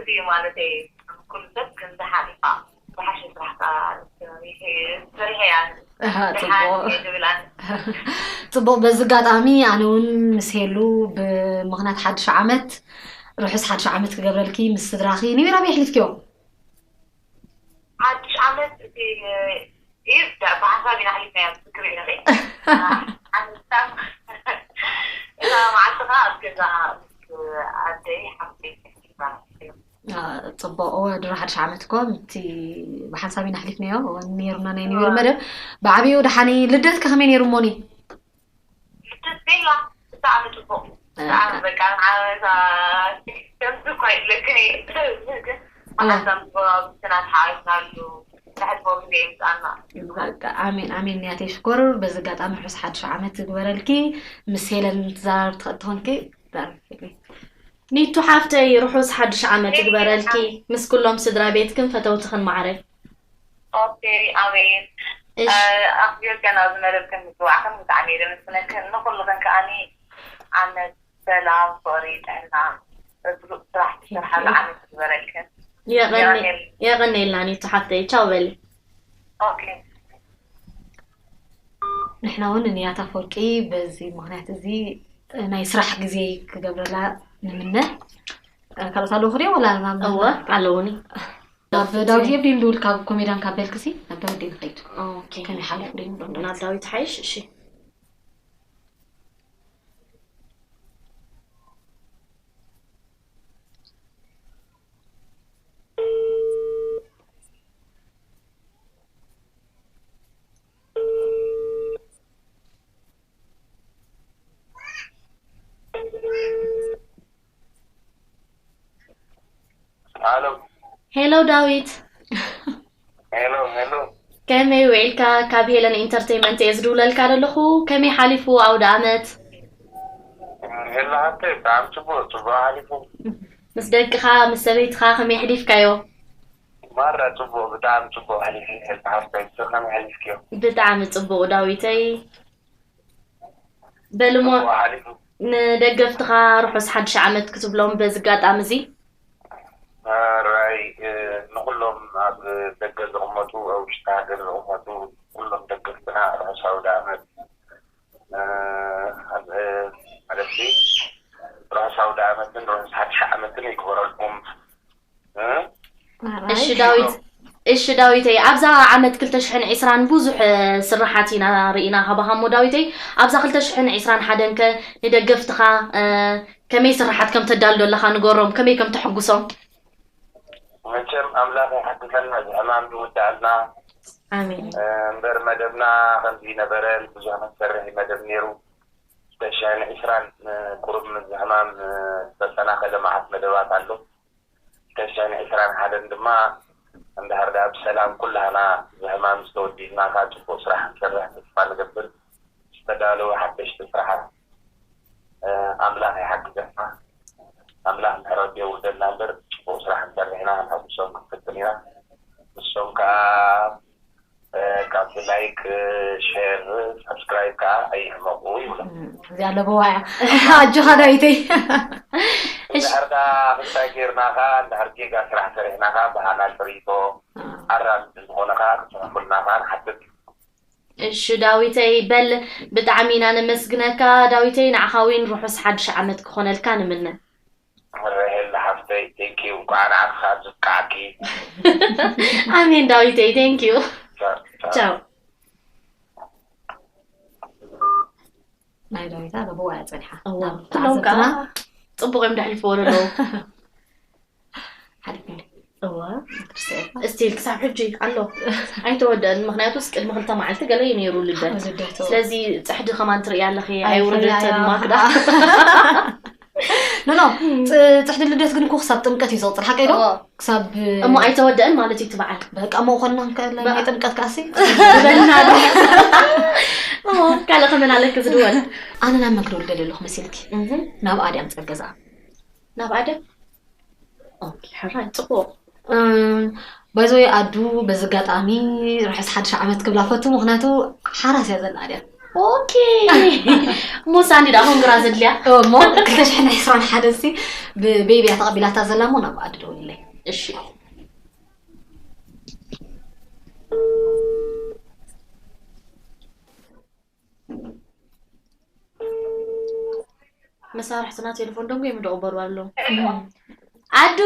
እዩ ማለተይ። ኩሉ ሰብ ከምዚ ሓሊፋ ዝሓሸ ስራሕ ከዓ ሰሪሐ እያ። ኣሃ፣ ደሓን ጽቡቕ። እየ ዝብል ኣነ። ጽቡቕ። በዚ ኣጋጣሚ ኣነ እውን ምስ ሄሉ ብምኽንያት ሓድሽ ዓመት፣ ርሑስ ሓድሽ ዓመት ክገብረልኪ ምስ ስድራኺ። ኒው ይር ኣበይ ኣሕሊፍክዮ? ሓድሽ ዓመት እቲ እዩ ብሓንሳብ ኢና ኣሕሊፍናዮ። ዝክር እዩ። እታ መዓልቲ ከዓ ኣብ ገዛ ምስ ኣደይ ሓፍተይ ጽቡቕ። እወ፣ ድሮ ሓድሽ ዓመት እኮ ምቲ ብሓንሳብ ኢና ኣሕሊፍናዮ። እወ፣ ነይሩና ናይ ኒው ይር መደብ። ብዓብዩ ደሓኒ። ልደትከ ከመይ ነይሩ እሞኒ? ልደት ቤላ ብጣዕሚ ጽቡቕ። ብጣዕሚ በቃ ንዓመታ ከምዚ እኳ ይብለክን እየ። ግን ብሓንሳብ ምስ ጎረባብትና ተሓዋዊስናሉ። ተሕልፎ ግዜ ይምጻና። በቃ ኣሜን ኣሜን። ንያተይ ሽኮር። በዚ ኣጋጣሚ ርሑስ ሓድሽ ዓመት ይግበረልኪ። ምስ ሄለን ትዘራረብ ትኸ- ትኾንኪ ዛረብኪ። ኒቱ ሓፍተይ ርሑስ ሓድሽ ዓመት ይግበረልኪ ምስ ኩሎም ስድራ ቤትክን ፈተውትኽን ማዕረይ። ኦኬ ኣሜን። እሽ ኣኽቢርክን ኣብዚ መደብክን ምጽዋዕክን ብጣዕሚ እየ ዘመስግነክን። ንኹልኽን ከኣኒ ዓመት ሰላም፣ ፍቕሪ፣ ጥዕና፣ ብሉጽ ስራሕ ትሰርሓሉ ዓመት ይግበረልክን። የቐኒ የቐኒ የቐንየልና ኒቱ ሓፍተይ ቻው በሊ። ኦኬ ንሕና እውን ንንያት ኣፈወርቂ በዚ ምኽንያት እዚ ናይ ስራሕ ግዜ ክገብረላ ንምነ። ካልኦት ኣለዉ ክሪኦ ወላ ናብ እወ ኣለውኒ። ናብ ዳዊት የብዲን ልብል ካብ ኮሜዳን ካብ በልክሲ ናብ ዳዊት ደይ ንኸይድ። ኦኬ ከመይ ሓሊፉ ደይ ንብሎ ናብ ዳዊት ሓይሽ እሺ። ኣሎ ሄሎ ዳዊት ሄሎ ሄሎ ከመይ ውዒልካ? ካብ ሄለን ኢንተርቴይመንት እየ ዝድውለልካ ዘለኹ። ከመይ ሓሊፉ ኣውደ ኣመት? ሄሎ ሃብተ ብጣዕሚ ፅቡቅ ፅቡቅ ሓሊፉ። ምስ ደቅኻ ምስ ሰበይትኻ ከመይ ኣሕሊፍካዮ? ማራ ፅቡቅ ብጣዕሚ ፅቡቅ ሓሊፉ። ሄሎ ሃብተ ንስኺ ከመይ ሓሊፍክዮ? ብጣዕሚ ፅቡቅ ዳዊተይ። በልሞ ፅቡቅ ሓሊፉ። ንደገፍትኻ ርሑስ ሓድሽ ዓመት ክትብሎም በዚ ኣጋጣሚ እዚ። ራይ ንኩሎም ኣብ ደገ ዝቕመጡ ኣብ ውሽጢ ሃገር ዝቕመጡ ኩሎም ደገፍትና ርሑስ ኣውደ ዓመት። ማለት ርሑስ ኣውደ ዓመትን ርሑስ ሓድሽ ዓመትን ይግበረልኩም። እሺ ዳዊት እሺ ዳዊተይ ኣብዛ ዓመት ክልተ ሽሕን ዕስራን ብዙሕ ስርሓት ኢና ርኢና ካባኻ እሞ ዳዊተይ ኣብዛ ክልተ ሽሕን ዕስራን ሓደን ከ ንደገፍትኻ ከመይ ስርሓት ከም ተዳሉ ዘለኻ ንገሮም ከመይ ከም ተሐጉሶም። መቸም ኣምላኽ ይሓግዘና እዚ ሕማም ዝውዳኣልና ኣሜን። እምበር መደብና ከምዚ ይነበረን ብዙሕ ክንሰርሕ እዩ መደብ ነይሩ። ተሻን ዕስራን ቁሩብ ምዚ ሕማም ዝተሰናኸለ መዓት መደባት ኣሎ። ተሻን ዕስራን ሓደን ድማ እንድሕር ደኣ ብሰላም ኩላህና እዚ ሕማም ዝተወዲእና ከዓ ፅቡቅ ስራሕ ክንሰርሕ ተስፋ ንገብር። ዝተዳለወ ሓደሽቲ ስራሓት ኣምላኽ ይሓግዘና። ኣምላኽ ምሕረቱ የውርደልና እምበር ፅቡቅ ስራሕ እንሰርሕ ኢና ክንሕጉሶም ክንፍትን ኢና። ንሶም ከዓ ካብዚ ላይክ ሼር ሳብስክራይብ ከዓ ኣይሕመቁ ይብሎም። እዚኣ ኣለበዋ እያ ኣጆኻ ዳዊተይ። እንድሕር ከዓ ክስታይ ጌርና ከዓ እንድሕር ጌጋ ስራሕ ሰሪሕና ከዓ ብሃና ሸሪቶ ኣራሚ ዝኾነ ከዓ ክፅሕፉልና ከዓ ንሓትት። እሺ ዳዊተይ በል ብጣዕሚ ኢና ነመስግነካ ዳዊተይ ንዓኻ ዊን ርሑስ ሓድሽ ዓመት ክኾነልካ ንምነ። ራሄል ሓፍተይ ቴንኪዩ እንኳዕ ንዓኻ ዝብቃዕኪ። ኣሜን ዳዊተይ ቴንኪዩ። ቻው። ናይ ዳዊታ ለበዋ እያ ፀኒሓ። እዋ ኩሎም ከዓ ፅቡቅ እዮም ደሕልፍዎ ዘለዉ። ሓሊፍኒ። እዋ እስቲል ክሳብ ሕጂ ኣሎ ኣይተወደአን። ምክንያቱስ ቅድሚ ክልተ መዓልቲ ገለ እዩ ነይሩ ልደት። ልደት፣ እዎ። ስለዚ ፅሕዲ ከማን ትርኢ ኣለኺ ኣይፍርያ ኣይውርደተን እያ። ማክዳ። ኖ ኖ፣ ፅ- ፅሕዲ ልደት ግን እኮ ክሳብ ጥምቀት እዩ ዝቕፅል ሓቀይ ዶ? እዎ። ክሳብ እሞ ኣይተወደአን ማለት እዩ እቲ በዓል። በቃ እሞ ኮንና ንክእል ናይ ጥምቀት ከኣሲ። በልና። እሞ ካልእ ከመን ኣለኪ ዝድወል? ኣነ ናብ መን ክደውል ደሊ ኣለኹ መሲልኪ? እህ፣ ናብ ኣድያም ፀገዛ። ናብ ኣድያም? ኦኬ፣ ሕራይ፣ ፅቡቕ። ባይዘወይ ኣዱ በዚ ኣጋጣሚ ርሑስ ሓድሽ ዓመት ክብላ ፈቱ፣ ምክንያቱ ሓራስ እያ ዘላ ኣድያም። ኦኬ። እሞ ሳንዲ ደኣ ኮንግራ ዘድልያ? እሞ ክልተ ሽሕን ዕስራን ሓደን ሲ ብቤቢ እያ ተቐቢላታ ዘላ እሞ ናብ ኣዲ ደውልለይ። እሺ። መሳርሕትና ቴሌፎን ደንጎ ይምደቑ በሩ ኣለዉ። ኣዱ፣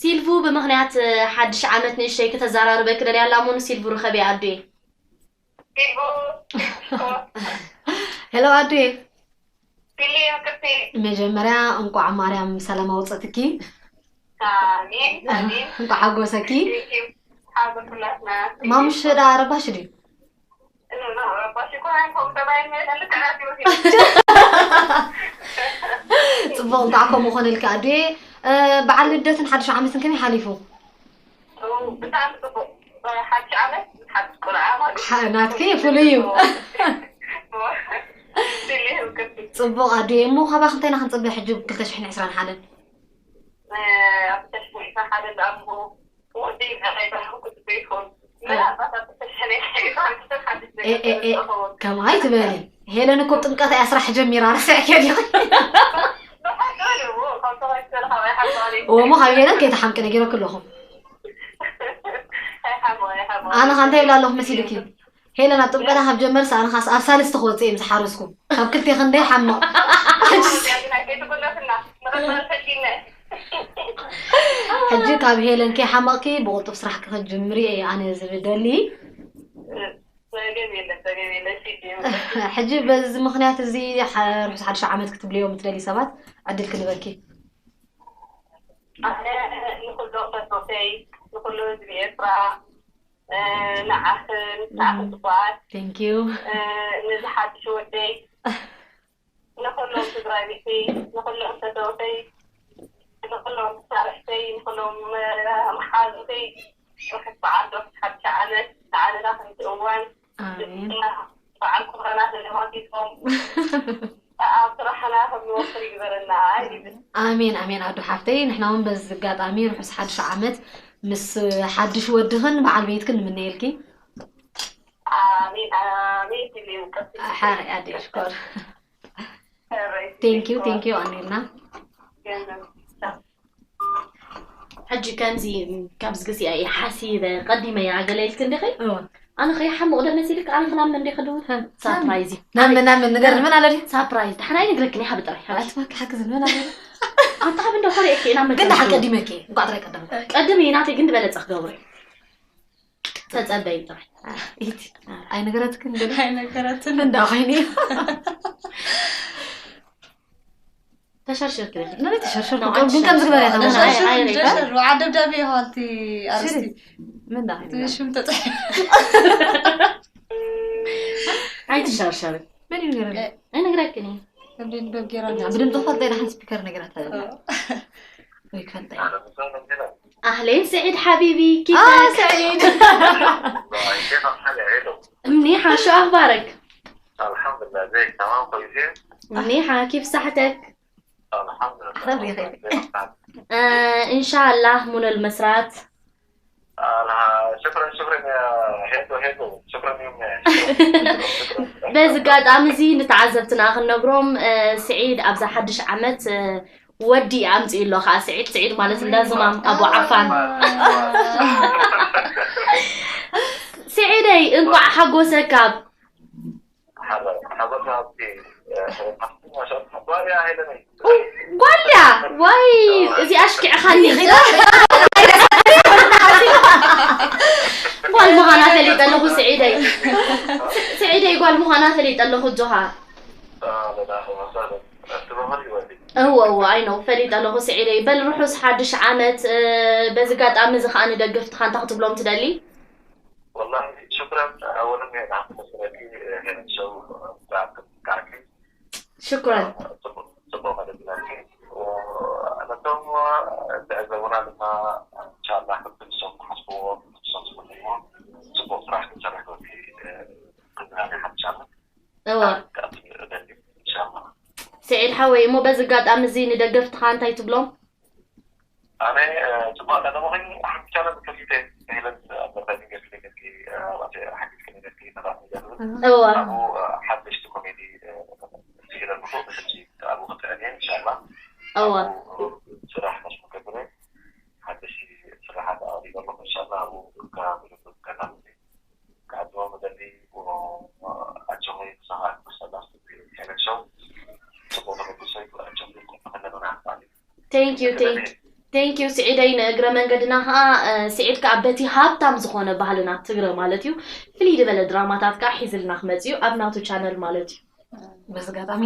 ሲልቭ ብምኽንያት ሓድሽ ዓመት ንእሽተይ ክተዘራርበኪ ደልያ ኣላ እሞ ንሲልቭ ርኸቢ ኣዱየ። ሄሎ ኣዱየ። መጀመርያ እንቋዕ ማርያም ሰላም ኣውፀትኪ። እንቋዕ ሓጎሰኪ። ማሙሽ ዳ ረባሽ ድዩ? ፅቡቕ፣ እንኳዕ ከምኡ ኮነልካ ኣዱየ። በዓል ልደትን ሓድሽ ዓመትን ከመይ ሓሊፉ? ናትኪ ፍሉይ እዩ። ፅቡቕ ኣዱየ። እሞ ካባኺ እንታይ ኢና ክንፅበ ሕጂ ብ ክልተ ሽሕን ዕስራን ሓደን? ከምኡ ኣይትበሊ። ሄለን እኮ ጥምቀት እያ ስራሕ ጀሚራ፣ ረሲዕኪ ዲኺ? እሞ ካብ ሄለን ከይትሓምቂ ነጊረኪ ኣለኹ። ኣነ ኸ እንታይ ይብላ ኣለኹ መሲልኪ? ሄለን ኣብ ጥምቀታ ካብ ጀመርስ ኣነ ኻስ ኣብ ሳልስቲ ክወፅእ እዮም ዝሓረስኩ። ካብ ክልቴ ክንደይ ሓምቕ። ሕጂ ካብ ሄለን ከይሓመቕኪ ብቕልጡፍ ስራሕ ክኽጅምሪ እየ ኣነ ዝደሊ። ሕጂ በዚ ምኽንያት እዚ ርሑስ ሓድሽ ዓመት ክትብልዮም ትደሊ ሰባት ዕድል ክንበኪ። ኣነ ንኹሎም ፈተውተይ፣ ንኹሉ ህዝቢ ኤርትራ፣ ንዓኽን ንዓኽን ጽቡቓት፣ Thank you። ንዚ ሓድሽ ወደይ፣ ንኹሎም ስድራ ቤተይ፣ ንኹሎም ፈተውተይ፣ ንኹሎም መሳርሕተይ፣ ንኹሎም መሓዙተይ ርሑስ በዓል ርሑስ ሓድሽ ዓመት ንዓለና ከምቲ እዋን ኣሜን። በዓል ኮሮና ተለማቲቶም ኣብ ስራሕና ከም ንወፍር ይግበረና ይብል። ኣሜን ኣሜን ኣዱ ሓፍተይ፣ ንሕና እውን በዚ ኣጋጣሚ ርሑስ ሓድሽ ዓመት ምስ ሓድሽ ወድኽን በዓል ቤትክን ንምነየልኪ። ኣሜን ኣሜን ትልዩ ቀስ ሓር ኣዲ ሽኮር። Thank you thank you ኣሜልና። ገነት ሕጂ ከምዚ ካብዚ ግዜኣ እየ ሓሲበ ቀዲመ እያ ገለ ኢልኪ እንዲኺ? እወ። ኣነ ከይሓምቕ ዶ መሲልክ? ኣነ ክናምን እንዲኺ ድው ሳፕራይዝ እዩ። ናምን ናምን ንገር ምን ኣለ ድዩ? ሳፕራይዝ ዳሕና ኣይነግረክን እየ ሓቢ ጥራይ። ኣትባክ ሓግዝን ምን ኣለ ድዩ? ኣታ ሓቢ እንዶ ኮሪኤኪ እየ ናብ መገዲ ግን ደሓን ቀዲመኪ እየ። እንቋዕ ጥራይ ቀደምኩ። ቀድም እየ ናተይ ግን ዝበለጸ ክገብሮ እየ። ተጸበይ ጥራይ። ኣይነገረትክን ግን ኣይነገረትን እንዳ ኸይኒ ተሸርሽርክ ነለ ተሸርሽር ግን ከም ዝግበር ያታ ተሸርሽር ዓደብዳብ የዋልቲ ኣርስቲ ምን ዳ ሽም ተጠ ኣይ ተሸርሽር ምን ይገረ ኣይነግረክን እንዴ ንበብ ጌራ ብድምፅ ፈልጠ ኢና ሓን ስፒከር ነገራት ወይ ክፈልጠ أهلين سعيد حبيبي كيفك؟ آه سعيد منيحة شو أخبارك؟ الحمد لله زيك تمام كويسين؟ منيحة كيف صحتك؟ الحمد لله آه إن شاء الله منو المسرات شكرا شكرا يا هيدو هيدو شكرا يوم በዚ ኣጋጣሚ እዚ ንተዓዘብትና ክንነግሮም ስዒድ ኣብዛ ሓድሽ ዓመት ወዲ ኣምፅኡ ኣሎ ከዓ ስዒድ ስዒድ ማለት እንዳ ዝማም ኣቦ ዓፋን ስዒደይ እንኳዕ ሓጎሰካ ጓልያ ዋይ እዚ ኣሽኪዕኻኒ ጓል ምዃና ፈሊጠ ኣለኹ ስዒደይ ስዒደይ ጓል ምዃና ፈሊጠ ኣለኹ ጆሃ እወ እወ ኣይ ነው ፈሊጠ ኣለኹ ስዒደይ በል ርሑስ ሓድሽ ዓመት በዚ ጋጣሚ እዚ ከዓ ንደገፍትኻ እንታ ክትብሎም ትደሊ والله شكرا اولا هي العقل السلفي هي الشو بتاعك شكرا صبوا على بلادي ونتم تعزونا لما ان شاء الله حب الصوت حسبوا صوت صبوا صراحه نشرح في قدراني حتى እወ ስዒድ ሓወይ እሞ በዚ ኣጋጣሚ እዚ ንደገፍትኻ እንታይ ትብሎም ኣነ ፅቡቅ ኣለኹ ሓንቲ ቻነል ከፊተ ሄለን ኣበርታይን ገርግለ ገርጊ ኣባተ ሓጊዝክኒ ገርጊ እዋ ሓደሽቲ ኮሜዲ ስኢለ ኣለኹ። ብሕጂ ኣብኡ ክጥዕም እየ ኢንሻላ። እዋ ስራሕ መስመከብረ ሓደሽቲ ስራሓት ኣቕሪበ ኣለኹ። ኢንሻላ ኣብኡ ከከታተል ክዓድዋ መደሊ ኣጆኺ ክሳኻት መሰላ ሸው ጽቡቕ ተበግሶ ይግብኣቸው። ከለና ኣፋሊ thank you thank thank you ስዒደይ። ንእግረ መንገድና ከዓ ስዒድ ከዓ በቲ ሃብታም ዝኾነ ባህልና ትግረ ማለት እዩ ፍልይ ዝበለ ድራማታት ከዓ ሒዝልና ክመፅ እዩ ኣብ ናቱ ቻነል ማለት እዩ። በዚ ኣጋጣሚ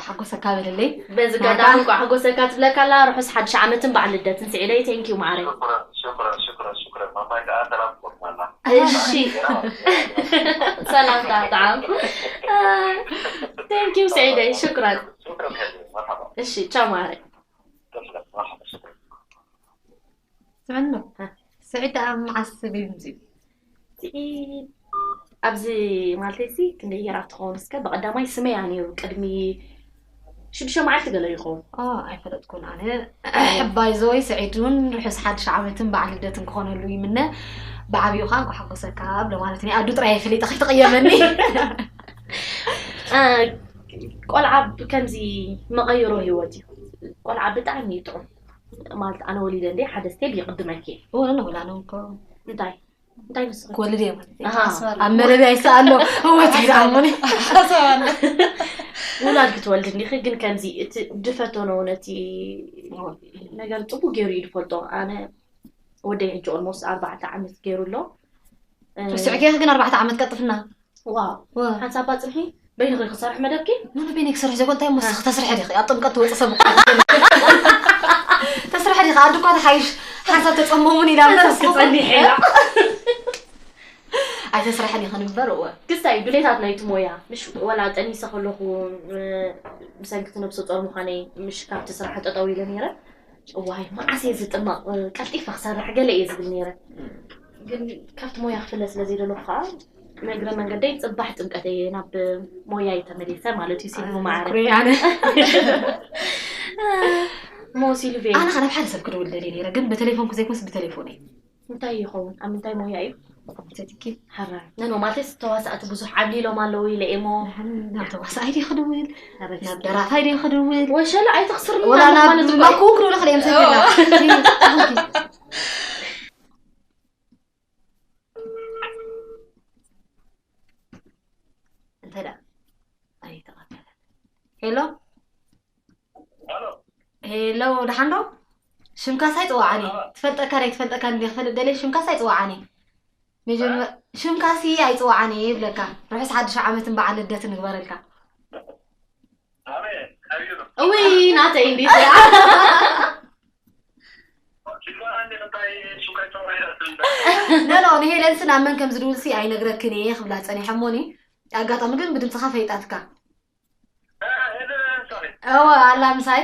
ሓጎሰካ በለለይ። በዚ ኣጋጣሚ እንኳዕ ሓጎሰካ ትብለካ ኣላ። ርሑስ ሓድሽ ዓመትን በዓል ልደትን ስዒደይ። thank you ማዓረይ። ሽኩረን ሽኩረን ሽኩረን ሽኩረን ማማይ ከዓ ሰላም ትቆርማላ እሺ ሰላምታ ጣዕም። thank you ስዒደይ ሽኩረን። ሽኩረን ከዚ መርሓባ እሺ ቻው ማዓረይ። ተስለት መርሓባ ሽኩረን ስምዕኖ ስዒድ ደኣ መዓስ ቤቢ ምፅኡ? ስዒድ ኣብዚ ማለተይ ሲ ክንደይ ገይራ ትኸውን እስከ ብቐዳማይ ስመያ ነይሩ ቅድሚ ሽዱሽተ መዓልቲ ገለ ይኸውን። ኦ ኣይፈለጥኩን ኣነ። ሕባይ ዘወይ ስዒድ እውን ርሑስ ሓድሽ ዓመትን በዓል ልደትን ክኾነሉ ይምነ። ብዓብዩ ከዓ እንኳ ሓጎሰካ ብሎ ማለት ናይ ኣዱ ጥራይ ፈሊጠ ከይትቕየመኒ። እ፣ ቆልዓ ብ- ከምዚ መቐይሮ ህይወት እዩ። ቆልዓ ብጣዕሚ እዩ ጥዑም ማለት ኣነ ወሊደ እንደ ሓደ ስቴብ ይቕድመኪ። እወ ነነ ወላ ነው እኮ እንታይ እንታይ ንስኺ ክወልድ እየ ማለት እዩ። ኣሃ። ኣስመራ ኣብ መደብ ኣይሰኣሎ እወት ኣይሰኣሞኒ። ሓሳብ ኣለ ውላድ ክትወልድ እንዲኺ ግን ከምዚ እቲ ድፈተኖ ነቲ ነገር ፅቡቅ ገይሩ እዩ ዝፈልጦ። ኣነ ወደይ ሕጂ ኦልሞስት ኣርባዕተ ዓመት ገይሩ ኣሎ። እ፣ ርስዕኪ ግን ኣርባዕተ ዓመት ቀጥፍና ዋው ሓንሳብ ኣፅንሒ በይንኺ ክሰርሕ መደብኪ ኖ በይነይ ክሰርሕ ዘኮ እንታይ ሞስ ክተስርሐ ዲኺ ኣብ ጥምቀት ትወፅእ ሰብ እኮ ተስርሐ ዲኻ ኣዱ እኳ ተሓይሽ ሓንሳብ ተፀመሙን ኢላ እምበር ንስኺ ክፀኒሕ ኢላ ኣይተስርሐን ይኽን እምበር እወ ክስታይ ድሌታት ናይቲ ሞያ ምሽ ወላ ጠኒሰ ከለኹ እ፣ ብሰንኪ እቲ ነብሰ ፆር ምዃነይ ምሽ ካብቲ ስራሕ ጠጠው ኢለ ነይረ። እዋይ መዓስ እየ ዝጥመቕ እ፣ ቀልጢፈ ክሰርሕ ገለ እየ ዝብል ነይረ። ግን ካብቲ ሞያ ክፍለ ስለ ዘይደለኹ ከዓ ንእግረ መንገደይ ፅባሕ ጥምቀት እየ ናብ ሞያይ ተመሊሰ ማለት እዩ። ሲልቪ ማዕረ ኩሪ ኣነ ሞ ሲልቪ ኣነ ከ ናብ ሓደ ሰብ ክደውል ደልየ ነይረ ግን ብቴሌፎን ዘይኮንስ ብቴሌፎን እዩ እንታይ ይኸውን ኣብ ምንታይ ሞያ እዩ? ኮምፒተቲኪ ሓራ ነኖ ማለት ተዋሳእቲ ብዙሕ ዓብሊሎም ኣለዉ ኢለ እየ ሞ ናብ ተዋሳኣይ ድየ ክድውል ናብ ደራፋይ ድየ ክድውል ወሸለ ኣይተኽስርኒ ወላ ናብ ማለት እኮ ማኩን ክድውል ክልእም ሰላ እንተ ደኣ ኣይተቐበለ ሄሎ ሄሎ ደሓን ዶ ሽምካስ ኣይፅዋዓኒ ትፈልጠካ ናይ ትፈልጠካ እንዲ ክፈልጥ ደለ ሽምካስ ኣይፅዋዓኒ መጀመ ሽምካሲ ኣይፅዋዓኒ ይብለካ ርሑስ ሓድሽ ዓመትን በዓል ልደትን ንግበረልካ ኣሜን ሓቢሩ እውይ ናተይ እንዲ ሽኳ እንዴ እንታይ ሽኳ ይተውራ ይረስል ነሎ ንሄለንስ ናብ መን ከም ዝድውልሲ ኣይነግረክን እየ ክብላ ፀኒሐ እሞኒ ኣጋጣሚ ግን ብድምፅኻ ፈይጣትካ እወ ኣላ ምሳይ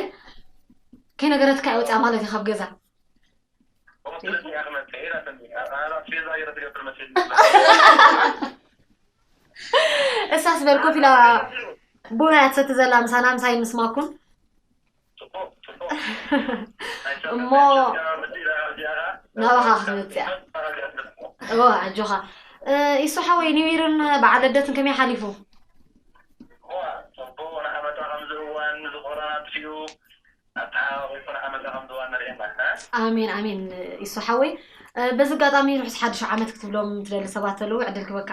ከይነገረትካ ይወፅኣ ማለት እዩ ካብ ገዛ እሳስ በል ኮፍ ኢላ ቡና እያ ትሰቲ ዘላ ምሳና ምሳይ ምስማኩም እሞ ናባኻ ክትመፅያ እወ ኣጆኻ ኢሱ ሓወይ ኒው ይርን በዓል ልደትን ከመይ ሓሊፉ ጽቡቕ ንዓመታ ከምዚ እዋን እዚ ኮሮና ኣጥፊኡ ኣተሓቓቒፉ ንዓመታ ከምዚ እዋን ንርእየና ኣሜን ኣሜን ኢሱ ሓወይ በዚ ኣጋጣሚ ርሑስ ሓድሽ ዓመት ክትብሎም ትደሊ ሰባት ኣለዉ ዕድል ክበካ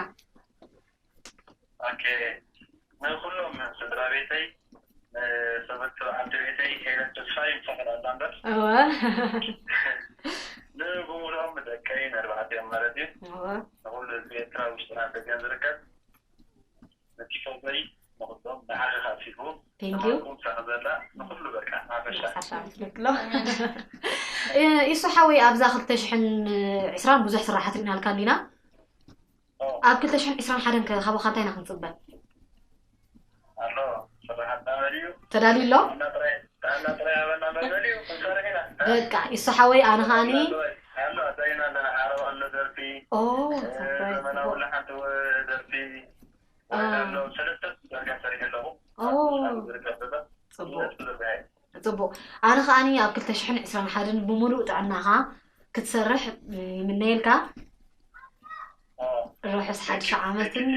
ኦኬ ንኩሎም ስድራ ቤተይ ንሰበቲ በዓልቲ ቤተይ ሄለን ተስፋይ ምሳኸል ኣላ እምበር እወ ንብሙሉኦም ደቀይ ንኣርባዕቲኦም ማለት እዩ እወ ንኩሉ ህዝቢ ኤርትራ ውሽጥና ደገን ዝርከብ ነቲ ፈውሰይ ንኩሎም ንዓኺ ካሲቡ Thank you ንማኩም ሳቕ ዘላ ንኩሉ በቃ ሓፈሻ ሓሻ ትልክሎ ኢሱ ሓወይ ኣብዛ ክልተ ሽሕን ዕስራን ብዙሕ ስራሓት ርኢናልካ እንዲና ኣብ ክልተ ሽሕን ዕስራን ሓደን ከ ካባኻ እንታይ ኢና ክንፅበ ኣሎ ስራሓት ናበል እዩ ተዳልዩ ኣሎ ጥዕና ጥራይ ጥዕና ጥራይ ኣበና መበል እዩ ክንሰርሕ ኢና በቃ ኢሱ ሓወይ ኣነ ከዓኒ ኣሎ ኣዳይና ኣለና ዓረባ ኣሎ ደርፊ ኦ ዘመናዊ ሓንቲ ደርፊ ኣሎ ሰለስተ ደርፊ ሰሪሐ ኣለኹ ኦ ዝርከብ ፅቡቅ ፅቡቅ ኣነ ከዓኒ ኣብ ክልተ ሽሕን ዕስራን ሓደን ብምሉእ ጥዕናኻ ክትሰርሕ ይምነየልካ ርሑስ ሓድሽ ዓመትን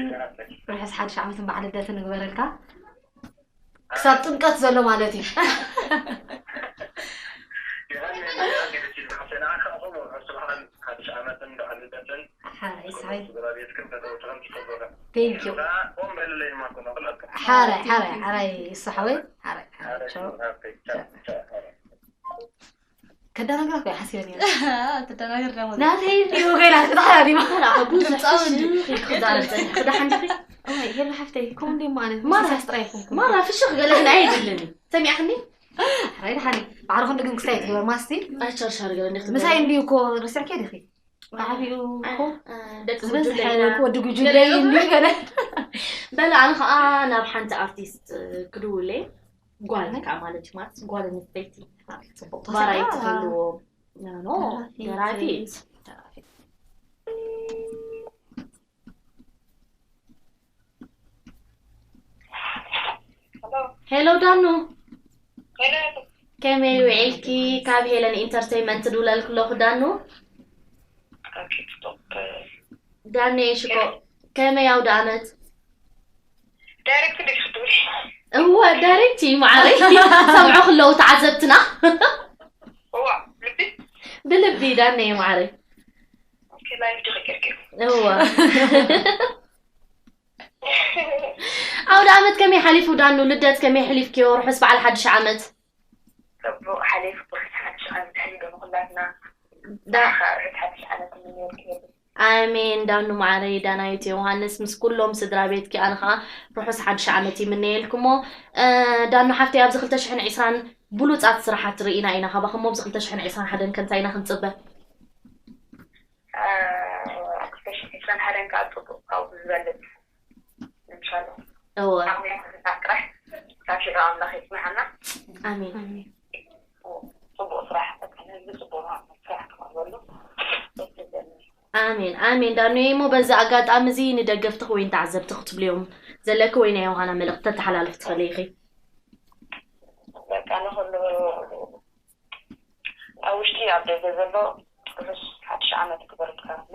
ርሑስ ሓድሽ ዓመትን በዓል ልደትን ንግበረልካ። ክሳብ ጥምቀት ዘሎ ማለት እዩ። ሓራይ ሰሓይ። Thank you። ሓራይ ሓራይ ይሳሓወይ። ሓራይ ሓራይ ቻው። ከዳናግራ ኮይ ሓሲበን እየ። ትደናገር ደሞ። ናተይ እንዲሁ ገላ ክትሓራ ዲማ። ብዙ ጻውን ክዛረብ ጸኒሕ። ክዳ ሓንቲ ኺ? ኦይ፣ ሄሎ ሓፍተይ፣ ኮም እንዴ ማለት ማራ። ምሳስ ጥራይ ይኹንኩ። ማራ ፍሽኽ ገለ ግን ኣይደለኒ። ሰሚዕኽኒ? ሓራይ ደሓን። ባዕልኹም ግን ክስታይ ትግበር ማስቲ። ኣይ ሸርሸር ገለ እንዴ ክትበል። ምሳይ እንዲሁ እኮ ረሲዕኪ ዲኺ? ዓቢኡ እኮ። ኣይ፣ ኣይ፣ ደቂ ዝበዝሐ ጉጅለ ኢና። እኮ ወዲ ጉጅለ እዩ እንዲሁ ገለ። በለ፣ ኣነ ኸኣ ናብ ሓንቲ ኣርቲስት ክድውለይ። ጓል ከኣ ማለት እዩ፣ ማለት ጓል ኣንስተይቲ። ጽቡቕ ባራይቲ ተሰዳ። ክህልዎ። ኖ፣ ኖ፣ ደራፊት። ደራፊት። ደራፊት። ሄሎ ዳኑ። ሄሎ። ከመይ ውዒልኪ? ካብ ሄለን ኢንተርቴይንመንት ድውለልኪ ኣለኹ ዳኑ። ኦኬ፣ ስቶፕ። ዳኑ ሽኮ፣ ከመይ ኣውደ ኣመት? ዳይሬክት ዲሽ ክትብል? እወ፣ ዳይሬክት እዩ ማዕረይ። ሰምዑ ክለዉ ተዓዘብትና። እዋ፣ ልቢ? ብልቢ ዳነይ ማዕረይ። ኦኬ፣ ላይቭ ዲኺ ጌርኪ? እወ። ኣውደ ኣመት ከመይ ሓሊፉ ዳኑ? ልደት ከመይ ሕሊፍክዮ? ርሑስ በዓል ሓድሽ ዓመት። ጽቡቕ ሓሊፉ፣ ርሑስ ሓድሽ ዓመት ይሕልፎ ንኹላትና። ዳ- ንዓኻ ርሑስ ሓድሽ ዓመት ይምነየልኪ። ኣሜን። ዳኑ ማዕረይ፣ ዳናይት ዮሃንስ ምስ ኩሎም ስድራ ቤትኪ ኣነ ኸኣ ርሑስ ሓድሽ ዓመት ይምነየልኩሞ። እ፣ ዳኑ ሓፍተይ ኣብዚ ክልተ ሽሕን ዕስራን ብሉጻት ስራሓት ርኢና ኢና ካባኹም። ኣብዚ ክልተ ሽሕን ዕስራን ሓደን ከ እንታይ ኢና ክንጽበ? እ፣ ክልተ ሽሕን ዕስራን ሓደን ከኣ ጽቡቕ ካብኡ ዝበልጽ ኢንሻላህ። እወ። ዓቕሚ ይኹን ጥራሕ ካብ ሽዑ ኣምላኽ የጽንዓና። ኣሜን። ኣሜን። ጽቡቕ ስራሕ፣ በቃ ንህዝቢ ጽቡቕ ስራሕ ክቐርበሉ ደስ ይብለኒ። ኣሜን፣ ኣሜን። ዳኑየ፣ እሞ በዚ ኣጋጣሚ እዚ ንደገፍትኺ ወይ ንተዓዘብቲ ክትብልዮም ዘለኪ ወይ ናይ ዮሃና መልእኽቲ ተተሓላልፊ ትኽእሊ ኢኺ። በቃ ንኹሉ ኣብ ውሽጢ ኣብ ደገ ዘሎ ርሑስ ሓድሽ ዓመት ክበረልካ ኣሎ።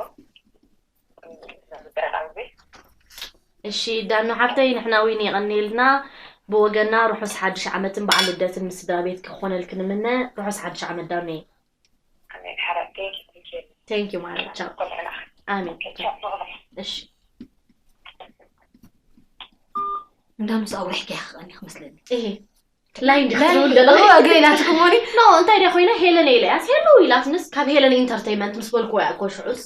እሺ ዳኑ ሓፍተይ፣ ንሕና እውን የቐንየልና። ብወገና ርሑስ ሓድሽ ዓመትን በዓል ልደትን ምስ ስድራ ቤትኪ ክኾነልኪ ንምነ። ርሑስ ሓድሽ ዓመት ዳኑየ። ኣሜን ሓራይ፣ thank you፣ thank you። Thank you ማለት፣ ቻው። ቆልዕና። ኣሜን። ቻው፣ ቻው። እሺ። እንዳ ምስ ኣውሪሕኪ ኢኻ ክቐኒ ክመስለኒ። እሄ። ላይን ድዩ ክትብል ዘለኹ? እዋ፣ ገለ ኢላትኩም ሞኒ? ኖ፣ እንታይ ድያ ኮይና? ሄለን ኢለያስ፣ ሄሎ ኢላትንስ፣ ካብ ሄለን ኢንተርቴይንመንት ምስ በልኩ እያ እኮ ሽዑስ።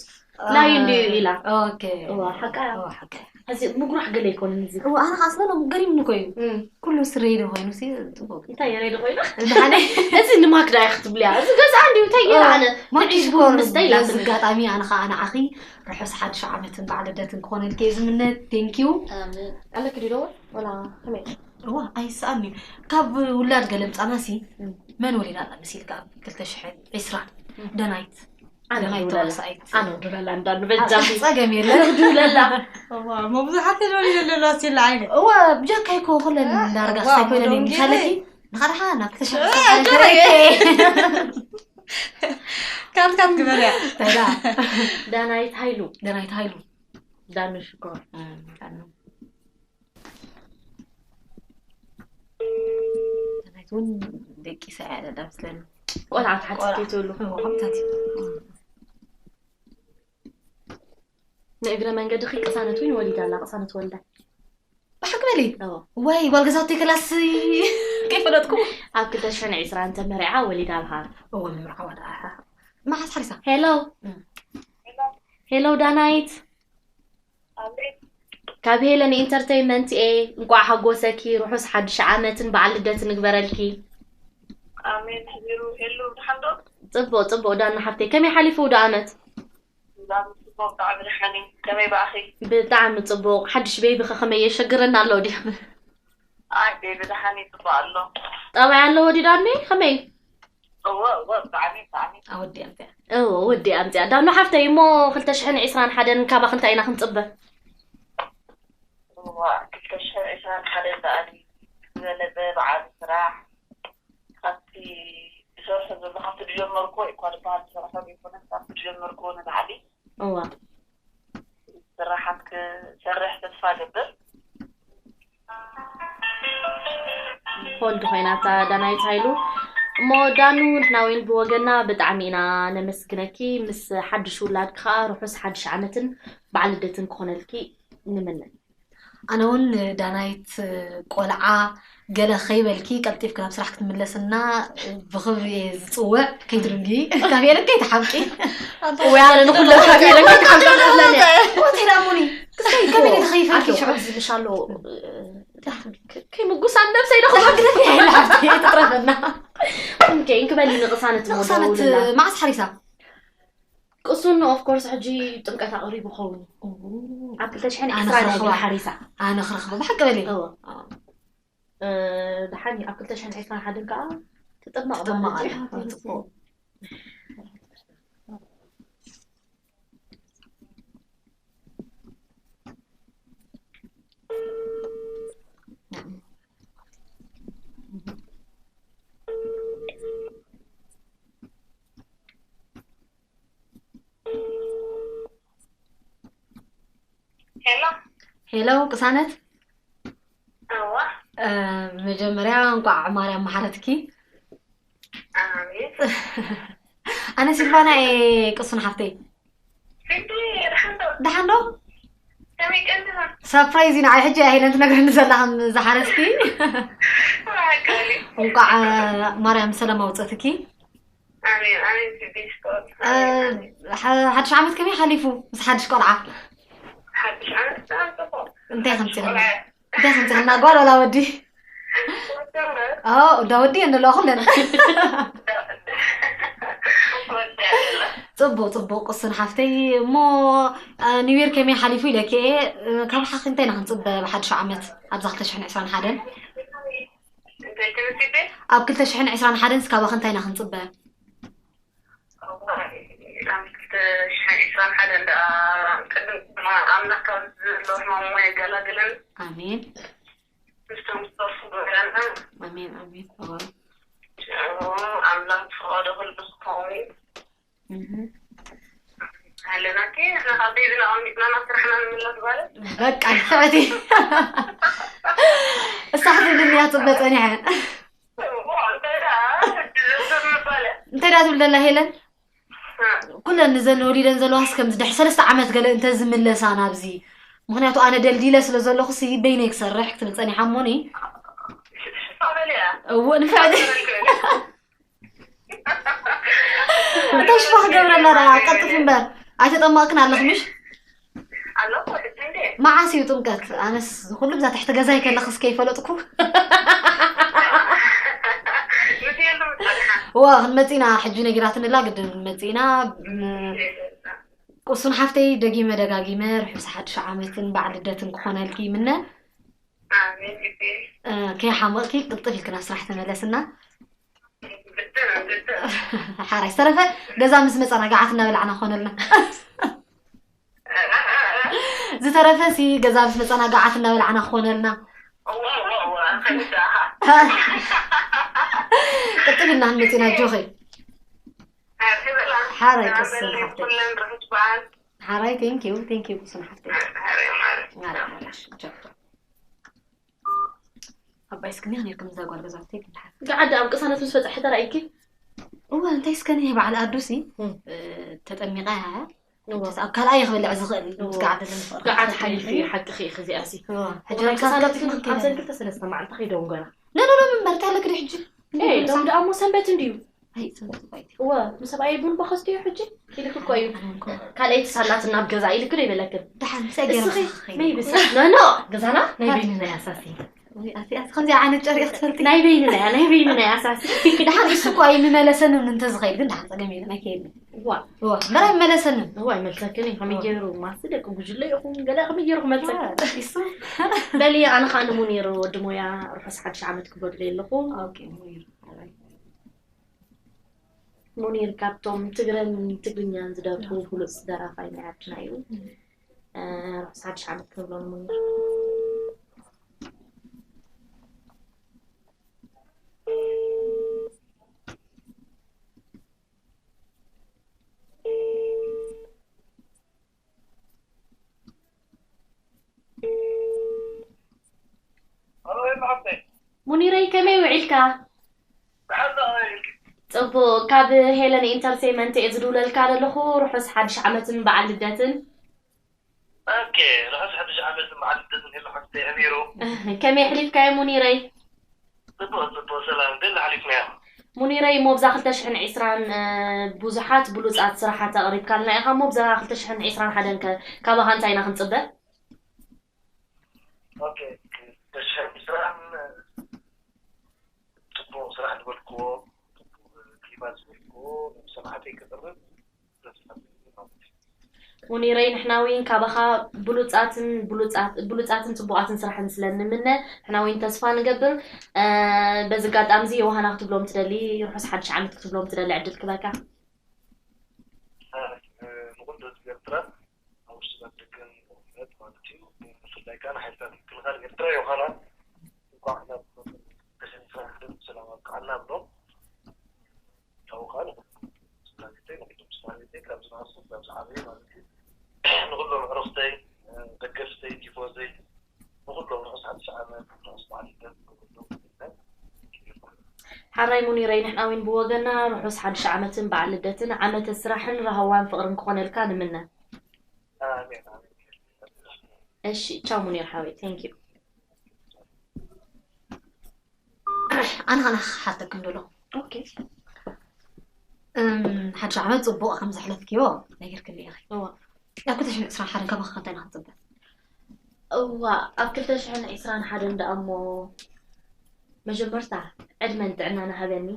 ላይን ድዩ ኢላ? ኦኬ። እዋ፣ ሓቃ እያ። እዋ፣ ሓቃ እያ። እዚ ምጉራሕ ገለ ኣይኮነን እዚ። እዋ፣ ኣነ ኸዓ ስለ ገሪምኒ እኮ እዩ። እም። ኩሉ ምስ ሬድዮ ኮይኑ ሲ፣ ጽቡቕ። እንታይ ሬድዮ ኮይኑ? ደሓነ። እዚ ንማክዳ እያ ክትብልያ። እዚ ገዛ እንድዩ፣ እንታይ ገይራ ኣነ? ማኪ ንዒ ሽኮር፣ ሽኮር ምስ ተይላትኒ። በዚ ኣጋጣሚ ኣነ ኸዓ ንዓኺ ርሑስ ሓድሽ ዓመትን በዓል ልደትን ክኾነልኪ እየ ዝምነ። ቴንኪዩ። ኣሜን። ኣለኪ ድዩ ደወል? ወላ ከመይ? እዋ፣ ኣይስኣን እዩ። ካብ ውላድ ገለ ምጻና ሲ፣ እም። መን ወሊዳ ኣላ መሲልካ ኣብ ክልተ ሽሕን ዕስራን? እም። ደናይት። ኣነ ደናይት ድውለላ። ተዋሳኢት። ኣነ ድውለላ እንዳሉ በጃኺ። ጸገም የለን። ድውለላ። እዋ፣ እሞ ብዙሓት እዮም ወሊዶም ዘለዉ ኣስቴላ ዓይነ። እዋ፣ ብጀካ ይኮ ኩለን እ፣ ዳርጋ እዋ፣ ሳይኮይነን እሞ እዮም ደንጊ። ምሳለኪ። ንኻድሓ ናብ ክልተ ሽሕን ዕስራን እ፣ ጀመረ። ካት ካት ግበርያ። ተዳ። ዳናይት ሃይሉ። ደናይት ሃይሉ። ዳኑ ሽኮር። እ፣ ዳኑ። ሰናይት እውን ደቂሳ እያ ደዳ ምስለኒ። ቆልዓ ትሓትት ቆልዓ። ከይትብሉ። እዎ፣ ከምታት እዩ። ንእግረ መንገድኺ ቅሳነት እውን ወሊዳ ኣላ፣ ቅሳነት ወልዳ። ብሓቂ በሊ? እዎ። ወይ፣ ጓል ገዛውተይ ከላስ ከይፈለጥኩ። ኣብ ክልተ ሽሕን ዕስራን ተመሪዓ ወሊዳ ኣልሃ። እዎ፣ ምምርዓዋ ደኣ። መዓስ ሓሪሳ? ሄሎ። እም። ሄሎ ዳናይት። ካብ ሄለን ኢንተርቴይንመንት እየ። እንቋዕ ሓጎሰኪ፣ ርሑስ ሓድሽ ዓመትን በዓል ልደትን ይግበረልኪ። ኣሜን። ሕቢሩ ሄሉ፣ ደሓን ዶ? ጽቡቕ፣ ጽቡቕ ዳና ሓፍተይ። ከመይ ሓሊፉ ውደ ዓመት? ዛም ጽቡቕ፣ ብጣዕሚ ደሓን እዩ። ከመይ ብኣኺ? ብጣዕሚ ጽቡቕ። ሓድሽ ቤቢ ከ ከመይ የሸግረና ኣሎ ድዩ? ኣይ፣ ቤቢ ደሓን እዩ፣ ጽቡቕ ኣሎ። ጠባይ ኣለዎ ድዩ ዳኒ? ከመይ? እወ፣ እወ፣ ብጣዕሚ፣ ብጣዕሚ። ኣወዲኣ ኣምፅኣ። እወ፣ ወዲኣ ኣምፅኣ። ዳኑ ሓፍተይ፣ እሞ ክልተ ሽሕን ዕስራን ሓደን ካባኺ እንታይ ኢና ክንፅበ? እወ፣ ክልተ ሽሕን ዕስራን ሓደን ደኣ ዝበለፀ ብዓቢ ስራሕ፣ ካብቲ ዝሰርሖ ዘሎ፣ ካብቲ ዝጀመርኩዎ እኳ ዝበሃል ዝሰርሖ ዘይኮነስ፣ ካብቲ ዝጀመርኩዎ ንላዕሊ እወ። ስራሓት ክሰርሕ ተስፋ ገብር። ሆልድ ኮይና እታ ዳናይት ሃይሉ። እሞ ዳኑ፣ ንሕና እውን ብወገና ብጣዕሚ ኢና ነመስግነኪ። ምስ ሓድሽ ውላድ ከዓ ርሑስ ሓድሽ ዓመትን በዓል ልደትን ክኾነልኪ ንምነ። ኣነ እውን ዳናይት ቆልዓ ገለ ከይበልኪ ቀልጢፍኪ ናብ ስራሕ ክትምለስና ብኽብሪ እየ ዝፅውዕ። ከይትድንጊ፣ ካብ ኤለን ከይትሓምቂ። ወይ ኣነ ንኩሎም ካብ ኤለን ከይትሓምቂ ኣለኒ። ወቴ ዳሙኒ፣ ክሳይ ከመይ ትኸይፈልኪ ኣቶ ሽዑ? ዝብልሽ ኣሎ። ከይምጉሳን ነብሰይ ዶ ክብግደፍ እየ ኢላ ሓፍቲ ትጥረፈና። እንከ እንክበሊ ንቕሳነት እሞ ንቕሳነት ደውልና። መዓስ ሓሪሳ? ቅሱን ኦፍ ኮርስ ሕጂ ጥምቀት ኣቕሪቡ ኸውን። ኣብ ክልተ ሽሕን ዕስራን እያ ግን ሓሪሳ። ኣነ ክረኽባ ብሓቂ በሊ። እወ። እ፣ ደሓን እዩ። ኣብ ክልተ ሽሕን ዕስራን ሓደን ከዓ ትጥመቕ ትጥመቕ ማለት እዩ። ኣላ። ጽቡቕ። ሄሎ። ሄሎ ቅሳነት። እዋ። እ፣ መጀመርያ እንቋዕ ማርያም መሓረትኪ። ኣሜን። ኣነ ሲልቫና እየ ቅሱን ሓፍተይ። ስንዲ ደሓን ዶ? ደሓን ዶ? ከመይ ቀንድኻ? ሳፕራይዝ እዩ ንዓይ ሕጂ እያ ሄለን ትነግረኒ ዘላ ከም ዝሓረስኪ። ዋጋሊ። እንቋዕ ማርያም ሰላም ኣውፀትኪ። ኣሜን ኣሜን። ስንዲ ስኮር። እ፣ ሓ- ሓድሽ ዓመት ከመይ ሓሊፉ ምስ ሓድሽ ቆልዓ? ሓድሽ ዓመት ብጣዕሚ ጽቡቕ። እንታይ ሓድሽ ከምፂ ቆልዓ። እንታይ ከምፂ ጓል ወላ ወዲ? ኦ እንዳ ወዲ እንለዋ ኩለን። ጽቡቅ ጽቡቅ ቅሱን ሓፍተይ። እሞ ኒውየር ከመይ ሓሊፉ ኢለኪ እየ። ካብ ሓኺ እንታይ ኢና ክንፅበ ብሓድሽ ዓመት ኣብዛ ክልተ ሽሕን ዕስራን ሓደን? ኣብ ክልተ ሽሕን ዕስራን ሓደን ስካባኺ እንታይ ኢና ክንፅበ? ኣብ ክልተ ሽሕን ዕስራን ሓደን ደኣ ቅድሚ ኣምላኽ ካብ ዘሎ ሕማሙ የገላግለን። ኣሜን። ምስቶም ዝተርፉ ግበረና። ኣሜን ኣሜን። እዋ። ሽዑ ኣምላኽ ዝፈቐዶ ኩሉ ክኸውን እዩ። እህ። ኣለናኪ ንሕና ካብ ቤትና ኣቐሚጥና ናብ ስራሕና ንምለስ ማለት። በቃ ንፍዕቲ። እሳ ክትብልኒ እያ ትፅበ ፀኒሐ። እዋ፣ እንታይ ደኣ፣ ሕጂ ዘሰብ ምባለ። እንታይ ደኣ ትብል ዘላ ሄለን? ኩለን ንዘን ወሊደን ዘለዋስ ከምዚ ድሕሪ ሰለስተ ዓመት ገለ እንተ ዝምለሳ ናብዚ። ምኽንያቱ ኣነ ደልዲለ ስለ ዘለኹ ሲ በይነይ ክሰርሕ ክትብል ጸኒሓ እሞኒ። ሽፋ በልያ። እዎ ንፍዕቲ። እንታይ ሽፋ ክገብረላ ደኣ ቀልጥፍ እምበር። ኣይተጠመቕክን ኣለኽ ምሽ? ኣለኹ ሕጂ እንዴ? መዓስ እዩ ጥምቀት? ኣነስ ኩሉ ብዛ ትሕቲ ገዛይ ከለኽስ ከይፈለጥኩ። ምስ የሉ ምጣልሓ። እዋ ክንመጺና ሕጂ ነጊራትንላ ግድን መጺና። ም- ቅሱን ሓፍተይ ደጊመ ደጋጊመ ርሑስ ሓድሽ ዓመትን በዓል ልደትን ክኾነልኪ ይምነ። ኣሜን ግዜ። እ፣ ከይሓመቕኪ ቅልጥፍ ኢልክና ስራሕ ተመለስና። ግድን ግድን። ሓራይ ዝተረፈ ገዛ ምስ መጻና ገዓት እናበላዕና ክኾነልና። ዝተረፈ ሲ ገዛ ምስ መጻና ገዓት እናበላዕና ክኾነልና። እዋ እዋ እዋ ከምዛኻ። ቅጥል እና ክንመጽና ጆኸይ። ሓራይ ቅስን ሓፍተይ። ሓራይ thank you thank you ቅስን ሓፍተይ። ኣባይ እስክኒ ነርኩም እዛ ጓል ገዛውተይ ትንሓፍ። ገዓዲ ኣብ ቅሳነት ምስ በጻሒ ተራእይኪ? እወ እንታይ እስከኒ በዓል ኣዱሲ ተጠሚቃ እያ። ኣብ ካልኣይ ክበልዕ ዝኽእል ምስጋዓ ደለን ፍቕሪ ገዓት ሓሊፉ እዩ ሓቅኺ ኢኺ እዚኣሲ። ሕጂ ኣብ ቅሳነት ኣብዘን ክልተ ሰለስተ መዓልቲ ከይደውን ገና። ነኖኖ ምንበር እንታይ ኣለክ ዶ ሕጂ? ሎም ደኣ እሞ ሰንበት እንድዩ። ኣይ ጽቡቅ ባይቲ። እወ፣ ምስ ሰብኣየይ ቡን በኸስትዮ ሕጂ? ኢልክ እኮ እዩ። ኣነ እኮ ካልኣይቲ ሳላትና ኣብ ገዛ ኢልክ ዶ ይበለክን? ደሓን፣ ምሳይ ገይረ እስኺ ምሳኺ ከይደ። መይብስ። ኖ፣ ኖ፣ ገዛና ናይ በይንና እያ ሳሲ። ወይ፣ ኣቲ፣ ኣቲ ከምዚ ዓይነት ጨርቂ ክትፈልጢ? ናይ በይንና እያ፣ ናይ በይንና እያ ሳሲ። ደሓን፣ እሱ እኮ ኣይምመለሰንን እንተዝኸይድ ግን ደሓን ጸገም የለን፣ ኣይከየድን። እዋ። እዋ፣ እምበር ኣይመለሰንን። እዋ፣ ኣይመልሰክን እዩ። ከመይ ገይሩ? ማሲ ደቂ ጉጅለ ኢኹም፣ ገለ ከመይ ገይሩ ክመልሰክን? እዋ፣ እሱ። በሊ፣ ኣነ ኸኣ ንሙኒር ወዲ ሞያ ርሑስ ሓድሽ ዓመት ክበሎ ኣለኹ። ኦኬ፣ ሙኒር። ሙኒር ካብቶም ትግረን ትግርኛን ዝደርፉ ብሉፅ ደራፋይ ናይ ዓድና እዩ። እ፣ ርሑስ ሓድሽ ዓመት ክብሎ ንሙኒር። ሙኒረይ፣ ከመይ ውዒልካ? ጽቡቕ። ካብ ሄለን ኢንተርቴይመንት እየ ዝድውለልካ ዘለኹ። ርሑስ ሓድሽ ዓመትን በዓል ልደትን። ኦኬ፣ ርሑስ ሓድሽ ዓመትን በዓል ልደትን ሄሎ ሓፍተይ ኣሚሩ። ከመይ ኣሕሊፍካዮ ሙኒረይ? ጽቡቕ፣ ጽቡቕ፣ ሰላም። ግን ሓሊፍናዮ። ሙኒረይ፣ ሞብዛ ክልተ ሽሕን ዕስራን ብዙሓት ብሉጻት ስራሓት ኣቕሪብካልና ኢኻ። ሞብዛ ክልተ ሽሕን ዕስራን ሓደን ከ ካባኻ እንታይ ኢና ክንጽበ? ኦኬ፣ ክልተ ሽሕን ዕስራን ጽቡቕ ስራሕ ዝበልክዎ፣ ጽቡቕ ክሊባት ዝበልክዎ፣ ንሰማዕተይ ከቕርብ ተስፋ ኣለኒ ማለት እዩ። ሙኒረይ፣ ንሕና እውን ካባኻ ብሉጻትን ብሉጻት-፣ ብሉጻትን ጽቡቓትን ስራሕን ስለ እንምነ፣ ንሕና እውን ተስፋ ንገብር። እ፣ በዚ ኣጋጣሚ እዚ ዮሃና ክትብሎም ትደሊ፣ ርሑስ ሓድሽ ዓመት ክትብሎም ትደሊ ዕድል ክበካ። እ፣ ንኹሉ ህዝቢ ኤርትራ ኣብ ውሽጥን ኣብ ደገን ማለት እዩ። ብፍላይ ከኣ ንሓይልታት ምክልኻል ኤርትራ ዮሃና እንኳዕ ናብ ተሸኒፍና ሕድር ብሰላም ኣብቅዓና እብሎም። ካብኡ ከኣ ንኹሎም ስድራቤተይ፣ ንኹሎም ስድራቤተይ ካብ ዝነኣሱ ክሳብ ዝዓበዩ ማለት እዩ። ንኹሎም ኣዕሩኽተይ፣ ደገፍተይ፣ ቲፎዘይ፣ ንኹሎም ርሑስ ሓድሽ ዓመት፣ ርሑስ በዓል ልደት ንኹሎም። ሓራይ ሙኒረይ፣ ንሕና እውን ብወገና ርሑስ ሓድሽ ዓመትን በዓል ልደትን ዓመተ ስራሕን ራህዋን ፍቕርን ክኾነልካ ንምነ። ኣሜን፣ ኣሜን። እሺ፣ ቻው ሙኒር ሓወይ፣ thank you። ኣነ ኸኣ ንሓተክን ደሎ። ኦኬ። እም፣ ሓድሽ ዓመት ጽቡቕ ከም ዘሕለፍክዮ ነጊርክኒ ኢኺ። እዋ። ኣብ ክልተ ሽሕን ዕስራን ሓደን ካባኺ እንታይ ኢና ክንጽበ? እዋ፣ ኣብ ክልተ ሽሕን ዕስራን ሓደን ደኣ እሞ መጀመርታ ዕድመን ጥዕናን ሃበኒ።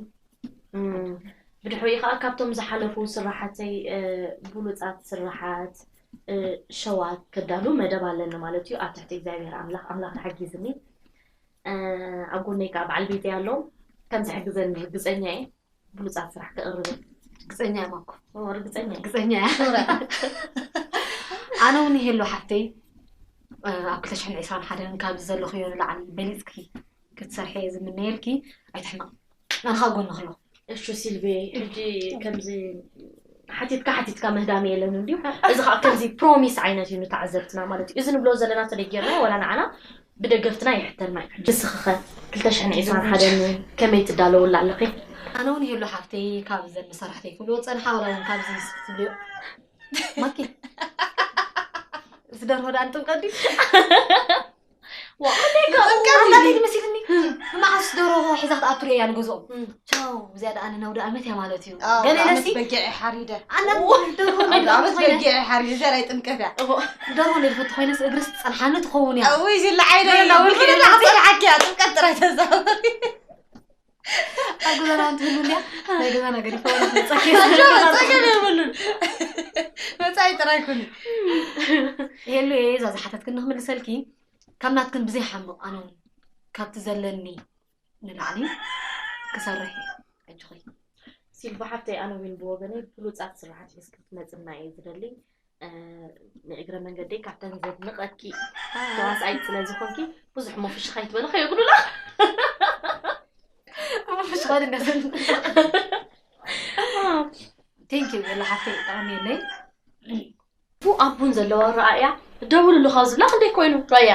እም፣ ብድሕሪኡ ኸኣ ካብቶም ዝሓለፉ ስራሓተይ፣ እ፣ ብሉጻት ስራሓት፣ እ፣ ሸዋት ከዳሉ መደብ ኣለኒ ማለት እዩ። ኣብ ትሕቲ እግዚኣብሔር ኣምላኽ፣ ኣምላኽ ተሓጊዝኒ፣ እ፣ ኣብ ጎነይ ከኣ በዓል ቤተይ ኣሎ። ከም ዝሕግዘኒ ርግጸኛ እየ። ብሉጻት ስራሕ ከቕርብ እየ። ርግጸኛ እየ ማኮ። ኦ፣ ርግጸኛ እየ። ርግጸኛ እየ። ሱራ። ኣነ እውን ይሄሉ ሓፍተይ፣ እ፣ ኣብ ክልተ ሽሕን ዕስራን ሓደን ካብዚ ዘለኽዮ ንላዕሊ በሊጽኪ ክትሰርሒ እየ ዝምነየልኪ። ኣይትሕመቕ። ኣነ ኸኣ ጎንኺ ኣለኹ። እሺ ሲልቪ፣ ሕጂ ከምዚ ሓቲትካ ሓቲትካ ምህዳም የለን እንድዩ። እዚ ኸኣ ከምዚ ፕሮሚስ ዓይነት እዩ ንተዓዘብትና ማለት እዩ። እዚ ንብሎ ዘለና ተደጊርና ወላ ንዓና ብደገፍትና ይሕተልና እዩ። ሕጂ ንስኺ ኸ ክልተ ሽሕን ዕስራን ሓደን ከመይ ትዳለውላ ኣለኺ? ኣነ እውን ይህሉ ሓፍተይ ካብ ዘን መሳርሕተይ ክብልዎ ዝጸንሓ ወላ እውን ካብዚ ትብልዮ ማኪ እዚ ደርሆ ደኣ ንጥምቀት ድዩ? ዋ፣ ኣንዳይ ገ-፣ ጥምቀት ኣንዳይ እዩ። መሲልኒ። ንመዓስ ደርሆ ሒዛ ክትኣቱ ርእያ ንገዝኦም? እም። ቻው፣ እዚኣ ደኣ ንነውዲ ዓመት እያ ማለት እዩ። ኣዎ፣ ገለ ዓመት ኢለሲ? በጊዕ እየ ሓሪደ። ኣነ ኦ። ደርሆ ኣውደ ዓመት ኮይነ በጊዕ እየ ሓሪደ፣ እዚኣ ናይ ጥምቀት እያ። እዎ። ደርሆ እንደ ዝፈቱ ኮይነስ እግርስ ትጸንሓኒ ትኸውን እያ። እውይ፣ እዚ ለዓይ ዶ ኢለ ለውልኪ ኢለ ለዓይ። ለዓይ እያ ጥምቀት ጥራይ ተዛውሪ። ኣብ ገዛና እንትህሉ እንድያ፣ ናይ ገዛና ገዲፈ ወላ መጻኪ ጸገም የብሉን። መጻኢ ጥራይ ኩኒ። የሉ እየ፣ እዛ ዝሓተትክን ንኽምልሰልኪ፣ ካብ ናትክን ብዘይ ሓምቕ ኣነ እውን ካብቲ ዘለኒ ንላዕሊ ክሰርሕ እየ። ኣጆኺ። ሲልቫ ሓብተይ፣ ኣነ እውን ብወገነይ ብሉጻት ስራሓት ሒዝኪ ክትመጽና እየ ዝደሊ። እ፣ ንእግረ መንገደይ ካብተን ዘድንቐኪ ተዋሳኢት ስለ ዝኾንኪ ብዙሕ እሞ ፍሽኽ ኣይትበሊ ከየጉድላ። እሞ ፍሽኽ ኣይትበሊ። Thank you ገለ ሓፍተይ፣ ብጣዕሚ የለይ። ቡ ኣቡን ዘለዎ ኣረኣእያ ደውልሉ ካብ ዝብላ ክንደይ ኮይኑ ራያ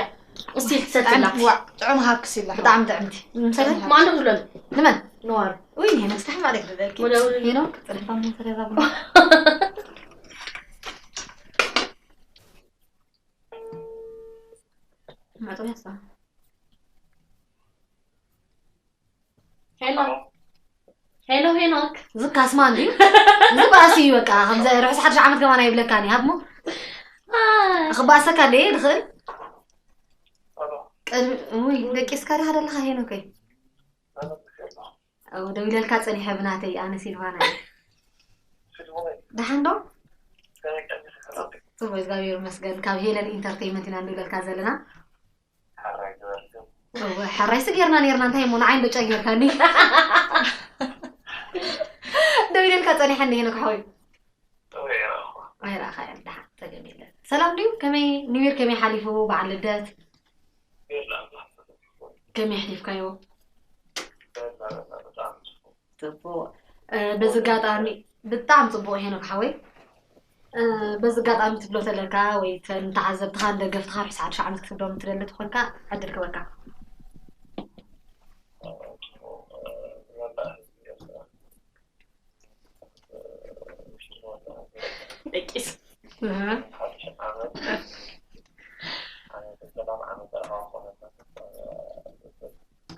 እስቲ ትሰትላ። ዋዕ፣ ጥዑም ሃክ ሲላ። ብጣዕሚ ጥዕምቲ። ምሰለ? ማን ደውልሉ? ንመን? ንዋር። ውይ፣ ሄኖክ፣ ስታሕ ማለት ክደልኪ። ወደ ውልሉ። ሄኖክ፣ ጽሪፋ ምን ሰለ ዛብሎ። ማዕጾ ያሳ። ሄሎ። ሄሎ ሄኖክ። ዝካስማ እንድዩ። ዝባእስ እዩ በቃ። ከምዚ ርሑስ ሓድሽ ዓመት ከማን ኣይብለካን እዩ። ሃብሞ። ኣይ። ክባእሰካ እንደ ይኽእል። ቅድሚ፣ ውይ፣ ደቂስካ ዲኻ ደለኻ ሄኖከይ? ኣው፣ ደው ኢለልካ ጸኒሐ ብናተይ፣ ኣነ ሲልቫና እየ። ደሓን ዶ? ጽቡቅ፣ እግዚኣብሔር ይመስገን። ካብ ሄለን ኢንተርቴይንመንት ኢና ንደውለልካ ዘለና። እወ፣ ሕራይሲ ጌርና ኔርና፣ እንታይ እሞ ንዓይ እንዶ ጨጊርካኒ። ደው ኢለልካ ጸኒሐ እንደ ሄኖክ ሓወይ። ኣይረኣኻ እየ፣ ደሓን፣ ጸገም የለን። ሰላም ድዩ? ከመይ ኒው ይር ከመይ ሓሊፉ? በዓል ልደት ከመይ ኣሕሊፍካዮ? ጽቡቕ። እ፣ በዚ ኣጋጣሚ ብጣዕሚ ጽቡቕ ሄኖክ ሓወይ። እ፣ በዚ ኣጋጣሚ ትብሎ ተለካ ወይ ተ-፣ ንተዓዘብትኻ ንደገፍትኻ ርሑስ ሓድሽ ዓመት ክትብሎም ትደሊ ተኾንካ ዕድል ክበካ። እህ። ሓድሽ ዓመት ኣነ ብሰላም ዓመት ኣልፋ ዝኾነ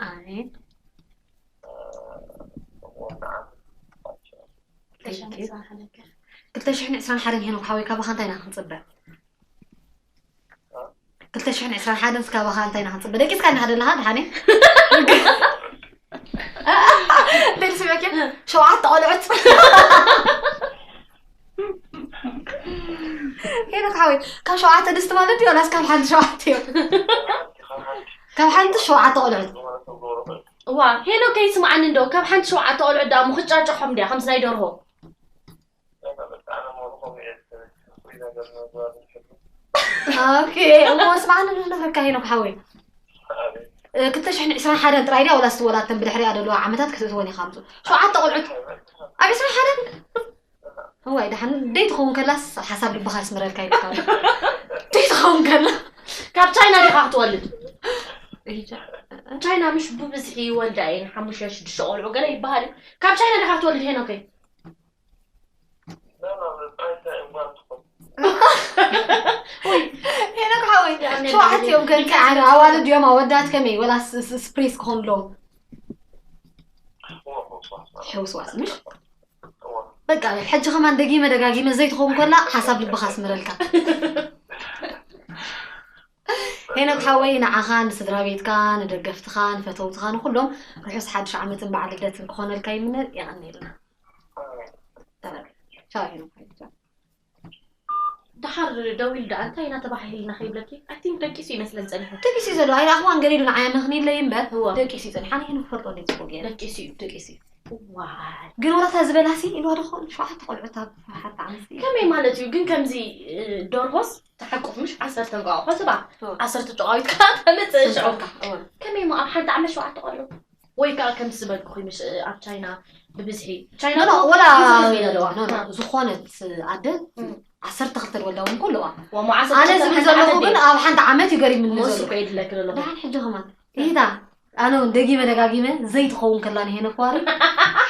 ኣሜን። ወናዓን ክልተ ሽሕን ዕስራን ሓደን ሄኖክ ሓወይ ካባኻ እንታይ ኢና ክንፅበ? ክልተ ሽሕን ዕስራን ሓደን ካባኻ እንታይ ኢና ክንፅበ? ደቂስካ ኢና ደለኻ ድሓኒ? ደል ስምዕክ ሸውዓተ ቆልዑት ሄኖክ ሓወይ ካብ ሸውዓተ ድስቲ ማለት ድዩ? ወላስ ካብ ሓንቲ ሸውዓተ እዮም? ካብ ሓንቲ ሸውዓተ ቆልዑት እዋ ሄኖከይ ስምዓኒ እንዶ ካብ ሓንቲ ሸውዓተ ቆልዑ ዳ ምኽጫጭሖም ድያ ከምዚ ናይ ደርሆ ኦኬ እሞ ስምዓኒ ንነግረካ ሄኖክ ሓወይ ክልተ ሽሕን ዕስራን ሓደን ጥራይ ድያ ወላስ ወላተን ብድሕሪኣ ዘለዋ ዓመታት ክትእትወን ኢኻ ምፁ ሸውዓተ ቆልዑት ኣብ ዕስራን ሓደን እዋይ ደሓን ደይ ትኸውን ከላስ ሓሳብ ልብኻ ስምረልካ ይልካ ደይ ትኸውን ከላ ካብ ቻይና ዲኻ ክትወልድ ቻይና ምሽ ብብዝሒ ይወልዳ እየን ሓሙሽተ ሽዱሽተ ቆልዑ ገለ ይበሃል እዩ ካብ ቻይና ዲኻ ክትወልድ ሄኖከይ ሄኖክ ሓወይ ሸውዓተ እዮም ገንፂ ኣዋልድ እዮም ኣወዳት ከመይ ወላ ስፕሪስ ክኾኑ ኣለዎም ሕውስዋስ ምሽ በቃ ሕጂ ከማን ደጊመ ደጋጊመ ዘይትኸውን ከላ ሓሳብ ልብኻ ስምረልካ ሄኖክ ሓወይ ንዓኻ ንስድራ ቤትካ ንደገፍትኻ ንፈተውትኻ ንኩሎም ርሑስ ሓድሽ ዓመትን በዓል ልደትን ክኾነልካ ይምነ የቐንየልና ቻው ሄኖክ ሓወይ ደሓር ደዊሉ ደኣ እንታይ ኢና ተባሂልና ከይብለኪ ኣይ ቲንክ ደቂሱ ይመስለን ጸኒሑ ደቂሱ ዘሎ ኣይረኣኽዋን ገሊሉ ንዓያ መኽኒለይ እምበር እዋ ደቂሱ እዩ ጸኒሑ ኣነ ይህን ክፈልጦ እንደ ጽቡቅ ገይረ ደቂሱ እዩ ደቂሱ እዩ ዋይ ግን ወላታ ዝበላሲ ኢልዋ ዶ ኸውን ሸውዓተ ቆልዑት ኣብ ሓንቲ ዓመት እዩ ከመይ ማለት እዩ ግን ከምዚ እ፣ ደርሆስ ተሓቁፍ ምሽ ዓሰርተ እንቋቑሖ ስባ እዋ ዓሰርተ ጨቓዊት ከዓ ተምፅእ ሽዑ ሰንጠቕካ እዋ ከመይ ሞ ኣብ ሓንቲ ዓመት ሸውዓተ ቆልዑ ወይ ከዓ ከምዚ ዝበልኩኺ ምሽ ኣብ ቻይና ብብዝሒ ቻይና ኖ፣ ኖ፣ እኮ ወላ ብዙሕ ህዝቢ እዩ ዘለዋ። ኖ፣ ኖ፣ ዝኾነት ኣደ እም። ዓሰርተ ክልተ ዝወልዳ እውን እኮ ኣለዋ። ወሞ ዓሰርተ ኣነ ክልተ ዝብል ሓንቲ ዘለኹ ዓመት ግን ድዩ? ኣብ ሓንቲ ዓመት እዩ ገሪምኒ ዘሎ። እሱ እኮ የድለኪ ዘለኹ። ደሓን ሕጂ ከማን ይታ ኣነ እውን ደጊመ ደጋጊመ ዘይትኸውን ከላ ንሄነ ኳሪ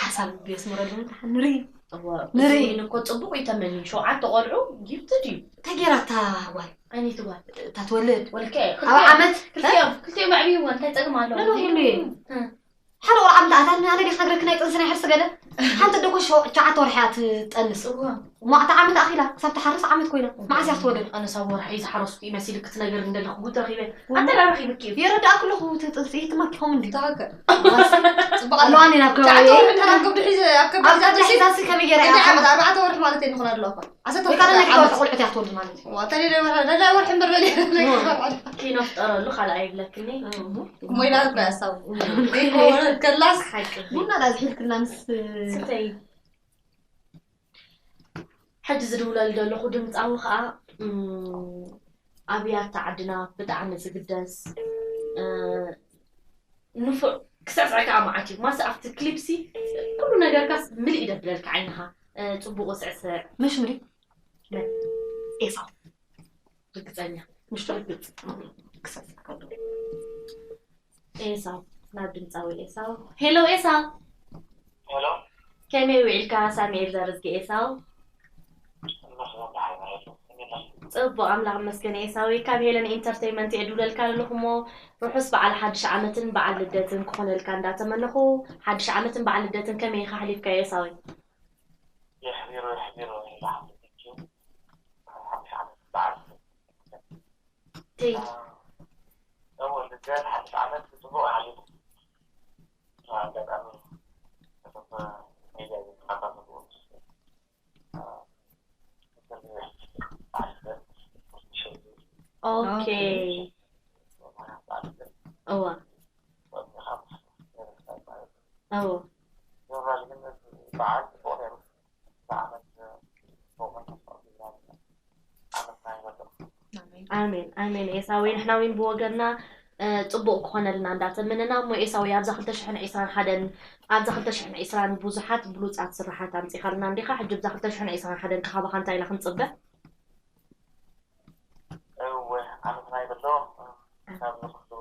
ሓሳብ የስምረሉ ንርኢ እወ፣ ንርኢ። እዚ እኮ ጽቡቕ እዩ ተመኒ። ሸውዓተ ቆልዑ ጊፍትድ እዩ። እንታይ ገይራታ ጓል? ዓይነይቲ ጓል። እታ ትወልድ ወልከ ኣብ ዓመት ክልቲኦም ክልቲኦም ኣዕብይዋ እንታይ ጸገም ኣለዎ? ኖ፣ ኖ፣ ሄሉ እየ። እ። ሓደ ቆልዓ ምተኣታትና ኣነ ዲኻ ክነግረኪ ናይ ጥንሲ ናይ ሕርሲ ገለ ሓንቲ ኣደ እኮ ሸው- ትሽዓተ ወርሒ እያ ትጠንስ እዋ። እሞ ኣታ ዓመት ኣኺላ ክሳብ ትሓርስ ዓመት ኮይና መዓስ እያ ክትወልድ ኣነሳ ወርሒ ዝሓረስኩ እዩ መሲልክ ትነገር እንደለኹ ጉድ ረኺበ ኣንተ ዳ ረኺብኪ እዩ የረዳእኩ ኣለኹ እቲ ጥንሲ ትማኪ ከምኡ እንዲ ተሃገር ጽቡቕ ኣለዋ ኣለዋ እኔ ናብ ከባቢ ትሽዓተ ወርሒ እንተ ናብ ከብዲ ሒዘ ኣብ ከብዲ ኣብ ሒዛ ከብዲ ጥንሲ ሒዛሲ ከመይ ገይራ እንታይ እያ ዓመት ኣርባዕተ ወርሒ ማለት እዩ ንኾን ኣለዋ እኳ ዓሰርተ ወይ ካልእ ክልተ ናይ ዓመት ቆልዑ ቆልዑት እያ ትወልድ ማለት እዩ ዋተሌ ደወርሒ ደላይ ወርሒ እምበር በል ኪኖ ፍጠረሉ ካልኣ ይብለክኒ ሞይና እኮ ያሳው ከላስ ሓቂ ቡና ዳ ዝሒልክልና ምስ ስተይ ሕጂ ዝድውለሉ ዘለኹ ድምፃዊ ከዓ ኣብያታ ዓድና ብጣዕሚ ዝግደስ ንፉዕ ክስዕስዕ ከዓ መዓት እዩ ማስ ኣብቲ ክሊፕሲ ኩሉ ነገርካስ ምልእ ይደብለልካ ዓይንኻ ፅቡቁ ስዕስዕ ምሽ ምሪ ኤሳው ርግፀኛ ምሽ ርግፅ ክስዕስዕ ከሎ ኤሳው ናብ ድምፃዊ ኤሳው ሄሎ ኤሳው ሄሎ ከመይ ውዒልካ ሳሚኤል ዘርዝጊ ኤሳው እመስገን ደሓን እየ ከመይ ኣለኺ ፅቡቅ ኣምላኽ መስገን ኤሳዊ ካብ ሄለን ኢንተርቴይመንት እየ ድውለልካ ዘለኹ እሞ ርሑስ በዓል ሓድሽ ዓመትን በዓል ልደትን ክኾነልካ እንዳተመነኹ ሓድሽ ዓመትን በዓል ልደትን ከመይ ኢኻ ኣሕሊፍካዮ ኤሳዊ የሕቢሩ የሕቢሩ ኢላ ሓፍተይ ሓድሽ ዓመት በዓል ተይ እወ ልደት ሓድሽ ዓመት ብፅቡቅ ሓሊፉ ኣጋጣሚ እቶም ሜድያ ዝከታተልዎ ኦኬ እወ እወ ኣሜን ኣሜን ኤሳዊ ንሕና እውን ብወገንና ፅቡቅ ክኾነልና እንዳተመነና እሞ ኤሳዊ ኣብዛ ክልተ ሽሕን ዕስራን ሓደን ኣብዛ ክልተ ሽሕን ዕስራን ብዙሓት ብሉፃት ስራሓት ኣምፂኻልና እንዲኻ ሕጂ ብዛ ክልተ ሽሕን ዕስራን ሓደን ከኻባኻ እንታይ ኢና ክንፅበ እወ ዓመት ናይ በሎ ካብ ንኩሉ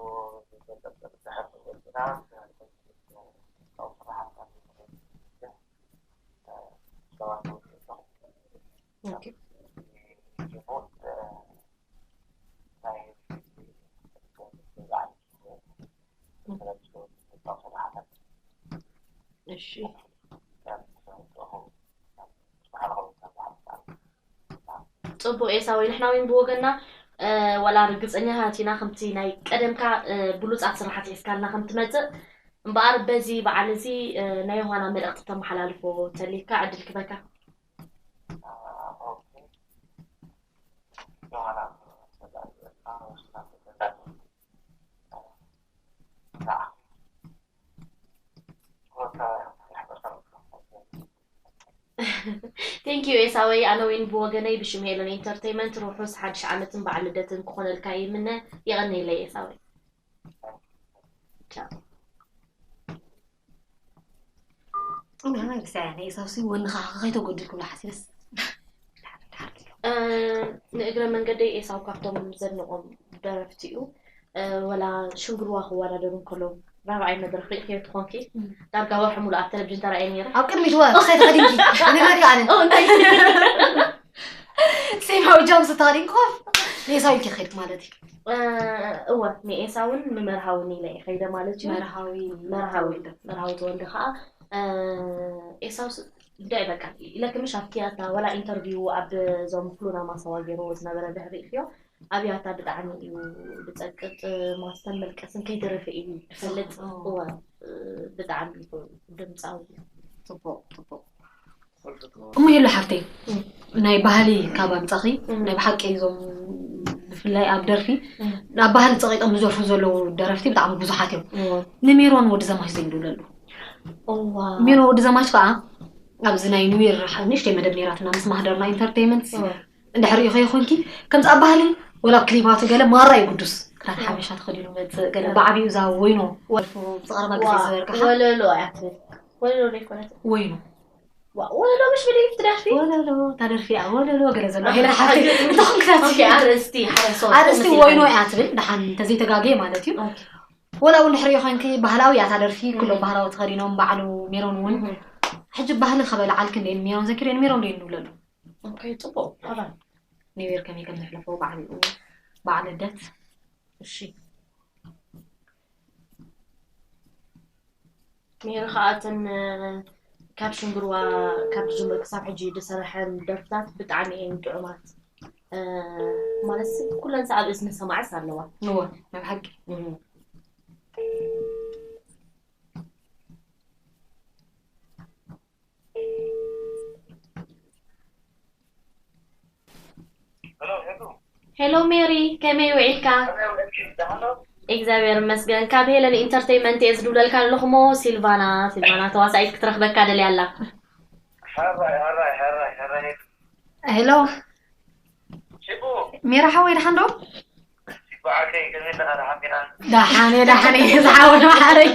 ዝሕር ወፅና ካብ ስራሓት ካብ ሰባት ንወፅእ ኣለኹ ኦኬ እሺ። ጽቡቕ ኤሳወይ፣ ንሕና እውን ብወገንና፣ እ፣ ዋላ ርግጸኛታት ኢና፣ ከምቲ ናይ ቀደምካ፣ እ፣ ብሉጻት ስራሓት ሒዝካልና ከም ትመጽእ፣ እምበኣር በዚ በዓል እዚ፣ እ፣ ናይ ዮሃና መልእኽቲ ተመሓላልፎ ተልዩካ ዕድል ክበካ። Thank you ኤሳወይ። ኣነ ዊን ብወገነይ ብሽም ሄለን ኢንተርቴይመንት ርሑስ ሓድሽ ዓመትን በዓል ልደትን ክኾነልካ ይምነ። የቐንየለይ ኤሳወይ። ቻው። ንሳ ናይ ኤሳውሲ ወንኻ ከይተጎድል ክብላ ሓሲበስ እ፣ ንእግረ መንገደይ ኤሳው ካብቶም ዘድንቖም ደረፍቲ እዩ። እ፣ ወላ ሽንግርዋ ክወዳደሩ እንከለዉ ራብዓይ መድረኽ ርኢኽዮ ትኾንኪ። ዳርጋ ወርሒ ሙሉእ ኣብ ቴሌቪዥን ተራእየ ነይረ። ኣብ ቅድሚት ወ ክሳይ ተኸዲንኪ ነግረካ ኣነ ኦ እንታይ ሴማዊ ጃምስ ተኸዲንኪ ኮፍ ንኤሳው ኢልኪ ከይድክ ማለት እዩ። እ፣ እወ ንኤሳውን ንመርሃውን ኢለ እየ ከይደ ማለት እዩ። መርሃዊ መርሃዊ ተወልደ። መርሃዊ ተወልደ ከዓ እ፣ ኤሳው ስ- እንታይ በቃ ኢለክ ምሽ ኣብቲ ኣታ ወላ ኢንተርቪው ኣብ ዞም ፍሉና ማሰዋ ገይርዎ ዝነበረ ድሕሪ ኢልዮ ኣብያታ ብጣዕሚ እዩ ብፀቅጥ ማስተን መልቀስን ከይተረፈ እዩ ዝፈልጥ እወ ብጣዕሚ ድምፃዊ እዩ ፅቡቅ ፅቡቅ እሞ የሎ ሓፍተይ ናይ ባህሊ ካብ ኣምፃኺ ናይ ብሓቂ እዞም ብፍላይ ኣብ ደርፊ ኣብ ባህሊ ፀቂጦም ዝደርፉ ዘለዉ ደረፍቲ ብጣዕሚ ብዙሓት እዮም ንሜሮን ወዲ ዘማች ዘይብሉ ኣለዉ ሜሮን ወዲ ዘማች ከዓ ኣብዚ ናይ ኒው ይር ንእሽተይ መደብ ነይራትና ምስ ማህደርና ኢንተርቴይመንት እንድሕር ሪኢኸዮ ኮንኪ ከምዚ ኣብ ባህሊ ወላ ኣብ ክሊባቱ ገለ ማራ እዩ ግዱስ ክዳን ሓበሻ ተኸዲኑ መፅእ ገለ ብዓብዩ እዛ ወይኖ ወልፉ ብዝቐረባ ግዜ ዝበርግሓ ወለሎ እያ ትብል ወለሎ ዘይኮነት ወይኖ ወለሎ ምሽ ብደይ ትደርፊ ወለሎ እታ ደርፊ እያ ወለሎ ገለ ዘሎ ሄላ ሓፍቲ እንተኾን ክታት ኦኬ ኣርእስቲ ሓረሶ ኣርእስቲ ወይኖ እያ ትብል ደሓን እንተዘይተጋገየ ማለት እዩ ወላ እውን ድሕሪኦ ኮንኪ ባህላዊ እያ እታ ደርፊ ኩሎም ባህላዊ ተኸዲኖም ባዕሉ ሜሮን እውን ሕጂ ባህሊ ከበልዓልኪ እንደ ሜሮን ዘኪረ ሜሮን ዶ ንብለሉ ፅቡቅ ኣባል ኒው ይር ከመይ ከም ነሕልፎ በዓል በዓል ልደት እሺ ሜሪ ከዓ እተን ካብ ሽንግርዋ ካብ ዝጅምር ክሳብ ሕጂ ዝሰረሐን ደርፍታት ብጣዕሚ እየን ጥዑማት ማለት ኩለን ኣብ እዝኒ ሰማዕስ ኣለዋ እወ ናይ ብሓቂ ሄሎ ሜሪ ከመይ ውዒልካ እግዚኣብሔር ይመስገን ካብ ሄለን ኢንተርቴይመንት እየ ዝድውለልካ ኣለኹሞ ሲልቫና ሲልቫና ተዋሳኢት ክትረኽበካ ደልያ ኣላ ሄሎ ሜራ ሓወይ ደሓን ዶ ደሓነ ደሓነ ዝሓወ ማሓረይ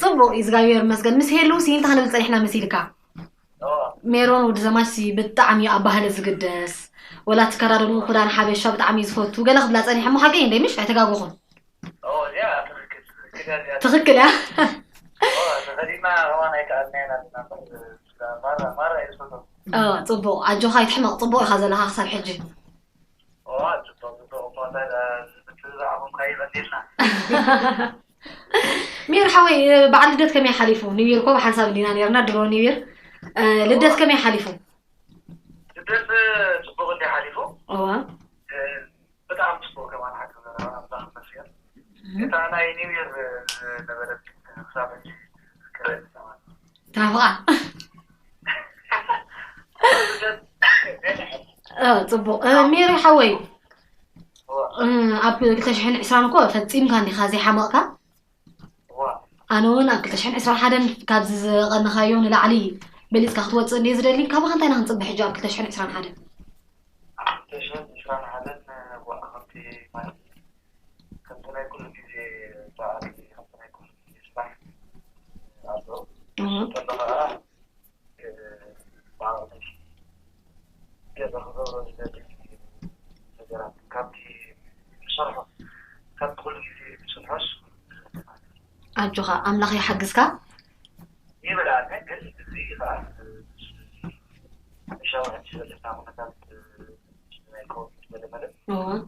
ፅቡቅ እዩ እግዚኣብሔር ይመስገን ምስ ሄሉ ሲ እንታይ ክንብል ፀኒሕና መሲልካ ሜሮን ወዲ ዘማች ብጣዕሚ እዩ ኣብ ባህሊ ዝግደስ ወላ ትከዳደኑ ክዳን ሓበሻ ብጣዕሚ እዩ ዝፈቱ ገለ ክብላ ፀኒሐ እሞ ሓቂ እንደ ምሽ ኣይተጋገኹን ትኽክል እያ ፅቡቅ ኣጆኻ ኣይትሕመቕ ፅቡቅ ኢኻ ዘለኻ ክሳብ ሕጂ ሜር ሓወይ በዓል ልደት ከመይ ሓሊፉ ኒው ይር እኮ ብሓንሳብ እንዲና ነርና ድሮ ኒው ይር ልደት ከመይ ሓሊፉ ልደት ፅቡቅ እንዲ ሓሊፉ እዋ ብጣዕሚ ፅቡቅ ከማን ሓቂ ዘረባ ኣምላኽ ይመስገን እታ ናይ ኒው ይር ዝነበረት ክሳብ ሕጂ ዝዝክረ ትናፍቓ ፅቡቅ ሜሪ ሓወይ ኣብ ክልተ ሽሕን ዕስራን እኮ ፈፂምካ እንዲኻ ዘይሓመቕካ ኣነ እውን ኣብ ክልተ ሽሕን ዕስራን ሓደን ካብዚ ዝቐነኻዮ ንላዕሊ በሊፅካ ክትወፅእ እንድየ ዝደሊ ካባኻ እንታይ ኢና ክንፅበ ሕጂ ኣብ ክልተ ሽሕን ዕስራን ሓደን ክልተ ሽሕን ዕስራን ሓደን ዋእ ከምቲ ማለት ከምቲ ናይ ኩሉ ግዜ በዓል ከምቲ ናይ ኩሉ ግዜ ስራሕ ኣሎ ከሎ ከዓ ባዕለይ ገዛ ክገብሮ ዝደሊ ነገራት ካብቲ ዝሰርሖ ካብቲ ኩሉ ግዜ ዝሰርሖስ ኣጆኻ ኣምላኽ ይሓግዝካ ይብል ኣነ ግን እዚ ከዓ ሻውዐት ዝበለና ኩነታት ናይ ኮቪድ መለመለ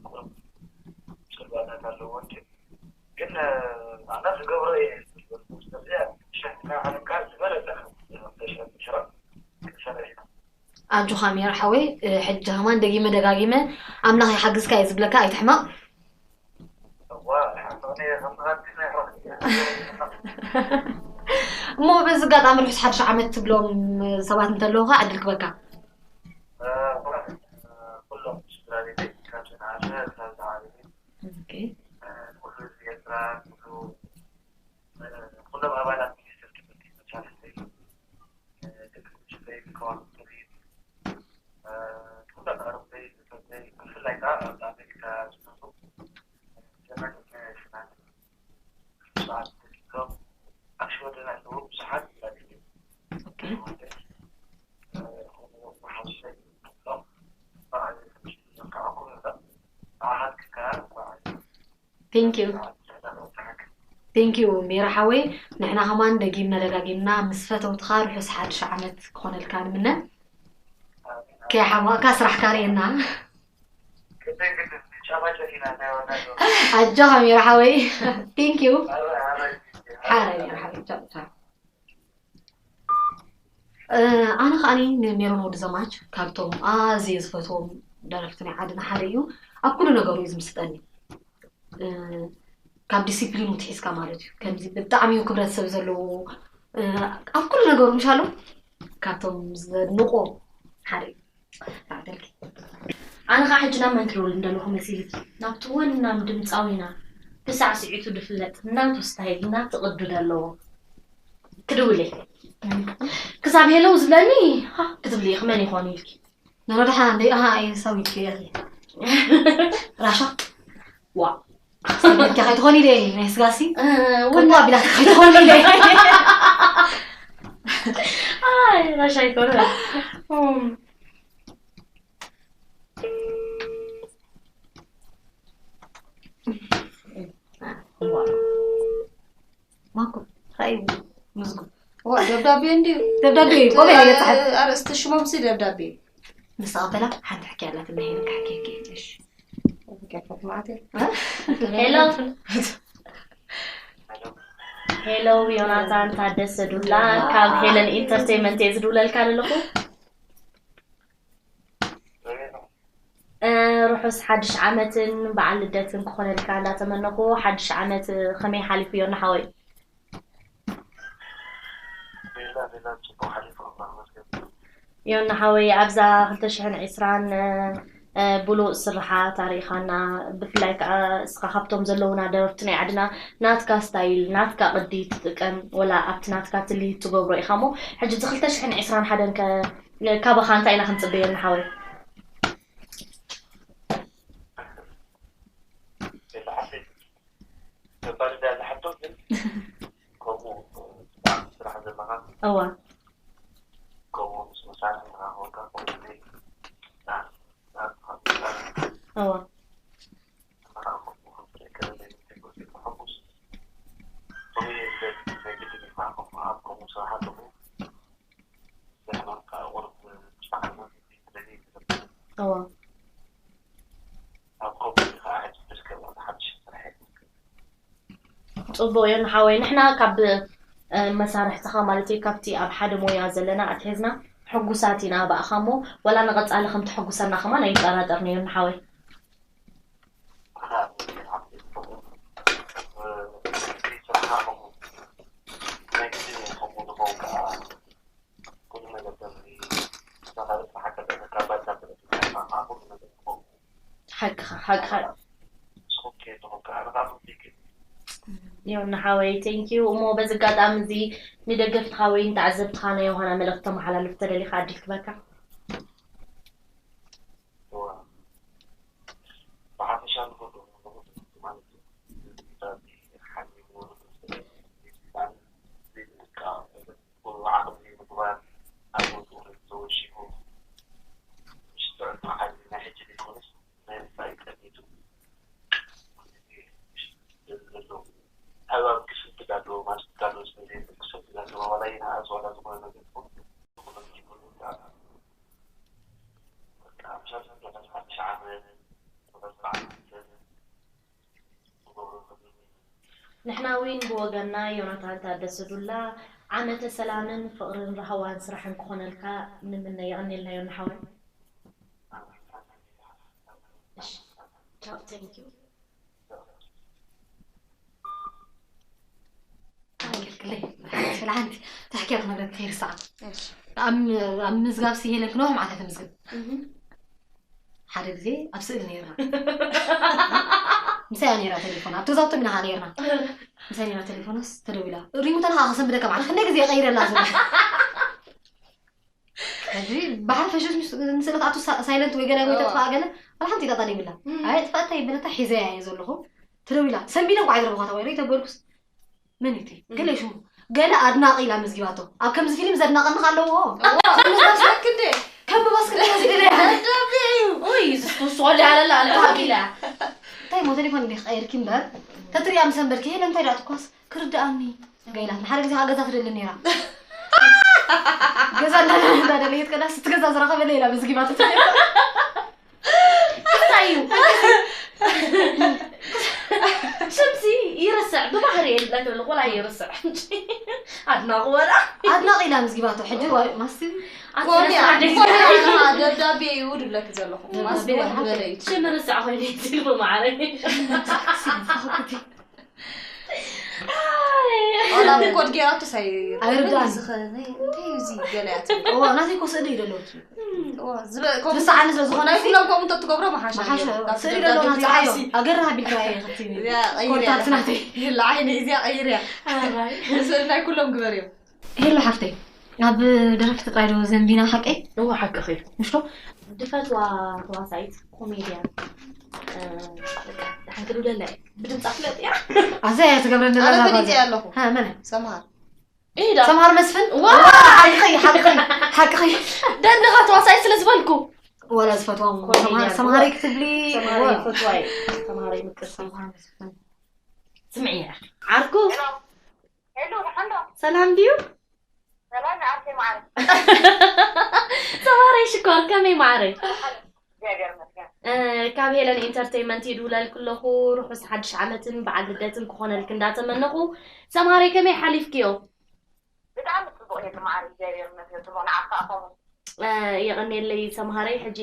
ቁርብ ስልባታት ኣለዎ እንጂ ግን ኣነ ክገብሮ እየ ኣጆኻ ሜራ ሓወይ፣ ሕጂ ኸማን ደጊመ ደጋጊመ ኣምላኽ ይሓግዝካ እየ ዝብለካ፣ ኣይትሕመቕ። እሞ በዚ ኣጋጣሚ ርሑስ ሓድሽ ዓመት ትብሎም ሰባት እንተለዉ ኸዓ ዕድል ክበካ። ኩሎም ስድራ ቤተይ ካብ ዝነኣሰ ክሳብ ዝዓበየ፣ ኩሉ ህዝቢ ኤርትራ፣ ኩሉ ኩሎም ኣባላት ሚኒስትሪ ትምህርቲ መሳርሕተይ፣ ደቂ ጉጅለይ፣ ከዋኽብተይ፣ ኩሎም ኣዕሩኽተይ፣ ብጾተይ፣ ብፍላይ ከኣ ኣብ ኣሜሪካ ዝነብሩ ዘመድ ሽማግለ፣ ስብሓት ተኪሎም ኣብ ሽወደን ኣለዉ ብዙሓት ማለት እዩ። Thank you. Thank you ሜራ ሓወይ። ንሕና ከማን ደጊምና ደጋጊምና ምስ ፈተውትኻ ርሑስ ሓድሽ ዓመት ክኾነልካ ንምነ። ከይሓማቕካ ስራሕካ ርእየና። ኣጆኻ ሜራ ሓወይ። Thank you። ሓራይ ሜራ ሓወይ። ቻው ቻው። ኣነ ከዓኒ ንሜሮን ወዲ ዘማች ካብቶም ኣዝየ ዝፈትዎም ደረፍቲ ናይ ዓድና ሓደ እዩ። ኣብ ኩሉ ነገሩ እዩ ዝምስጠኒ። ካብ ዲሲፕሊን ውትሒዝካ ማለት እዩ። ከምዚ ብጣዕሚ እዩ ክብረት ሰብ ዘለዎ ኣብ ኩሉ ነገሩ ምሻሎ ካብቶም ዘድንቆ ሓደ እዩ። ኣነ ከዓ ሕጂ ናብ መን ክደውል እንደለኹ መሲልኪ? ናብቲ ወናም ድምፃዊና ብሳዕስዒቱ ድፍለጥ ናቱ ስታይል ናቱ ቅዱ ደለዎ ክድውል እየ። ክሳብ ሄለው ዝብለኒ ሃ ክትብሊ ኢኺ መን ይኾን ኢልኪ? ነረድሓ እንደ ኣሃ ኣይ ሰዊት ከያት ራሻ ዋ ሰዊት ከያት ሆኒ ደይ ናይ ስጋሲ ወላ ቢላ ሆኒ ደይ ኣይ ራሻ ይኮነ ማኩ ራይ ምዝጉ ደብዳቤ እንዲ ደብዳቤ ቆበ ይገጻል ኣርእስቲ ሽሞም ሲ ደብዳቤ ምስ ኣበላ ሓንቲ ሕኪ ኣላት እና ሄለን ካሕኪ ሕኪ እሺ ገፈት ማዕቴ ሄሎ ሄሎ ዮናታን ታደሰ ዱላ ካብ ሄለን ኢንተርቴንመንት እየ ዝድውለልካ ዘለኹ ርሑስ ሓድሽ ዓመትን በዓል ልደትን ክኾነልካ እንዳተመነኹ ሓድሽ ዓመት ከመይ ሓሊፉ ዮና ሓወይ ዮና ሓወይ ኣብዛ ክልተ ሽሕን ዕስራን ብሉእ ስርሓት ኣሪኢኻና ብፍላይ ከዓ እስኻ ካብቶም ዘለውና ደረፍቲ ናይ ዓድና ናትካ ስታይል ናትካ ቅዲ ትጥቀም ወላ ኣብቲ ናትካ ትልሂት ትገብሮ ኢኻ እሞ ሕጂ እዚ ክልተ ሽሕን ዕስራን ሓደን ከ ካባኻ እንታይ ኢና ክንፅበ ዮና ሓወይ ገባሪ ዳ ዝሓቶ ግን ከምኡ ብጣዕሚ ስራሕ ዘለኻ እዋ ከምኡ ምስ መሳርሕና ኮንካ ከምኡ ናይ እዋ እዋ ፅቡቅ እዩ ንሓወይ ንሕና ካብ መሳርሕትኻ ማለት እዩ ካብቲ ኣብ ሓደ ሞያ ዘለና ኣትሒዝና ሕጉሳት ኢና ብኣኻ እሞ ዋላ ንቐፃሊ ከም ትሕጉሰና ከማን ኣይንጠራጠርን እዩ ንሓወይ ሓቅኻ ሓቅኻ ዮና ሓወይ thank you እሞ በዚ ኣጋጣሚ እዚ ንደገፍትኻ ወይ ንተዓዘብትኻ ናይ ዮሃና መልእኽቲ ተመሓላልፍ ተደሊኻ ዕድል ክበካ ብሓፈሻ ንኹሉ ንኹሉ ማለት እዩ። እዚ ቢታቲ ሓሚሙ ንኽልተ ዘይብልካ ኩሉ ዓቕሚ ምግባር ኣብ ወድኡ ተወሺኹ ምሽ ጥዕና ሓይሊ ናይ ሕጂ ዘይኮነስ ናይ ምሳይ ቀኒቱ ዘሎ ሃባብ ክስንትድ ኣለዎ ማለት ትጋሎ ስለዘይብል ክሰንትድ ኣለዎ ዋላ ይንኣስ ዋላ ዝኾነ ነገር ይኹን ንኹሎም ይኹን ንሕና እውን ብወገንና ዮናታን ታደሰ ዱላ ዓመተ ሰላምን ፍቕርን ራህዋን ስራሕን ክኾነልካ ንምነ። የቐንየልና ዮና ሓወይ። እሺ፣ ቻው፣ thank you። ኣገልግለይ፣ ሓንቲ ትሕኪያ ክነግረክ ከይርሳዕ። እሺ። ኣብ ኣብ ምዝጋብ ሲ ሄለን ክነውሕ ማለት ተምዝግብ። ሓደ ግዜ ኣብ ስእሊ ነይርና። ምሳያ ነይራ ቴሌፎን ኣብቲ ዛውቶም ኢና ነይርና። ምሳይ ነይራ ቴሌፎንስ ተደዊላ፣ ሪንግቶን ከዓ ከሰንብደካ ማለት ክንደይ ግዜ ቀይረላ ዝብል። ሕጂ ባሕሪ ፈሽሽ ምስ ንስእለት ኣቱ ሳይለንት ወይ ገለ ወይ ተጥፋ ገለ፣ ዋላ ሓንቲ ጣጣ ይብላ። ኣይ ጥፋእታ ይብለታ፣ ሒዘያ እየ ዘለኹ። ተደዊላ ሰንቢደ እንኳ ኣይደረብኳታ ወይ ሪተ በልኩስ፣ መን እቲ ገለ ሽሙ፣ ገለ ኣድናቂ ኢላ መዝጊባቶ። ኣብ ከምዚ ፊልም ዘድናቀኒ ኣለዎ። ክንዴ ከም ባስክል ዝደለ። ደብዩ ኡይ ዝስኩስ ወላ ኣለላ ኣለላ። እንታይ ሞ ቴሌፎን እንዲህ ቀይርኪ እምበር፣ ተትሪያ ምስ ኣንበርኪ ሄለ እንታይ ዳኣ ትኳስ ክርድኣኒ። ገይላት ንሓደ ግዜ ገዛ ትደሊ ነይራ። ገዛ እንዳደለየት ቀዳስ ትገዛ ዝረኸበለ ኢላ መዝጊባቶ። እንታይ እዩ? ሽምሲ ይርስዕ ብባህሪ የለ ክብል ቆላ ይርስዕ። ኣድናቑ ወላ ኣድናቂ ኢላ መዝጊባቶ። ሕጂ ዋ- ማስቲ ኮንያ ኣትነሳ ኮንያ ደብዳቤ ይውድለክ ዘለኹ ማስቲ ወድ በለዩ ሽም ርስዕ ኮይኑ ይትልፉ ማዕረ። ኦላ ኮድ ጌራቱ ሳይ ኣይርዳን። ዝኸነ እንታይ እዩ እዚ ገለያት እዋ ናተይ ኮ ስእሊ እዩ ደለዎት። ዝበ- ከምኡ- ርስዓኒ ስለ ዝኾነ ናይ ኩሎም ከምኡ እንተትገብሮ መሓሻ መሓሻ ነይሩ። ካብ ስእሊ ደብዳቤ ደለዎ ናተይ ዓዮ ትሓሲ። ኣገርሃ ቢልካ እየ ከትኒ እዚኣ ቀይርያ። ኮንታክት ናተይ ይላ ዓይነ እዚኣ ቀይርያ። ስእሊ ናይ ኩሎም ግበርዮ። ሄሎ ሓፍተይ፣ ናብ ደረፍቲ ጥራይ ዶ ዘንቢና ሓቀይ? እዎ ሓቅኺ። ምሽቶ ድፈትዋ ተዋሳኢት ኮሜድያን እ፣ በቃ ደሓን ክድውለላ እየ። ብድምፃ ፍለጥ እያ። ኣዘ እያ ትገብረኒ ኣነ ዘላ ፈሊጠ ባዛ። ኣለኹ። ሃ መን? ሰምሃር ኢዳ ሰምሃር መስፍን? ዋ! ሓቅኺ ሓቅኺ ሓቅኺ። ደንኻ ተዋሳኢት ስለ ዝበልኩ ወላ ዝፈትዎም ኮሜድያን። ሰምሃር- ሰምሃረይ ክትብሊ ተምሃራይ ወ- ፈትዋይ ተምሃራይ ምቅርሲ ሰምሃር መስፍን። ስምዒ ዓርኩ ሄሎ፣ ደሓን ዶ? ሰላም ድዩ? ሰላም ንዓርከይ ማዕረ። ሰምሃረይ ሽኮር ከመይ ማዕረይ? እግዚኣብሔር ይመስገን። እ፣ ካብ ሄለን ኢንተርቴይንመንት ይድውለልክ ኣለኹ። ርሑስ ሓድሽ ዓመትን በዓል ልደትን ክኾነልክ እንዳተመነኹ። ሰምሃረይ ከመይ ሓሊፍክዮ? ብጣዕሚ ጽቡቕ ሄሉ ማዕረ፣ እግዚኣብሔር ይመስገን። ጽቡቕ፣ ንዓኻ ከመይ? እ፣ የቐንየለይ ሰምሃረይ። ሕጂ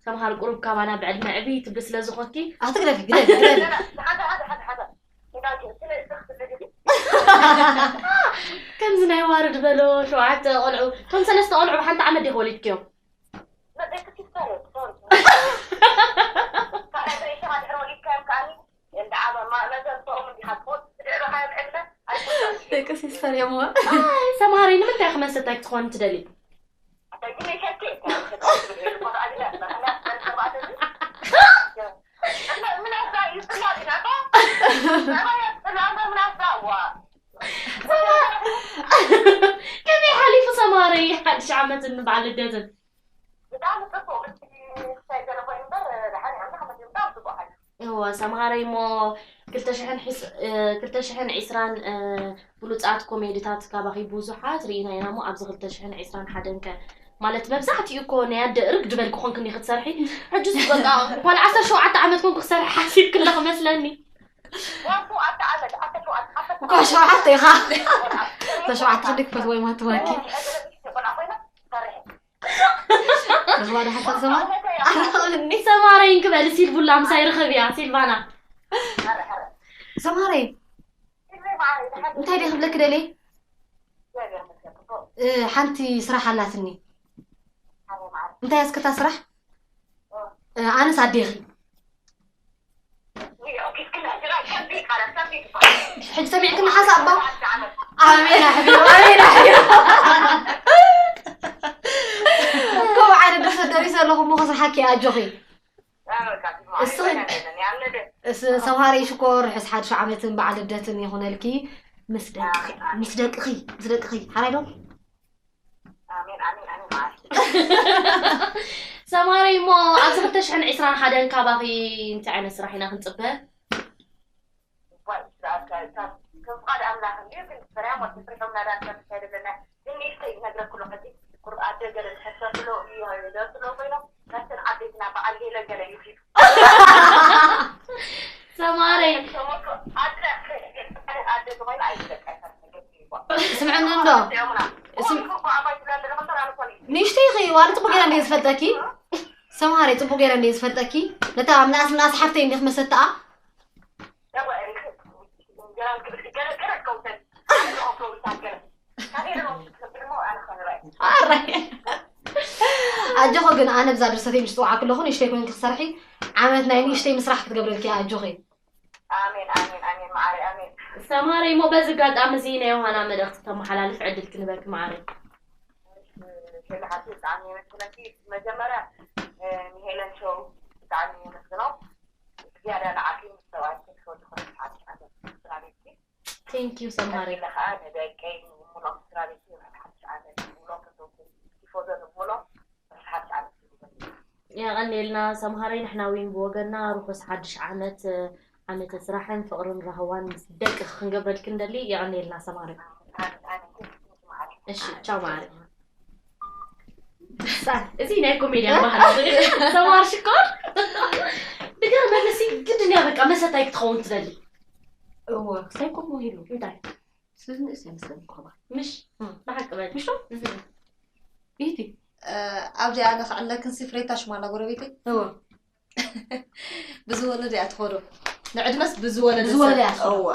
ሰምሃር ቁሩብ ካባና ብዕድመ ዕብይ ትብሊ ስለ ዝኾንኪ ኣትግደፊ ግደፊ ግደፊ። ሓደ፣ ሓደ፣ ሓደ፣ ሓደ። እንዳቂ፣ ስለ እሱ ክትብል ድዩ? ከምዚ ናይ ዋርድ በሎ ሸውዓተ ቆልዑ፣ እቶም ሰለስተ ቆልዑ ብሓንቲ ዓመት ዲኹም ወሊድክዮም? መደቂ ሲስተር፣ ሶሪ። ካልኣይ ብሬሽማ ድሕሪ ወሊድካዮም ከኣኒ፣ እንዳ ዓበ፣ ማ-፣ መዘንተኦም እንዲኻ ትኾን፣ ብድዕብኻዮም ዕድመ ኣይኮነን። ደቂ ሲስተር እዮም። ኣይ፣ ሰምሃረይ ንምንታይ ክመሰታይ ክትኾን ትደሊ? ኣታ ግን ይሸኪ፣ እኮ፣ እኮ፣ እኮ፣ እኮ፣ እኮ፣ ምን ኣዛ እዩ ጽላል ኢና፣ እኮ? ምን ኣዛ፣ ዋ። ከመይ ሓሊፉ ሰምሃረይ ሓድሽ ዓመትን በዓል ልደትን? ብጣዕሚ ጽቡቕ፣ ምስቲ ክሳይ ገለ ኮይኑ እምበር፣ ደሓን እዩ፣ ኣምላኽ መሲሉ ብጣዕሚ ጽቡቕ ሓሊፉ። እወ፣ ሰምሃረይ እሞ ክልተ ሽሕን ሒስ-፣ እ፣ ክልተ ሽሕን ዕስራን፣ እ፣ ብሉጻት ኮሜድታት ካባኺ ብዙሓት ርኢና ኢና እሞ፣ ኣብዚ ክልተ ሽሕን ዕስራን ሓደን ከ? ማለት መብዛሕትኡ እኮ ናይ ኣደ እርግ ድበል ክኾንክኒ ክትሰርሒ። ሕጂ በቃ ኳል ዓሰርተ ሸውዓተ ዓመት ኮንኩ ክሰርሒ ሓሲብኪ ኣለኺ መስለኒ። ዋፉ ኣታ ዓመት፣ ኣታ ሸውዓተ፣ ኣታ እኳ ሸውዓተ ኢኻ። ተሸውዓተ ክንደይ ክፈትዎ እዮም ኣትዋኪ? ቆልዓ ኮይና፣ ሰርሒ። ተዝዋደ ሓሳብ ዘማ? ኣረኸብኒ። ሰማረይ እንክበል ሲልቡላ ምሳይ ርኸብያ ሲልቫና። ሰማረይ፣ እንታይ ደይ ክብለክ ደልየ? እ፣ ሓንቲ ስራሕ ኣላትኒ። እንታይ ኣስከታ ስራሕ? እ፣ ኣነስ ኣዴኺ። ሕጂ ሰሚዕክኒ ሓሳብ ባ? ኣሜን ኣሕቢሩ፣ ኣሜን ኣሕቢሩ። ከምኡ ዓይነት ደርሰት ደሪሰ ኣለኹ እሞ ከስርሓኪ ኣጆኺ። እስኺ እስ-፣ ሰምሃረይ ሽኮር፣ ርሑስ ሓድሽ ዓመትን በዓል ልደትን ይኹነልኪ። ምስ ደቅኺ፣ ምስ ደቅኺ፣ ምስ ደቅኺ። ሓራይ ዶ? ኣሜን፣ ኣሜን፣ ኣሜን፣ ኣሜን። ሰማረይ እሞ ኣብዚ ክልተ ሽሕን ዕስራን ሓደን ካባኺ እንታይ ዓይነት ስራሕ ኢና ክንጽበ? ዋይ፣ ስርዓት ካብ፣ ካብ፣ ከም ፍቓድ ኣምላኽ እንድዩ፣ ግን ፍርያም ወዲ ፍርሖም ናዳ ንሰርሕ ኣይደለና። ግን ንእሽተይ ይነግረኩ ኣለኹ፣ ሕጂ ቁሩብ ኣደ ገለ ዝሕሰብሎ እዩ፣ ደርሱ ሎ ኮይኖም፣ ካብተን ዓበይትና በዓል ሄለን ገለ እዩ ሒዙ። ሰማረይ። ተመቶ ኣደ፣ ኣደ፣ ስምዕኒ እንዶ። ስም-፣ ንእሽተይ ኢኺ፣ ዋላ ጽቡቅ ገይረ እንደ ዝፈልጠኪ። ሰምሃረይ፣ ጽቡቅ ገይረ እንደ ዝፈልጠኪ። ነታ ምናስ፣ ምናስ ሓፍተይ እንዲኽ መሰተኣ። ኣራይ። ኣጆኺ ግን ኣነ ብዛ ድርሰተይ ምስ ጽውዓኪ ኣለኹ፣ ንእሽተይ ኮይንኪ ክሰርሒ፣ ዓመት ናይ ንእሽተይ ምስራሕ ክትገብረልኪ እያ፣ ኣጆኺ። ኣሜን፣ ኣሜን፣ ኣሜን፣ መዓረይ፣ ኣሜን። ሰማረይ፣ እሞ በዚ ኣጋጣሚ እዚ ናይ ዮሃና መልእኽቲ ተመሓላልፍ ዕድል ክንበኪ፣ መዓረይ። ሄሎ ሓፍቲ፣ ብጣዕሚ የመስግነኪ። መጀመርያ፣ እ፣ ንሄለን ሾው ብጣዕሚ የመስግኖ። ዝያዳ ንዓኪ ምስ ሰብኣይኪ ክትወዲ ኮነ ሓንቲ ዓመት ስራ ቤትኪ። Thank you ሰማሪ። ቀጺለ ከኣ ንደቀይ፣ ንሙሎም ስራ ቤትኪ ርሕሓት ዓመት ንብሎ፣ ከቶም ቲፎዞ ንብሎ ርሕሓት ዓመት ይብለኒ። የቐንየልና ሰምሃረይ፣ ንሕና እውን ብወገንና ርሑስ ሓድሽ ዓመት፣ ዓመተ ስራሕን ፍቕርን ራህዋን ምስ ደቅኺ ክንገብረልኪ ንደሊ። የቐንየልና ሰምሃረይ። ኣነ፣ ኣነ፣ እሺ፣ ቻው መዓረይ። ሳት፣ እዚ ናይ ኮሜድያን ባህሊ። ሰምሃር ሽኮር። ንገር መልሲ ግድን እያ፣ በቃ መሰታይ ክትኸውን ትደሊ። እወ፣ ክሳይ ኮሞ ሂሉ። እንታይ? ስዝ ንእስ እያ መስለኒ ኮባ። ምሽ? እም። ብሓቂ በል። ምሽ? እህ። ኢቲ። እ፣ ኣብዚ ኣነ ክዕለክን ሲ ፍሬታ ሽማላ ጎረቤተይ። እወ። ብዝወለደ እያ ትኸዶ። ንዕድመስ ብዝወለደ ብዝወለደ ሰብ። እያ ትኸዶ። እወ።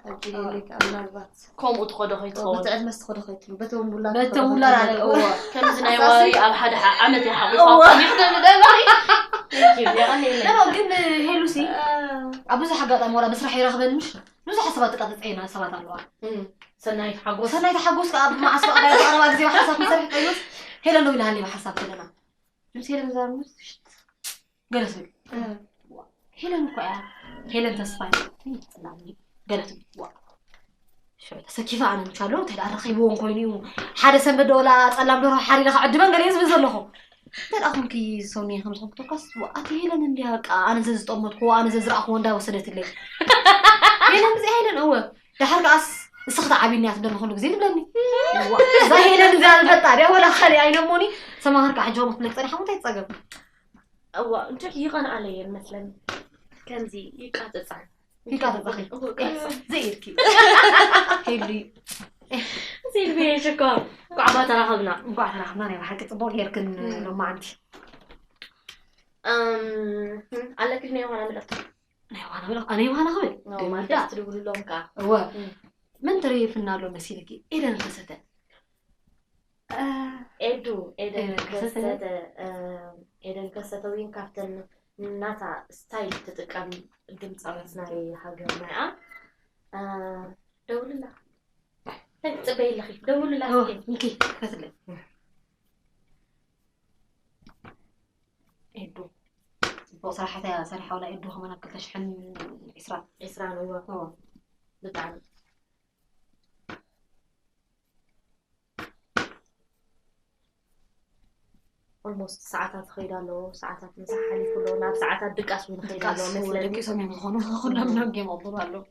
ኣብዚ እወ። ሌሊት ምናልባት። ከምኡ ትኸዶ ከይትኸውን። በቲ ዕድመስ ትኸዶ ከይትሉ። በቶም ውላድ በቶም ትኸዶ ውላድ ከይትሉ። ኣለ። እወ። ከምዚ ናይ ኣሳሲ። ዋሪ ኣብ ሓደ ሓ-፣ ዓመት ይሓቑፋ። እወ። ይኽደሉ ደበሪ። Thank you። የቐንየለይ። ኖ፣ ኖ፣ ግን ሄሉሲ፣ እ። ኣብ ብዙሕ ኣጋጣሚ ዋላ ብስራሕ ይረኽበን ምሽ? ብዙሕ ሰባት ጥቃ ተጸይና ሰባት ኣለዋ። እም። ሰናይት ሓጎስ። ሰናይት ሓጎስ ከኣ ኣብ መዓስ በቃ ናይ ቀረባ ግዜ ብሓሳብ ክንሰርሕ ቀይስ ሄለን ደው ኢላሃለይ ብሓሳብ ከለና። ምስ ሄለን ዛርሙስ ሽት ገለ ትብል። እም። ሄለን እኮ እያ። ሄለን ተስፋይ። ገለ ትብል። ዋ። ሽዑ ተሰኪፋ ኣነ ምቻለሁ፣ እንታይ ደኣ ረኺብዎም ኮይኑ እዩ። ሓደ ሰንበት ዶ ወላ ጸላም ደርሆ ሓሪረ ክዕድመን ገለ እየ ዝብል ዘለኹ። እንታይ ደኣ ኮንኪ ሰውኒ ከም ዝኾንኩ ተኳስ፣ ዋ፣ ኣቲ ሄለን እንዲያ በቃ ኣነ ዘዝጠመትኩዎ፣ ኣነ ዘዝረኣኽዎ እንዳወሰደትለይ። ሄለን ብዚኣ ሄለን፣ እወ። ደሓር ከኣስ እስኺ ትዓብይኒ እያ ትብለኒ ኩሉ ግዜ ትብለኒ። ዋ፣ እዛ ሄለን እዚኣ ዝፈልጣ ድያ ወላ ካልእ ኣይነሞኒ። ሰማኸር ከዓ ሕጂ ከምኡ ክትለቂ ጸኒሓ፣ እንታይ ትጸገም? እዋ፣ እንታይ ይቐንኣለ እየን መስለኒ። ከምዚ ይቃጸጻን። ይቃጸጻኺ። እዎ፣ ይቃጸጻ። ዘይኢልኪ። ሄሉ። ሲልቪ ሽኮር፣ እንኳዕ ተራኸብና። እንኳዕ ተራኸብና፣ ናይ ብሓቂ ጽቡቕ ጌርክን እም። ሎማዓንቲ። እም፣ ኣለኪ ናይ ዮሃና መልእኽቲ? ናይ ዮሃና መልእኽቲ? ኣነ ዮሃና ክብል? ኖ፣ ደሚዳ። ማለት ትድውልሎም ከኣ። እወ። እም። መን ተሪፍና ኣሎ መሲልኪ? ኤደን ከሰተ። እ፣ ኤዱ፣ ኤደን ኤደን ከሰተ። ከሰተ፣ እ፣ ኤደን ከሰተ እውን ካብተን ናታ ስታይል ትጥቀም ድምፃዊት ናይ ሃገርና እያ። እ፣ ደውልላ። እንታይ ትፅበይ ኣለኺ? ደውልላ ኦ፣ እስኪ። እንኪ፣ ክፈትለይ። ኤዱ። ፅቡቕ ስራሕቲ እያ ሰሪሓ፣ ዋላ ኤዱ ከማን ኣብ ክልተ ሽሕን ዒስራን። ዒስራን፣ እወ። እወ። ብጣዕሚ። ኦልሞስት ሰዓታት ይኸይድ ኣሎ፣ ሰዓታት ምሳሕ ሓሊፉ ኣሎ፣ ናብ ሰዓታት ድቃስ እውን ይኸይድ ኣሎ ድቃስ መስለኒ። ደቂሶም እዮም ዝኾኑ፣ ኩሎም ናብ ጌም ኣውትሩ ኣለዉ።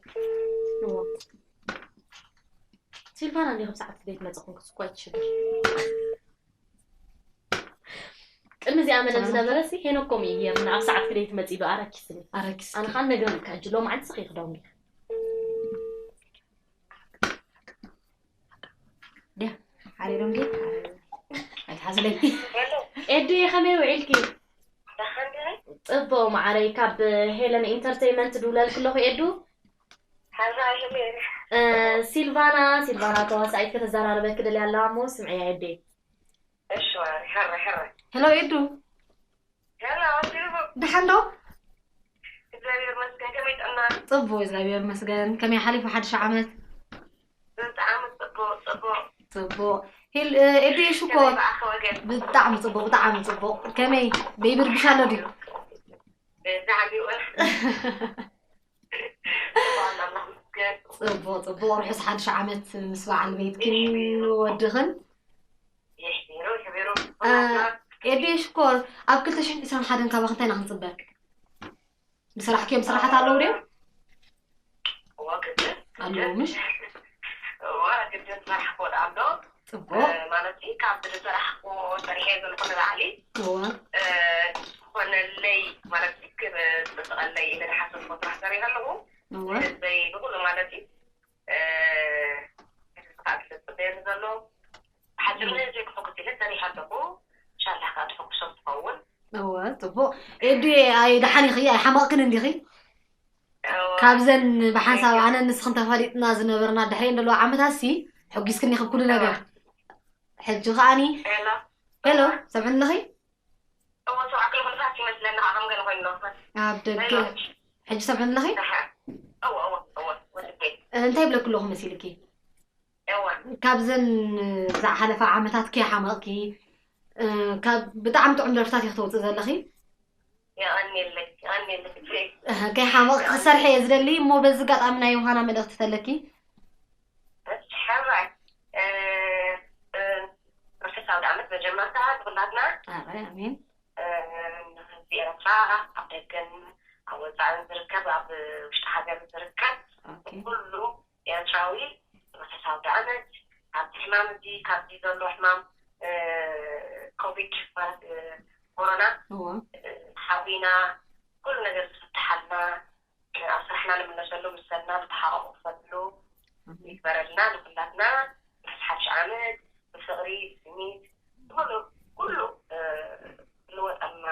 እዎ። ሲልቫና እንዲኹም ሰዓት ክደይ ትመጽእ ኮንኩስ እኮ ኣይትሽግር። ቅድሚ እዚኣ መደብ ዝነበረ ሲ ሄኖክ ከምኡ እዩ ገይሩና፣ ኣብ ሰዓት ክደይ ትመጽእ ኢሉ ኣረኪስኒ። ኣረኪስኪ። ኣነ ኻን ነግረልካ ሕጂ ሎማዓንቲ ስኺ ክዳውንቲ። ድያ ሓሪሮም ድያ ኣይትሓዝለይ። ሄሎ። ኤዱ ከመይ ውዒልኪ? ደሓን ዲኺ? ጽቡቕ መዓረይ፣ ካብ ሄለን ኢንተርቴይመንት ድውለልኪ ኣለኹ ኤዱ። ሓዛ ሄለን። እ፣ ሲልቫና፣ ሲልቫና ተዋሳኢት ከተዘራርበኪ ደልያ ኣላ እሞ ስምዕያ ኤዱ። እሺ፣ ማሪ፣ ሕረ፣ ሕረ። ሄሎ ኤዱ። ሄሎ፣ ሲልቮ። ደሓን ዶ? እግዚኣብሔር ይመስገን፣ ከመይ ጥዕና? ጽቡቕ፣ እግዚኣብሔር ይመስገን። ከመይ ሓሊፉ ሓድሽ ዓመት? ብጣዕሚ ጽቡቕ፣ ጽቡቕ። ጽቡቕ። ሂል-፣ እ፣ ኤዱየ ሽኮር። ከመይ ብኣኸ ወገን? ብጣዕሚ ጽቡቕ፣ ብጣዕሚ ጽቡቕ። ከመይ? ቤቢ ርቢሽ ኣሎ ድዩ? ብጣዕሚ እውን። ጽቡቕ፣ ኣምላኽ ይመስገን። ጽቡቕ፣ ጽቡቕ። ርሑስ ሓድሽ ዓመት ምስ በዓል ቤትክን ይሕቢሩ። ወድኽን። ይሕቢሩ፣ ይሕቢሩ። እ፣ ኤዱየ ሽኮር፣ ኣብ ክልተ ሽሕን ዕስራን ሓደን ካባኺ እንታይ ኢና ክንጽበ? ዝሰራሕክዮም ስራሓት ኣለዉ ድዮም? እወ፣ ግድን፣ ኣለዉ ግድን። ምሽ? እወ፣ ግድን ዝሰራሕክዎ ደኣ ኣሎ። ጽቡቕ። እ፣ ማለት እዩ፣ ካብቲ ዝሰራሕክዎ ሰሪሐ ዘለኹ ንላዕሊ፣ እወ። እ፣ ዝኾነለይ፣ ማለት እዩ፣ ክብ-፣ ዝጥቕጠቐለይ ኢለ ዝሓሰብክዎ ስራሕ ሰሪሐ ኣለኹ። እወ። ንህዝበይ ንኹሉ ማለት እዩ፣ እ፣ ህዝቢ ከዓ ክልጥፍ ጽቡቕ። ኤዱ፣ ኣይ ደሓን ኢኺ? ኣይሓመቕክን እንዲኺ? ካብዘን ብሓንሳብ ኣነ ንስኽን ተፋሊጥና ዝነበርና ድሕሪኤን ዘለዋ ዓመታት ሲ፣ ሕጒስክን ኢኺ ኩሉ ነገር። ሕጂ ከኣኒ፣ ሄሎ። ሄሎ፣ ሰምዕኒ ኣለኺ? እዎ፣ ሰብዓ ኪሎ ሜትራት ይመስለኒ፣ ከዓ ከም ገለ ኮይኑ ኣሎ። ኣብ ደገ። ሄሎ። ሕጂ ሰምዕኒ ኣለኺ? ደሓ። እዎ፣ እዎ፣ እዎ፣ ወድቤ። እንታይ ይብለኪ ኣለኹ መሲልኪ? እዎ። ካብዘን ዝሓለፋ ዓመታት ከይሓመቕኪ፣ እ፣ ካብ ብጣዕሚ ጥዑም ደርፍታት ኢኺ ተውፅእ ዘለኺ። የቐንየለይ፣ የቐንየለይ። እህ፣ ከይሓመቕኪ ክሰርሐ እየ ዝደሊ፣ እሞ በዚ ኣጋጣሚ ናይ ዮሃና መልእኽቲ ተለኪ? እሺ፣ ሕራይ። እ፣ እ፣ ርሑስ ኣውደ ዓመት መጀመርታ ንኹላትና። ኣረ፣ ኣሜን። እ፣ ንህዝቢ ኤርትራ ኣብ ደገን ኣብ ወጻእን ዝርከብ፣ ኣብ ውሽጢ ሃገር ዝርከብ ኦኬ። ኩሉ ኤርትራዊ ርሑስ ኣውደ ዓመት። ኣብዚ ሕማም እዚ፣ ካብዚ ዘሎ ሕማም፣ እ፣ ኮቪድ ማለት፣ እ፣ ኮሮና፣ እዎ። እ፣ ሓዊና ኩሉ ነገር ዝፍትሓልና፣ እ፣ ኣብ ስራሕና ንምለሰሉ፣ ምሰና ንተሓቋቑፈሉ እህ። ይግበረልና። ንኹላትና ርሑስ ሓድሽ ዓመት ብፍቕሪ፣ ብስኒት፣ ብኹሉ፣ ኩሉ፣ እ፣ ዝልወጠልና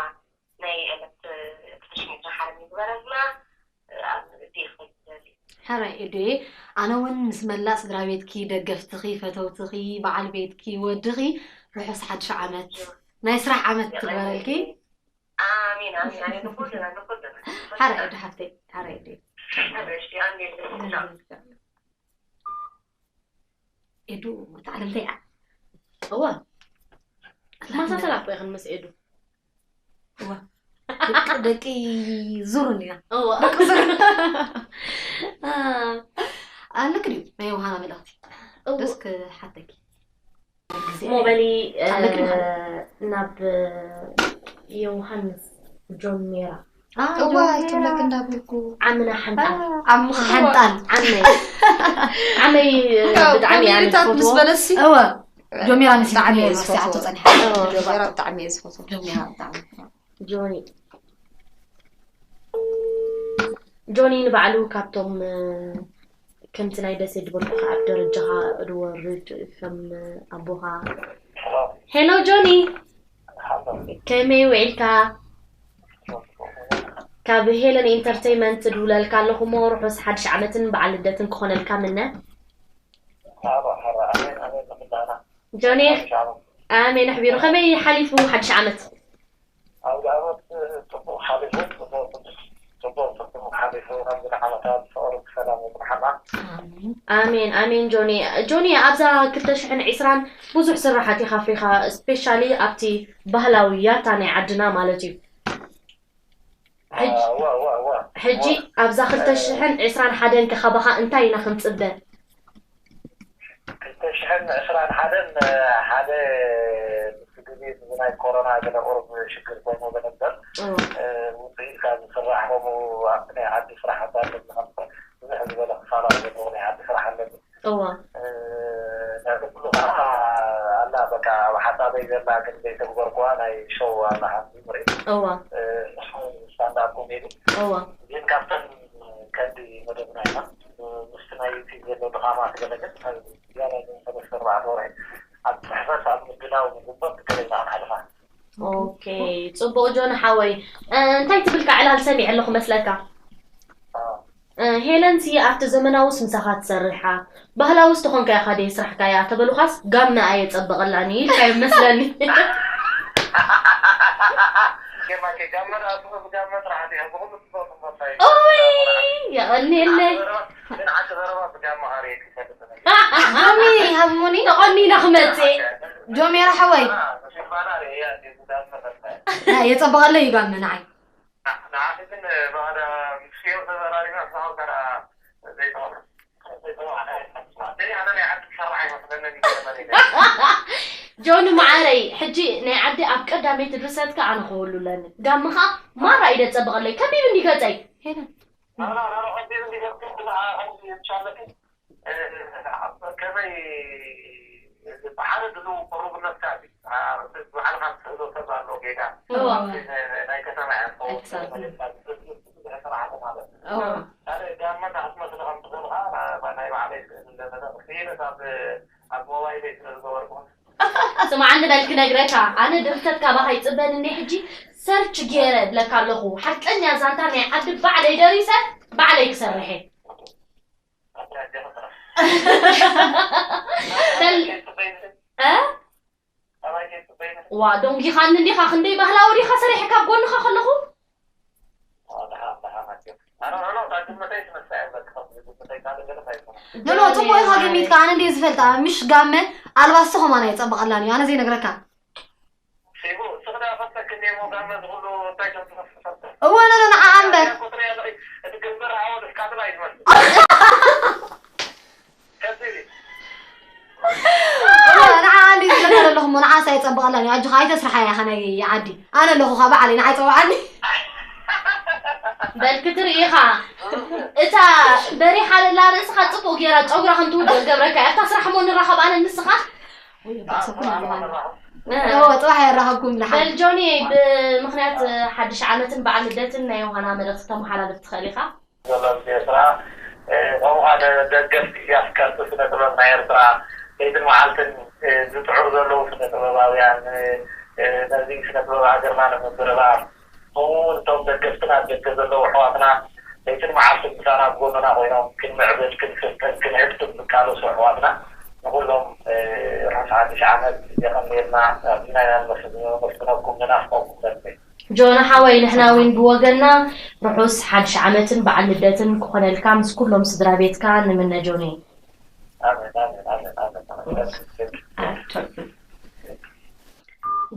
ናይ ዕለት፣ እ፣ ክልተ ሽሕን ዕስራን ሓደ ይግበረልና። እ፣ ኣብ እዚ ይኽእል ዝደሊ። ሕራይ ኤዱየ፣ ኣነ እውን ምስ መላእ ስድራ ቤትኪ፣ ደገፍትኺ፣ ፈተውትኺ፣ በዓል ቤትኪ፣ ወድኺ ርሑስ ሓድሽ ዓመት፣ ናይ ስራሕ ዓመት ትግበረልኪ። ኣሜን፣ ኣሜን፣ ኣሜን። ንኹልና፣ ንኹልና። ሓራ ኤዱ ሓፍተይ፣ ሓራ ኤዱ። እሺ፣ ኣሜን። ኤዱ፣ እታ ዓለም እንታይ እያ? እዋ። ተመሳሰላ እኮ ኢኽን ምስ ኤዱ። እዋ። ደቂ፣ ደቂ ዙር እንዲና። እዋ። ደቂ ዙር። አ፣ ኣለክ ድዩ ናይ ዮሃና መልእኽቲ? እዋ። ደስ ክሓተኪ። ግዜ እሞ በሊ፣ እ፣ ኣለክ ድዩ? ናብ ዮሃንስ ጆን ሜራ። አ፣ እዋ፣ ጆን ሜራ። ክብለክ እንዳበልኩ። ዓምና ሓንጣል። ዓምኻ ሓንጣል። ዓመይ። ዓመይ፣ እ፣ ያው፣ ብጣዕሚ እየ ኮሜዲታት ምስ ዝፈትዎ። በለሲ። እወ። ጆን ሜራ ንስ ብጣዕሚ እየ ዩኒቨርሲቲ ዝፈትዎ። ኣቶ ጸኒሓ። እወ፣ ጆን ሜራ ብጣዕሚ እየ ዝፈትዎ። ጆን ሜራ ብጣዕሚ። ጆኒ። ጆኒ ንባዕሉ ካብቶም፣ እ፣ ከምቲ ናይ ደሴ ዝበልኩኻ ኣብ ደረጃኻ ዝወርድ ከም ኣቦኻ። ሄሎ ጆኒ፣ ከመይ ውዒልካ? ካብ ሄለን ኢንተርቴይመንት እድውለልካ ኣለኹ እሞ ርሑስ ሓድሽ ዓመትን በዓል ልደትን ክኾነልካ ምነ። ጆኒ፣ ኣሜን ኣሕቢሩ። ከመይ ሓሊፉ ሓድሽ ዓመት? ኣውደ ዓመት ጽቡቕ ሓሊፉ፣ ጽቡቕ፣ ጽቡቕ፣ ጽቡቕ ሓሊፉ። ከምዚ ንዓመታት ፍቕሪ ብሰላም የጽንሓና። ኣሜን። ኣሜን፣ ኣሜን። ጆኒ፣ ጆኒ፣ ኣብዛ ክልተ ሽሕን ዕስራን ብዙሕ ስራሓት ኢኻ ኣፍሪኻ፣ ስፔሻሊ ኣብቲ ባህላዊ ያታ ናይ ዓድና ማለት እዩ። ሕጂ፣ እዋ፣ እዋ፣ እዋ። ሕጂ እዋ። ኣብዛ ክልተ ሽሕን ዕስራን ሓደን ከ ካባኻ እንታይ ኢና ክንጽበ? ክልተ ሽሕን ዕስራን ሓደን ሓደ ምስ ግዜ እዚ ናይ ኮሮና ገለ ቁሩብ ሽግር ኮይኑ ዝነበር፣ እዎ። እ፣ ውፅኢት ካብ ዝስራሕ ከምኡ ኣብቲ ናይ ዓዲ ስራሕ ኣዳለና ብዙሕ ዝበለ ክፋላ ዘለዎ ናይ ዓዲ ስራሕ ኣለኒ። እዎ። እ፣ ናይ ኩሉ ከዓ ኣላ በቃ ኣብ ሓሳበይ ዘላ ግን ዘይተግበርኩዋ ናይ ሾው ኣላ ሓንቲ ምርኢት። እዎ። እ፣ ስታንዳፕ ኮሜዲ። እዎ። ግን ካብተን ቀንዲ መደብና ኢና። ምስቲ ናይ ዩቲዩብ ዘሎ ድኻማት ገለ ግን ዝያዳ ግን ሰለስተ ኣርባዕተ ወርሒ ኣብ ጽሕፈት ኣብ ምድላው ንግበር ገለ ኢና ክንሕልፋ። ኦኬ፣ ጽቡቕ ጆን ሓወይ። እ፣ እንታይ ትብል? ዕላል ሰሚዐ ኣለኹ መስለካ። ኣዎ። እ፣ ሄለንሲ ኣብቲ ዘመናውስ ምሳኻ ትሰርሕ እያ፣ ባህላውስ ተኾንካያ ካደይ ስራሕካያ ተበሉኻስ ጋመ ኣየጸበቐላን እዩ ኢልካዮ መስለኒ። ጌርማኬ ጋመ ደኣ ብጋመ ጥራሕ እያ፣ ብኹሉ ትፈቱ ቦታ እዩ። ኦይ፣ የቐንየለይ። ግን ዓዲ ዘረባ ብጋመ ሃርየ ክፈልጥ ነበር። ሃብሙኒ፣ ሃብሙኒ። ተቐኒና ክመጽእ። ጆሜራ ሓወይ። አ፣ ብሽባና ርእያ እንዴ ብጋመ ፈታ። እ፣ የጸበቐለይ እዩ ጋመ ንዓይ። ንዓኺ ግን ባህላ ምስ ፊዮ ተዘራሪብና ንስኻ ከኣ ዘይተቐርብ። ዘይተቐርብ። ኣደይ ኣነ ናይ ዓዲ ክሰርሕ ኣይመስለንን እዩ ገለ መለ። ጆኒ መዓረይ፣ ሕጂ ናይ ዓዲ ኣብ ቀዳመይቲ ድርሰትካ ኣነ ክህሉ ኣለኒ። ጋምኻ ማራ እዩ ደጸብቐለይ። ከቢብ እንዲ ገጸይ። ሄለን። ናና፣ ናና፣ ከቢብ እንዲ ገጽ፣ ናና፣ ከምዚ ይቻለኪ። እ፣ ከመይ ብሓደ ድሉ ቅሩብነትካ እዩ። አ፣ ባዕልኻ ትኽእሎ ሰብ ኣሎ ጌጋ። እዋ። ናይ ከተማ እያ ትኸውን። ኣዲስ ኣበባ። ብዙሕ ስራሕ ኣሎ ማለት እዩ። እዋ። ካልእ ጋመ እንዳትመስል ከም ትኽእል ኸዓ ናይ ባዕለይ ክእለት ኣብ፣ ኣብ ሞባይለይ ስለ ዝገበርኩ ስማዓኒ በል ክነግረካ፣ ኣነ ድርሰት ካባኻ ይጽበን እንዴ ሕጂ ሰርች ገይረ ብለካ ኣለኹ። ሓቀኛ ዛንታ ናይ ዓዲ ባዕለይ ደሪሰ ባዕለይ ክሰርሐ። በል እ? ዋ ዶንጊኻኒ እንዲኻ፣ ክንደይ ባህላዊ ዲኻ ሰሪሐ ካብ ጎንኻ ከለኹ። ኖ ኖ፣ ጽቡቅ ኢኻ ገሚትካ። ኣነ እንድየ ዝፈልጣ፣ ምሽ ጋመ ኣልባሶ ከማን ኣይጸብቐላን እዩ፣ ኣነ ዘይነግረካ። እወ ኖ ኖ፣ ንዓ እምበር። እወ፣ ንዓ እንድየ ዝብለካ ዘለኹ እሞ፣ ንዓስ ኣይጸብቐላን እዩ። ኣጆኻ ኣይተስርሓያ ኢኻ ናይ ዓዲ። ኣነ ኣለኹ ኸኣ ባዕለይ፣ ንዓይ ጸውዓኒ። በል ክትርኢ ኢኻ። እታ በሪሓ ዘላ ርእስኻ ጽቡቕ ጌራ ጨጉራ ከም ትውድእ ገብረካ እያ። ኣብታ ስራሕ እሞ ንራኸብ ኣነ ንስኻ። ወይ በሰኩን ኣለና። እወ፣ ጽባሕ የራኸብኩም ንሓ። በል ጆኒ፣ ብምኽንያት ሓድሽ ዓመትን በዓል ልደትን ናይ ዮሃና መልእኽቲ ተመሓላልፍ ትኽእል ኢኻ። ዘሎ ህዝቢ ኤርትራ፣ እ፣ ከምኡ ኸኣ ንደገፍቲ ኣፍቀርቲ ስነ ጥበብ ናይ ኤርትራ፣ ለይትን መዓልትን፣ እ፣ ዝጽዕሩ ዘለዉ ስነ ጥበባውያን፣ እ፣ እ፣ ነዚ ስነ ጥበብ ሃገርና ንምብርባር፣ ከምኡ እውን እቶም ደገፍትና ኣብ ደገ ዘለዉ ኣሕዋትና ለይትን መዓልትን ምሳና ኣብ ጎንና ኮይኖም ክንምዕብል፣ ክንስልጥን፣ ክንህብትም ዝቃለሱ ኣሕዋትና ንኹሎም፣ እ፣ ርሑስ ሓድሽ ዓመት የቐንየልና። ኣዚና ኢና ንመስግነኩም፣ ንናፍቐኩም። ሰልፈይ። ጆና ሓወይ፣ ንሕና ዊን ብወገንና ርሑስ ሓድሽ ዓመትን በዓል ልደትን ክኾነልካ ምስ ኩሎም ስድራ ቤትካ ንምነ ጆኒ። ኣሜን፣ ኣሜን፣ ኣሜን፣ ኣሜን።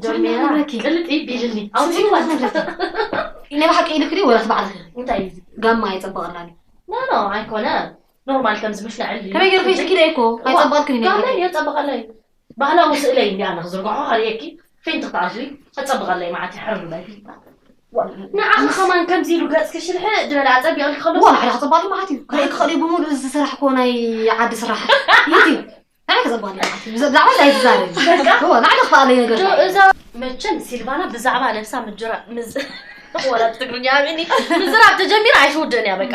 ጆኒ፣ ቅልጥ ይቢልኒ። ኣውፅእዋ። ኢለ ብሓቂ ኢልክዲ ወላ ትባዕልኺ። እንታይ እዩ እዚ? ጋማ ኣይጸበቐላን እዩ። ኖ፣ ኖ፣ ኣይኮነ። ኖርማል ከምዚ ምሽ ንዕሊ። ከመይ ገይርኪ ኢልኪ ኢለ እኮ። ኣይጸበቐልክን ኢለ ጋማ ኢልኪ። የጸበቐላ እዩ። ባህላዊ ስእለይ እንዲ ኣነ ክዝርግሖ ከርእየኪ ፌንት ክትኣትዊ ከጸብቐለይ መዓት ይሕርር በል። ንዓኺ ከማን ከምዚ ኢሉ ገጽኪ ሽልሕ ዝበለ ኣጸቢቕልኪ ከሎ ዋ ንዓዳ ክጸባሊ መዓት እዩ። ክርኢ ክኽእል እዩ ብምሉእ ዝሰራሕክዎ ናይ ዓዲ ስራሕ። ዩቲ ንዓይ ክጸባሊ መዓት እዩ። ብዛዕባ እንታይ ትዛረቢ? ዋ ንዓዳ ክፋለይ ነገር እንታይ እዩ? እዛ መቸም ሲልቫና ብዛዕባ ነብሳ ምጅራ ምዝ ወላ ብትግርኛ ሃብኒ ምዝራብ ተጀሚራ ኣይትውድእን እያ በቃ።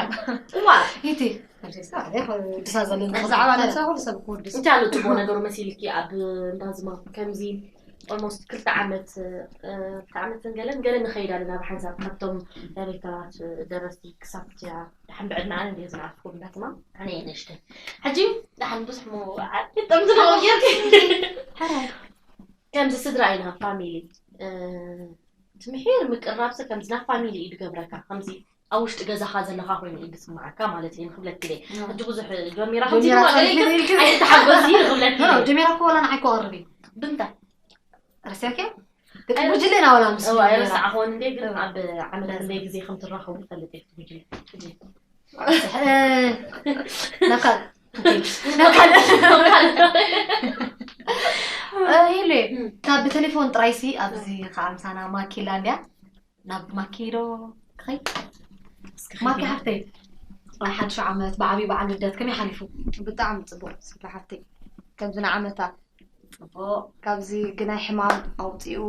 ዋ ዩቲ ወድሳ ዘለና ብዛዕባ ነብሳ ኩሉ ሰብ ክወድስ እንታይ ኣሎ ጽቡቕ ነገሩ መሲልኪ ኣብ እንዳዝማ ከምዚ ኦልሞስት ክልተ ዓመት ክልተ ዓመትን ገለን ገለን ንኸይድ ኣለና ብሓንሳብ ካብቶም ዳይሬክተራት ደረስቲ ክሳብ ትያ ድሓን ብዕድመ ኣነ እንዲየ ዝነኣፍኩ እንዳትማ ኣነ እየ ነሽተይ ሕጂ ድሓን ብዙሕ ሞ ይጠምቲ ጌርኪ ከምዚ ስድራ ኢና ፋሚሊ ትምሒር ምቅራብ ሰብ ከምዚ ናብ ፋሚሊ እዩ ዝገብረካ ከምዚ ኣብ ውሽጢ ገዛኻ ዘለኻ ኮይኑ እዩ ዝስምዓካ ማለት እዩ ንክብለኪ እየ ሕጂ ብዙሕ ጀሚራ ከምዚ ጀሚራ ድማ ገለ ኢልክስ ኢልክስ ኣይትተሓጎሲ ንክብለኪ እየ ጀሚራ እኮ ወላ ንዓይ ክቐርብ እዩ ብምንታይ ረሲዕክዮ ደቂ ጉጅለ ኢና ወላ ምስ እዋ ጀሚራ ኣይረሳዕኹን እንዴ ግን እዋ ኣብ ዓመት ክንደይ ግዜ ከም ትራኸቡ ይፈልጥ እየ ጉጅለ ሕጂ ናብካ ሄሉ ካብ ብቴሌፎን ጥራይሲ ኣብዚ ከዓ ምሳና ማኪላ እንድያ ናብ ማኪ ዶ ክኸይ ማኪ ሓፍተይ ናይ ሓድሽ ዓመት ብዓብዪ በዓል ልደት ከመይ ሓሊፉ ብጣዕሚ ፅቡቅ ስለ ሓፍተይ ከምዚ ንዓመታ ፅቡቅ ካብዚ ግናይ ሕማም ኣውፂኡ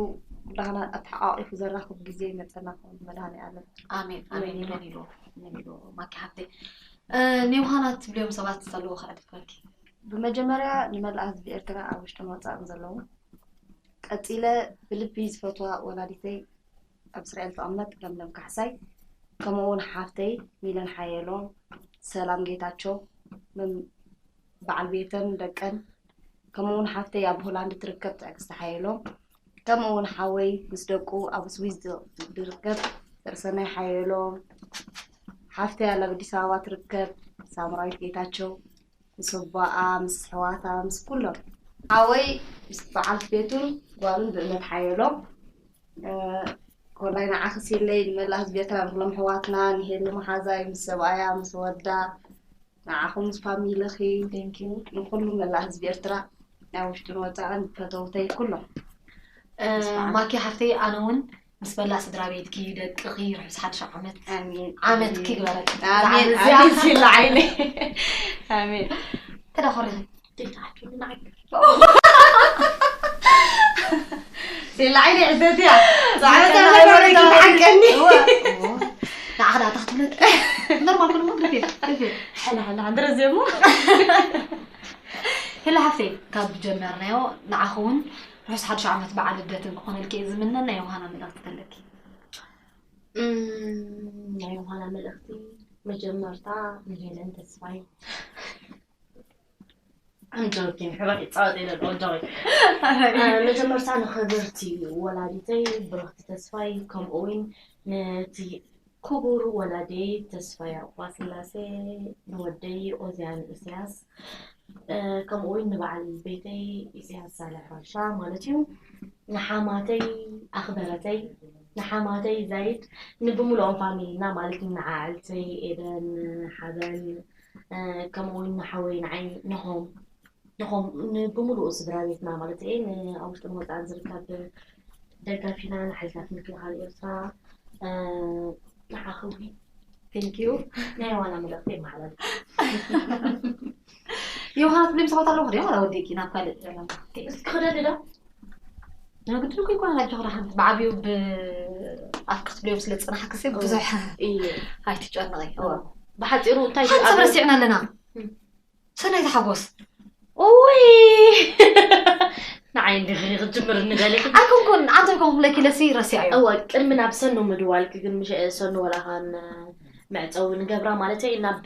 ኩላህና ኣተሓቃቂፉ ዘራኽብ ግዜ ይመፀና ክብል መድሃኒኣለም ኣሜን ኣሜን ይበል ይበል ይበል ማኪ ሓፍተይ ንዮሃና ትብልዮም ሰባት ዘለዉ ከዕድፈኪ ብመጀመርያ ንመላእ ህዝቢ ኤርትራ ኣብ ውሽጥን ወፃእን ዘለዉ ቀፂለ ብልቢ ዝፈትዋ ወላዲተይ ኣብ እስራኤል ትቕመጥ ለምለም ካሕሳይ ከምኡ እውን ሓፍተይ ሚለን ሓየሎም ሰላም ጌታቸው በዓል ቤተን ደቀን ከምኡ እውን ሓፍተይ ኣብ ሆላንድ ትርከብ ትዕግስቲ ሓየሎም ከምኡ እውን ሓወይ ምስ ደቁ ኣብ ስዊዝ ዝርከብ ፍቅርሰናይ ሓየሎም ሓፍተይ ኣብ ኣዲስ ኣበባ ትርከብ ሳምራዊት ጌታቸው ምስ ኣቦኣ ምስ ኣሕዋታ ምስ ኩሎም ሓወይ ምስ በዓልቲ ቤቱን ጓሉን ብእምነት ሓየሎም ኮላይ ንዓኺ ሲለይ ንመላእ ህዝቢ ኤርትራ ንኩሎም ኣሕዋትና ንሄሉ መሓዛይ ምስ ሰብኣያ ምስ ወዳ ንዓኹም ምስ ፋሚልኺ ንኩሉ መላእ ህዝቢ ኤርትራ ናይ ውሽጥን ወፃእን ፈተውተይ ኩሎም ማኪ ሓፍተይ ኣነ እውን ምስ መላእ ስድራ ቤትኪ ደቅኺ ርሑስ ሓድሽ ዓመት ኣሜን ዓመትኪ ግበረልኪ ኣሜን እዚኣ ኣሜን ሲላ ዓይነይ ኣሜን ተዳኾሪኺ ዘይተዓድሉ ንዓይ ሲላ ዓይነይ ዕዘትያ ፃዕዳ ፃዕዳ ተሓንቀኒ ንዓኻ ዳኣ ተኽትብለኪ ኖርማል ኩሉ ሞ ግርፌ ግርፌ ሓላ ሓላ ዓንድረ ዜሞ ሄሎ ሓፍተይ፣ ካብ ጀመርናዮ ንዓኺ እውን ርሑስ ሓድሽ ዓመት በዓል ልደትን ክኾነልኪ እየ ዝምነ። ናይ ዮሃና መልእኽቲ ተለኪ? እም፣ ናይ ዮሃና መልእኽቲ መጀመርታ ንሄለን ተስፋይ። I'm joking፣ ሕራይ ይጻወት ኢለ ኣለኹ፣ I'm joking። እ፣ መጀመርታ ንኽብርቲ ወላዲተይ ብርኽቲ ተስፋይ፣ ከምኡ እውን ነቲ ክቡር ወላዲየይ ተስፋይ ኣቑባስላሴ፣ ንወደይ ኦዝያን ኢሳያስ፣ እ፣ ከምኡ እውን ንበዓል ቤተይ ኢሳያስ ሳልሕ ራሻ ማለት እዩ፣ ንሓማተይ ኣኽበረተይ፣ ንሓማተይ ዛይድ፣ ንብምልኦም ፋሚሊና ማለት እዩ፣ ንዓዕልተይ ኤደን፣ ሓበን፣ እ፣ ከምኡ እውን ንሓወይ ንዓይ፣ ንኾም፣ ንኾም፣ ንብምሉኡ ስድራ ቤትና ማለት እየ፣ ን-፣ ኣብ ውሽጥን ወፃእን ዝርከብ ደጋፊና፣ ንሓይልታት ምክልኻል ኤርትራ፣ እ፣ ንዓኺ እውን thank you። ናይ ዋና መልእኽቲ የመሓላልፍ። ዮሃና፣ ትብሊ ሰባት ኣለኹ ድዮም? ዋላ ወዲእኪ ናብ ካልእ? እስኪ ክደሊ ዶ? ግድን እኮ ይኮነ፣ ናብጆ ክዳ ሓንቲ ብዓብዩ ብኣፍ ክትብልዮም ስለ ዝጸናሕክሲ ብዙሕ እየ። ኣይትጨነቒ። እወ። ብሓፂሩ እንታይ ሓንሳብ ኣብ- ረሲዕና ኣለና። እም። ሰናይት ሓጎስ። ኡይ፣ ንዓይ እንዲ ክትጅምር ንገለኪ። ኣይኮንኩን፣ ኣንተ ይኮንኩ ለኪ ለሲ ረሲዐዮ። እወ፣ ቅድሚ ናብ ሰኑ ምድዋልኪ ግን፣ ምሽ ሰኑ ወላኻን መዕፀዊ ንገብራ ማለት እዩ። ናብ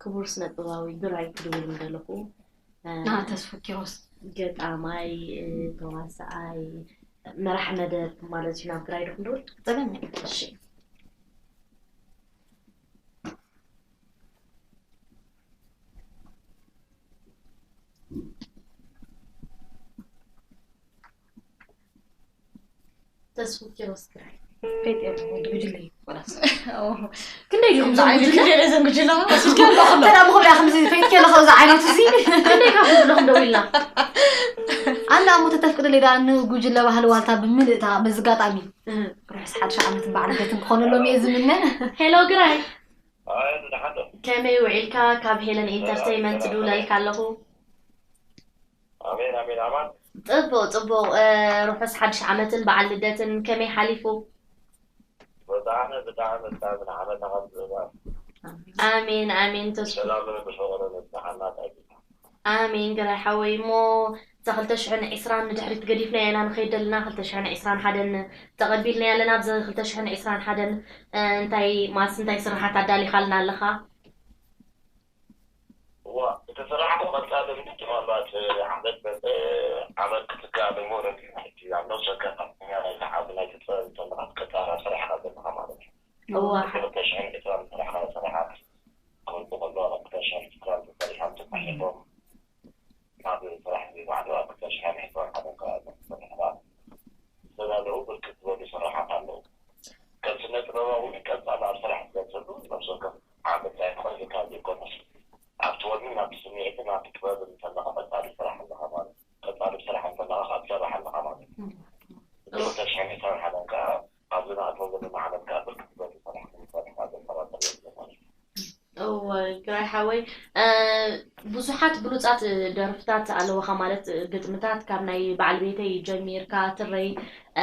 ክቡር ስነ ጥበባዊ ግራይ ክድውል ምደለኹ። እ፣ ና ተስፉ ኪሮስ። ገጣማይ፣ እ፣ ተዋሳኣይ፣ መራሕ መደብ ማለት እዩ። ናብ ግራይ ዶ ክንድውል? ጸገም የለን። እሺ። ተስፉ ኪሮስ ግራይ። ከይት የለ፣ ወዲ ጉጅለ እዩ፣ ወላስ። ክንደይ ዲኹም ዝዓይነቱ ጉጅለ? ክንደይ ዘን ጉጅለ? ተዳ ምኹብ ያ ከምዚ ፈይት ከለ ከዚ ዓይነት እዚ። ክንደይ ካብ ጉጅለኹም ደው ኢልና? ኣነ ኣሞ ተተፍቅድለይ ዳ ንጉጅለ ባህሊ ዋልታ ብምልእታ በዚ ኣጋጣሚ እህ። ርሑስ ሓድሽ ዓመት በዓል ልደትን ክኾነሎም እየ ዝምነ። ሄሎ ግራይ፣ ኣይ፣ ዝደሓን ዶ? ከመይ ውዒልካ? ካብ ሄለን ኢንተርቴይመንት ድውለልካ ኣለኹ። ኣሜን፣ ኣሜን፣ ኣማን። ጽቡቕ፣ ጽቡቕ። እ፣ ርሑስ ሓድሽ ዓመትን በዓል ልደትን ከመይ ሓሊፉ? ብጣዕሚ፣ ብጣዕሚ፣ ብጣዕሚ ንዓመታ ከም ዝእባ። ኣሜን፣ ኣሜን። ተስፉ ሰላምን ብፍቕርን ይብዝሓልና፣ ጸጊና። ኣሜን ግራይ ሓወይ። እሞ እዛ ክልተ ሽሕን ዕስራን ንድሕሪት ገዲፍና ኢና ንኸይድ ዘለና። ክልተ ሽሕን ዕስራን ሓደን ተቐቢልና ኣለና። ኣብዚ ክልተ ሽሕን ዕስራን ሓደን፣ እ፣ እንታይ ማስ እንታይ ስራሓት ኣዳሊኻልና ኣለኻ? እዋ፣ እቲ ስራሕ እኮ ቀጻሊ እንዲ ምናልባት፣ እ፣ ዓመት መጸ፣ ዓመት ክትከኣል እሞ ረዲኡ ሕጂ ኣብ ነብሰ ከኣ ናይ ዓቢ ናይ ትጽበ እንተለኻ ትቀጻራ ስራሕ ኣለኻ ማለት እዩ። እዋ። ክልተ ሽሕን ዕስራን ስራሕ ስራሓት ክወዱ ከሎ፣ ኣብ ክልተ ሽሕን ዕስራን ተሰሪሖም ተጻሒፎም ናብ ስራሕ ዘይባዕሉ ኣብ ክልተ ሽሕን ዕስራን ሓደ ከባቢ ተፈቲሕና ዝተዳለዉ ብርክት ዝበሉ ስራሓት ኣለዉ። ከም ስነ ጥበባዊ ቀጻሊ ኣብ ስራሕ ዝገጽሉ ነብሲ ወከፍ ዓመት ኣይትኾን ኢልካ ዘይኮነስ ኣብቲ ወንን ኣብቲ ስምዒትን ኣብቲ ጥበብን እንተለኻ ቀጻሊ ስራሕ ኣለኻ ማለት እዩ። ቀጻሊ ስራሕ እንተለኻ ካብ ትሰርሕ ኣለኻ ማለት እዩ። እቲ ክልተ ሽሕን ዕስራን ሓደን ከኣ ኣብዚ ንኣትዎ ዘለና ዓመት ከኣ ብርክት ዝበሉ ስራሕ ክንሰርሕ ኣብ ዘጠራጥር የለን ማለት እዩ። እወ ግራይ ሓወይ፣ እ፣ ብዙሓት ብሉጻት ደርፍታት ኣለውኻ፣ ማለት ግጥምታት ካብ ናይ በዓል ቤተይ ጀሚርካ ትረይ፣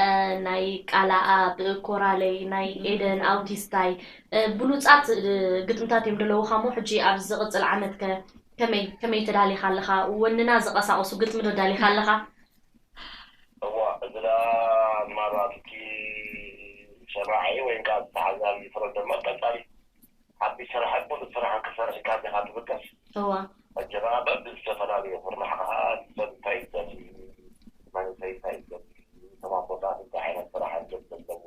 እ፣ ናይ ቃላኣብ ኮራለይ፣ ናይ ኤደን ኣውቲስታይ፣ እ፣ ብሉጻት፣ እ፣ ግጥምታት እዮም ዘለውኻ። እሞ ሕጂ ኣብ ዝቕጽል ዓመት ከ ከመይ ከመይ ተዳሊኻ ኣለኻ? ወንና ዝቐሳቐሱ ግጥሚ ዶ ዳሊኻ ኣለኻ? እዋ፣ እዚ ደኣ ምናልባት እቲ ሰማዒ ወይ ከዓ ተዓዛቢ ይፍረድ ደሞ ቀጻሊ ዓቢ ስራሕን ብሉጽ ስራሕን ክሰርሕ ኢልካ ዲኻ ትብገስ? እዋ። ሕጂ ኸኣ በብዝተፈላለዩ ኩርናዕ ኸኣ ሰብ እንታይ ይደሊ፣ መንእሰይ እንታይ ይደሊ፣ እቶም ኣቦታት እንታይ ዓይነት ስራሕ እዮም ዘለዉ፣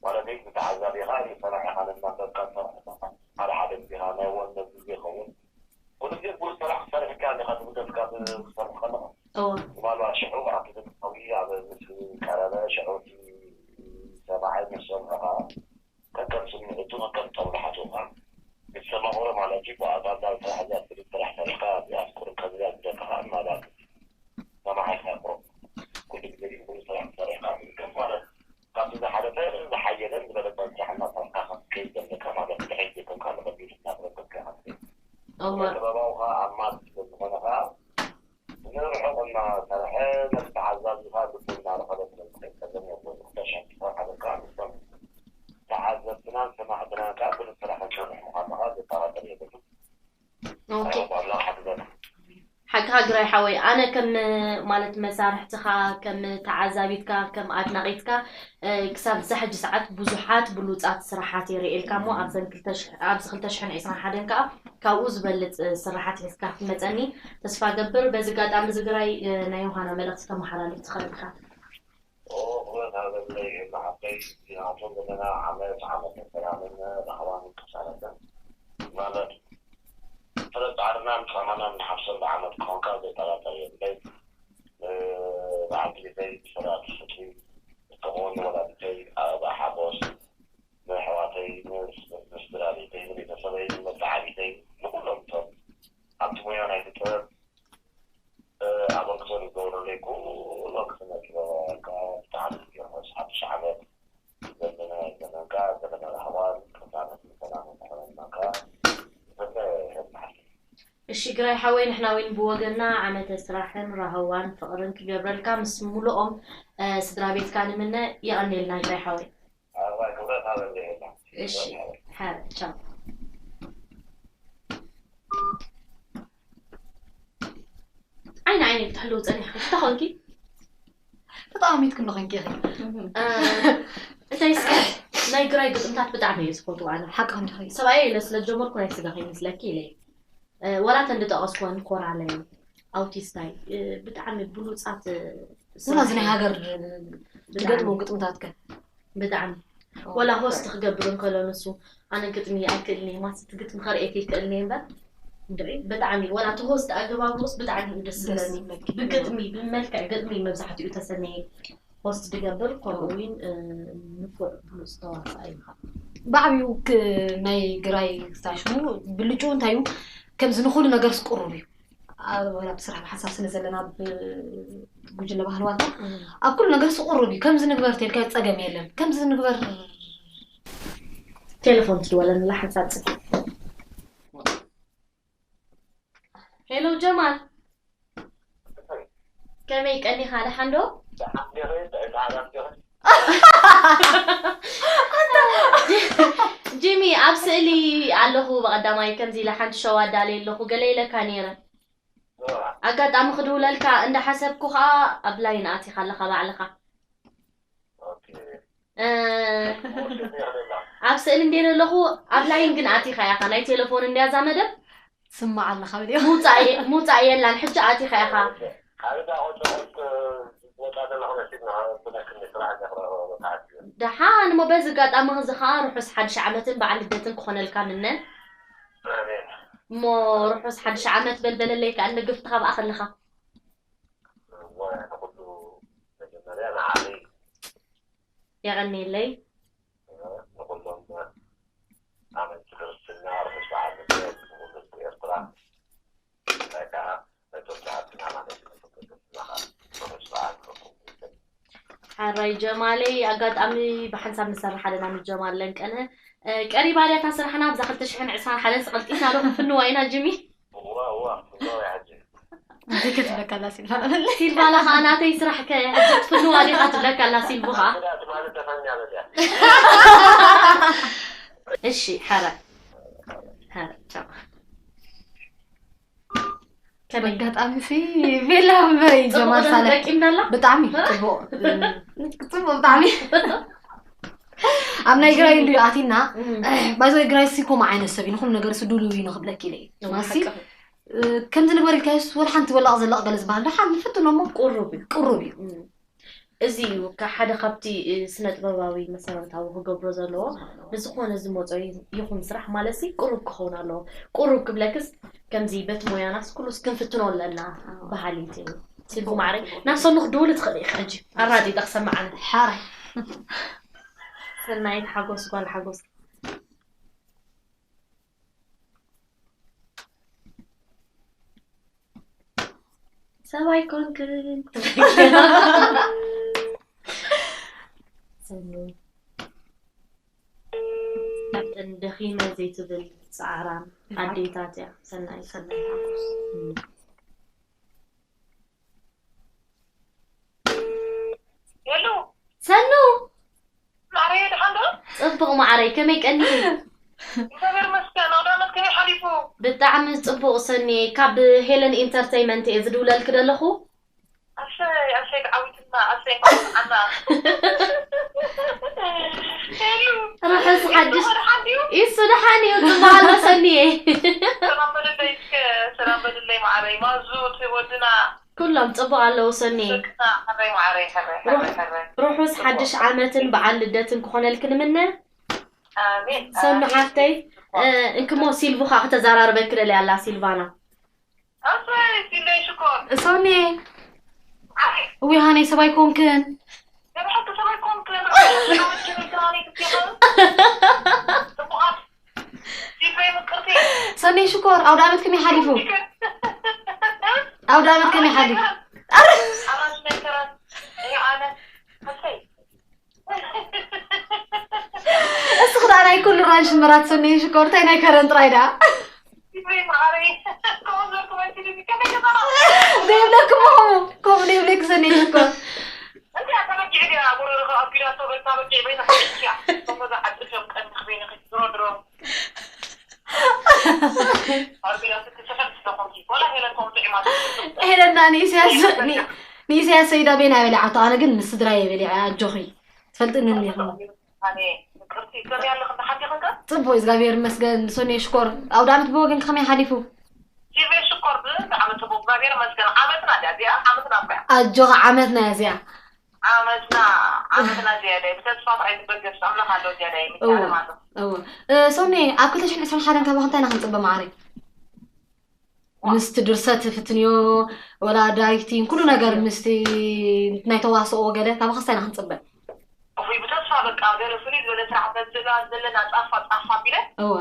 ማለተይ ንተዓዛቢኻ ንሰማዒኻ ነናንበብካ ትሰርሕ ኣለኻ። ሓደ ሓደ ግዜ ኸኣ ናይ ወነ ግዜ ይኸውን። ኩሉ ግዜ ብሉጽ ስራሕ ክትሰርሕ ኢልካ ዲኻ ትብገስ ካብ ክትሰርሕ ከለኻ? እዋ። ምናልባት ሽዑ ኣብቲ ድምፃዊ ኣብ ምስ ቀረበ ሽዑ እቲ ሰማዒ ምስ ሰምዑኻ ከከም ስምዒቱ ከከም ጦብላሕቱ ኸዓ ይሰማምሮ ማለት እዩ። ብኣጻጻር ስራሕ እዚኣ ፍሉይ ስራሕ ሰሪሕካ እዚኣ ፍቅሪ ከብያ ዝደካ ኸዓ ምናልባት ሰማዒ ኸዓ ኩሉ ግዜ ግን ፍሉይ ስራሕ ሰሪሕካ ትርከብ ማለት ካብቲ ዝሓለፈ ዝሓየለን ዝበለጸን ስራሕ እናሰርሕካ ክትከይድ ዘለካ ማለት እዩ። ድሕሪት ዘይኮንካ ንቕድሚት እናተበገስካ ኢኻ ትኸይድ። እወ። ጥበባዊ ኸዓ ኣብ ማስ ስለ ዝኾነ ኸዓ ንርሑቕ እናሰርሐ ነቲ ተዓዛቢ ኸዓ ልቡ እናረኸበ ስለ ዝኸይድ ጸገም የብሉን። ክልተ ሽሕን ዕስራን ሓደ ከዓ ምስቶም ተዓዘብትናን ሰማዕትናን ከዓ ብሉጽ ስራሕ ክንሰርሕ ምዃንና ኸዓ ዘጠራጥር የብሉን። ኦኬ። ርሑቕ ኣምላኽ ሓግዘና። ሓቅኻ ግራይ ሓወይ፣ ኣነ ከም ማለት መሳርሕትኻ፣ ከም ተዓዛቢትካ፣ ከም ኣድናቒትካ፣ እ፣ ክሳብ እዛ ሕጂ ሰዓት ብዙሓት ብሉጻት ስራሓት የርእየልካ እሞ፣ ኣብዘን ክልተ ሽሕ፣ ኣብዚ ክልተ ሽሕን ዕስራን ሓደን ከኣ ካብኡ ዝበልጽ፣ እ፣ ስራሓት ሒዝካ ክትመጸኒ ተስፋ ገብር። በዚ ኣጋጣሚ እዚ ግራይ፣ እ፣ ናይ ዮሃና መልእኽቲ ተመሓላልፍ ትኽእል ኢኻ። ኦ፣ ክብረት ሃበለይ ኤማ ሓፍተይ፣ ናብቶም ዘለና ዓመት፣ ዓመተ ሰላምን ራህዋን ቅሳነትን ማለት፣ ፍረ ጻዕርናን ድኻማናን ንሓፍሰሉ ዓመት ክኾንካ ዘይጠራጠር የብለይ። እ፣ በዓልቲ ቤተይ ፍረ ፍትሒ፣ ከምኡውን ንወላዲተይ ኣበባ ሓጎስ፣ ንኣሕዋተይ፣ ምስ፣ ምስ ስድራ ቤተይ፣ ንቤተሰበይ፣ ንመተዓቢተይ፣ ንኹሎም እቶም ኣብቲ ሞያ ናይቲ ጥበብ እ፣ ኣበርክቶ ዝገብረለይ ኩሎም ስነ ጥበባውያን ከኣ ብጣዕሚ እዮም። ሓድሽ ዓመት ዘለናዮ ዘመን ከኣ ዘመነ ራህዋን ቅሳነትን ሰላምን ክኾነልና ከኣ ዝምነ እየ። እሺ ግራይ ሓወይ፣ ንሕና እውን ብወገንና ዓመተ ስራሕን ራህዋን ፍቕርን ክገብረልካ ምስ ሙሉኦም፣ እ፣ ስድራ ቤትካ ንምነ። የቐንየልና ግራይ ሓወይ። ኣባይ ክብረት ሃበለይ ኤማ። እሺ፣ ሓ-፣ ቻው። ዓይኒ ዓይኒ ክትሕልው ጸኒሕኪ፣ እንታይ ኾንኪ? ተጠቓሚትኪ እንዶ ኾንኪ ኢኺ። እ፣ እንታይ እስከ፣ ናይ ግራይ ግጥምታት ብጣዕሚ እየ ዝፈትዎ ኣነ። ሓቂ እንዲኺ። ሰብኣየይ ኢለ ስለ ዝጀመርኩ ናይ ስጋ ከይመስለኪ ኢለ እየ። እ፣ ወላ እተን ዝጠቐስኩወን ኮራለይ፣ ኣውቲስታይ፣ እ፣ ብጣዕሚ ብሉጻት፣ እ፣ ወላ እዚ ናይ ስራሕ ሃገር ብጣዕሚ። ትገጥሞ ግጥምታት ከ? ብጣዕሚ። ኦ፣ ወላ ሆስት ክገብር እንከሎ ንሱ፣ ኣነ ግጥሚ ኣይክእልን እየ፣ ማስ እቲ ግጥሚ ከርእየኪ ይክእልን እየ እምበር፣ እንድዒ፣ ብጣዕሚ፣ ወላ እቲ ሆስት ኣገባብርኡስ ብጣዕሚ እዩ ደስ ደስ ዝብለኒ። ዝብለኪ። ብግጥሚ፣ ብመልክዕ ግጥሚ መብዛሕትኡ ተሰነየ። ሆስት ዝገብር፣ ከምኡ እውን፣ እ፣ ንፉዕ ብሉጽ ተዋሳኣይ ምዃን። ብዓብዩ ክ-፣ ናይ ግራይ ክሳብ ሽሙ ብልጭኡ እንታይ እዩ፣ ከምዚ ንኹሉ ነገርስ ቅሩብ እዩ። ኣብ፣ ኣብቲ ስራሕ ብሓንሳብ ስለ ዘለና፣ ኣብ ጉጅለ ባህሊ ዋልታ፣ እም። ኣብ ኩሉ ነገርስ ቅሩብ እዩ። ከምዚ ንግበር ተልካ ጸገም የለን። ከምዚ ንግበር። ቴሌፎን ትድወለንላ ሓንሳብ ጽ-፣ ሄሎ ጀማል፣ ከመይ ቀኒኻ? ደሓን ዶ? ደሓን ዲኺ? ጥዕና ዓለም ዲኺ? ጂሚ፣ ኣብ ስእሊ ኣለኹ። ብቐዳማይ ከምዚ ኢለ ሓንቲ ሸው ኣዳልየ ኣለኹ ገለ ኢለካ ነይረ። እዋ። ኣጋጣሚ ክድውለልካ እንዳሓሰብኩ ኸኣ ኣብ ላይን ኣቲኻ ኣለኻ ባዕልኻ። ኦኬ። እ፣ ኣብ ስእሊ እንድየ ዘለኹ፣ ኣብ ላይን ግን ኣቲኻ ኢኻ። ናይ ቴሌፎን እንድያ እዛ መደብ። ትስማዕ ኣለኻ፣ በልዮ። ምውጻእ የ-፣ ምውጻእ የላን። ሕጂ ኣቲኻ ኢኻ። ካበይ ደኣ ቆልዑ ዝመጻ ዘለኹ መሲልና ብለክኒ ስራሕ ዘኽረሮ መጽሓፍ እዩ። ደሓን እሞ፣ በዚ ኣጋጣሚ እዚ ኸኣ ርሑስ ሓድሽ ዓመትን በዓል ልደትን ክኾነልካ ምነ። ኣሜን። እሞ ርሑስ ሓድሽ ዓመት በልበለለይ ከኣ፣ እንደ ግፍትኻ ብኣኸለኻ። እወ፣ ንኹሉ መጀመርያ ንዓለይ። የቐንየለይ። ንኹሎም ኣመንቲ ክርስትና ርሑስ በዓል ልደት፣ ንኹሉ ህዝቢ ኤርትራ፣ ብፍላይ ከኣ ነቶም ዝሃብትና ማለት እዩ፣ ነቶም ደገፍትና ከኣ ርሑስ በዓል ንኹሉ። ሓራይ ጀማለይ፣ ኣጋጣሚ ብሓንሳብ ንሰርሕ ኣለና ምስ ጀማል ለንቀነ። እ፣ ቀሪባ ድያ እታ ስራሕና ኣብዛ ክልተ ሽሕን ዕስራን ሓደን ቀልጢፍና ዶ ክንፍንዋ ኢና ጂሚ? እዋ፣ እዋ፣ እዋ፣ ሕጂ። እንታይ ክትብለካ ኣላ ሲልቫ? ሲልቫ ኣላ ኸዓ ናተይ ስራሕ ከ ሕጂ ትፍንዋ ዲኻ ትብለካ ኣላ ሲልቡ ኸዓ። ኣንተ ትማሊ ተፈንያ በልያ። እሺ፣ ሓራይ። ሓራይ፣ ቻው። ከመይ? ኣጋጣሚ ሲ ቤላ እምበር እዩ ጽቡቕ ጀማል ዶ ሳልሕ። ተጠቂምናላ? ብጣዕሚ ጽቡቕ፣ ጽቡቕ ብጣዕሚ። ኣብ ናይ ግራይ እንድዩ ኣቲና፣ እም። ባይዘ ግራይ ሲ ከምኡ ዓይነት ሰብ እዩ፣ ንኹሉ ነገር ሲ ድሉው እዩ ንኽብለኪ ኢለ እዩ። እም፣ ማሲ፣ ሓቂ። እ፣ ከምዚ ንግበር ኢልካዮስ ወላ ሓንቲ ወላቕ ዘለቕ ገለ ዝበሃል ዶ ሓንቲ ፍትኖ እሞ ቁሩብ እዩ። ቁሩብ እዩ። እም። እዚ እዩ ከ ሓደ ካብቲ፣ እ፣ ስነ ጥበባዊ መሰረታዊ ክገብሮ ዘለዎ። ብዝኾነ ዝመጾ ይ-፣ ይኹን ስራሕ ማለት ሲ ቁሩብ ክኸውን ኣለዎ። ቁሩብ ክብለክስ ከምዚ በቲ ሞያናስ ኩሉስ ክንፍትኖ ኣለና ኣዎ። በሃሊት እየ። ሲልቡ ማዕረይ፣ ናብ ሰኑ ክድውል ትኽእል ኢኺ ሕጂ። ኣራዲዳ ክሰምዓኒ። ሓራይ። ሰናይት ሓጎስ፣ ጓል ሓጎስ። ሰብኣይ ኮንክን። ሰኑ። ካብተን ደኺመ ዘይትብል ጻዕራም ኣዴታት እያ ሰናይ። ሰናይ ሓጎስ። እም። ሄሎ። ሰኑ። ማዕረየ፣ ደሓን ዶ? ጽቡቕ ማዕረይ፣ ከመይ ቀኒኺ? እግዚኣብሔር ይመስገን። ኣውደ ዓመት ከመይ ሓሊፉ? ብጣዕሚ ጽቡቕ ሰኒ፣ ካብ ሄለን ኢንተርተይመንት እየ ዝድውለልክ ዘለኹ። ኣሰይ ኣሰይ ተዓዊትና ኣሰይ ኣና ርሑስ ሓድሽ። ኢሱ ደሓን እዩ፣ ጽቡቕ ኣሎ ሰኒየ። ሰላም በልለይ እስከ፣ ሰላም በልለይ ማዕረይ፣ ማዙ እቲ ወድና። ኩሎም ጽቡቕ ኣለዉ ሰኒየ። ደቅና፣ ሕረይ ማዕረይ፣ ሕረይ፣ ሕረይ፣ ሕረይ። ርሑስ ሓድሽ ዓመትን በዓል ልደትን ክኾነልክ ንምነ። ኣሜን፣ ሰኑ ኣሜን። ሓፍተይ፣ እ፣ እንክሞ ሲልቭኻ ከተዛራርበክ ደልያ ኣላ፣ ሲልቫና። ኣሰይ፣ ሲለይ ሽኮር። ሶኒ። ኣይ፣ እዊ ሃነይ ሰባይ ኮንክን። ንብሓቂ ሰባይ ኮንክን። ጽቡቓት። ሲፈይ ምቅርቲ። ሶኒ ሽኮር፣ ኣውደ ዓመት ከመይ ሓሊፉ? ኣውደ ዓመት ከመይ ሓሊፉ? ኣረ! ኣራሽ ናይ ከረን። እኔ ኣነ። ኣሰይ። እስኺ ደኣ ናይ ኩሉ ራንሽ ምራት ሰኒ ሽኮር፣ እንታይ ናይ ከረን ጥራይ ደኣ? ይበይ ማዕረይ። ከምኡ ዝበልኩ መልሲ ድዚ ከመይ ገባና? ዘይብለክሞ ከምኡ፣ ከምኡ ዘይብለክ ሰኒ ሽኮር። እንታ ተበጊዕ ድያ? ጎረርኻ ኣቢላቶ በታ በጊዕ በይና ሓቂያ። ከምኡ ዝዓጥፍ እዮም ቀንዲ ክበይንኺ ድሮ ድሮ። ኣቢላቶ ትስሕል ስለኾንኪ። ወላ ሄለን ከምኡ ጥዒማ ትስሕል። ሄለና ንኢሳያስ፣ ኒ-፣ ንኢሳያስ ሰይዳ ቤና በሊዓቶ። ኣነ ግን ምስ ስድራየ በሊዐ፣ ኣጆኺ። ትፈልጥኒ እኒኹ። ኣነ ምቅርቲ፣ ከመይ ኣለኺ? ደሓን ዲኺ ከ? ጽቡቅ፣ እግዚኣብሔር ይመስገን። ሶኒ ሽኮር። ኣውደ ዓመት ብወገንኪ ከመይ ሓሊፉ? ሲቪ ሽኮር፣ ብጣዕሚ ጽቡቅ፣ እግዚኣብሔር ይመስገን። ዓመትና ድያ እዚኣ? ዓመትና እኮ እያ። ኣጆኻ፣ ዓመትና እያ እዚኣ። ዓመትና፣ ዓመትና እዚኣ ድያ? ብተስፋ ጥራይ ትበገስ፣ ኣምላኽ ኣሎ እዚኣ ድያ? እወ፣ ይመቻለም ኣሎ። እወ። እ፣ ሶኒ፣ ኣብ ክልተ ሽሕን ዕስራን ሓደን ካባኺ እንታይ ኢና ክንጽበ፣ መዓረይ? ምስቲ ድርሰት ፍትንዮ፣ ወላ ዳይሬክቲንግ፣ ኩሉ ነገር ምስቲ ናይ ተዋስኦ ገለ ካባኺ እንታይ ኢና ክንጽበ? እፎይ፣ ብተስፋ በቃ ገለ ፍሉይ ዝበለ ስራሕ በዚ ዘላ-፣ ዘለና ጻፋ ጻፋ ኣቢለ እወ።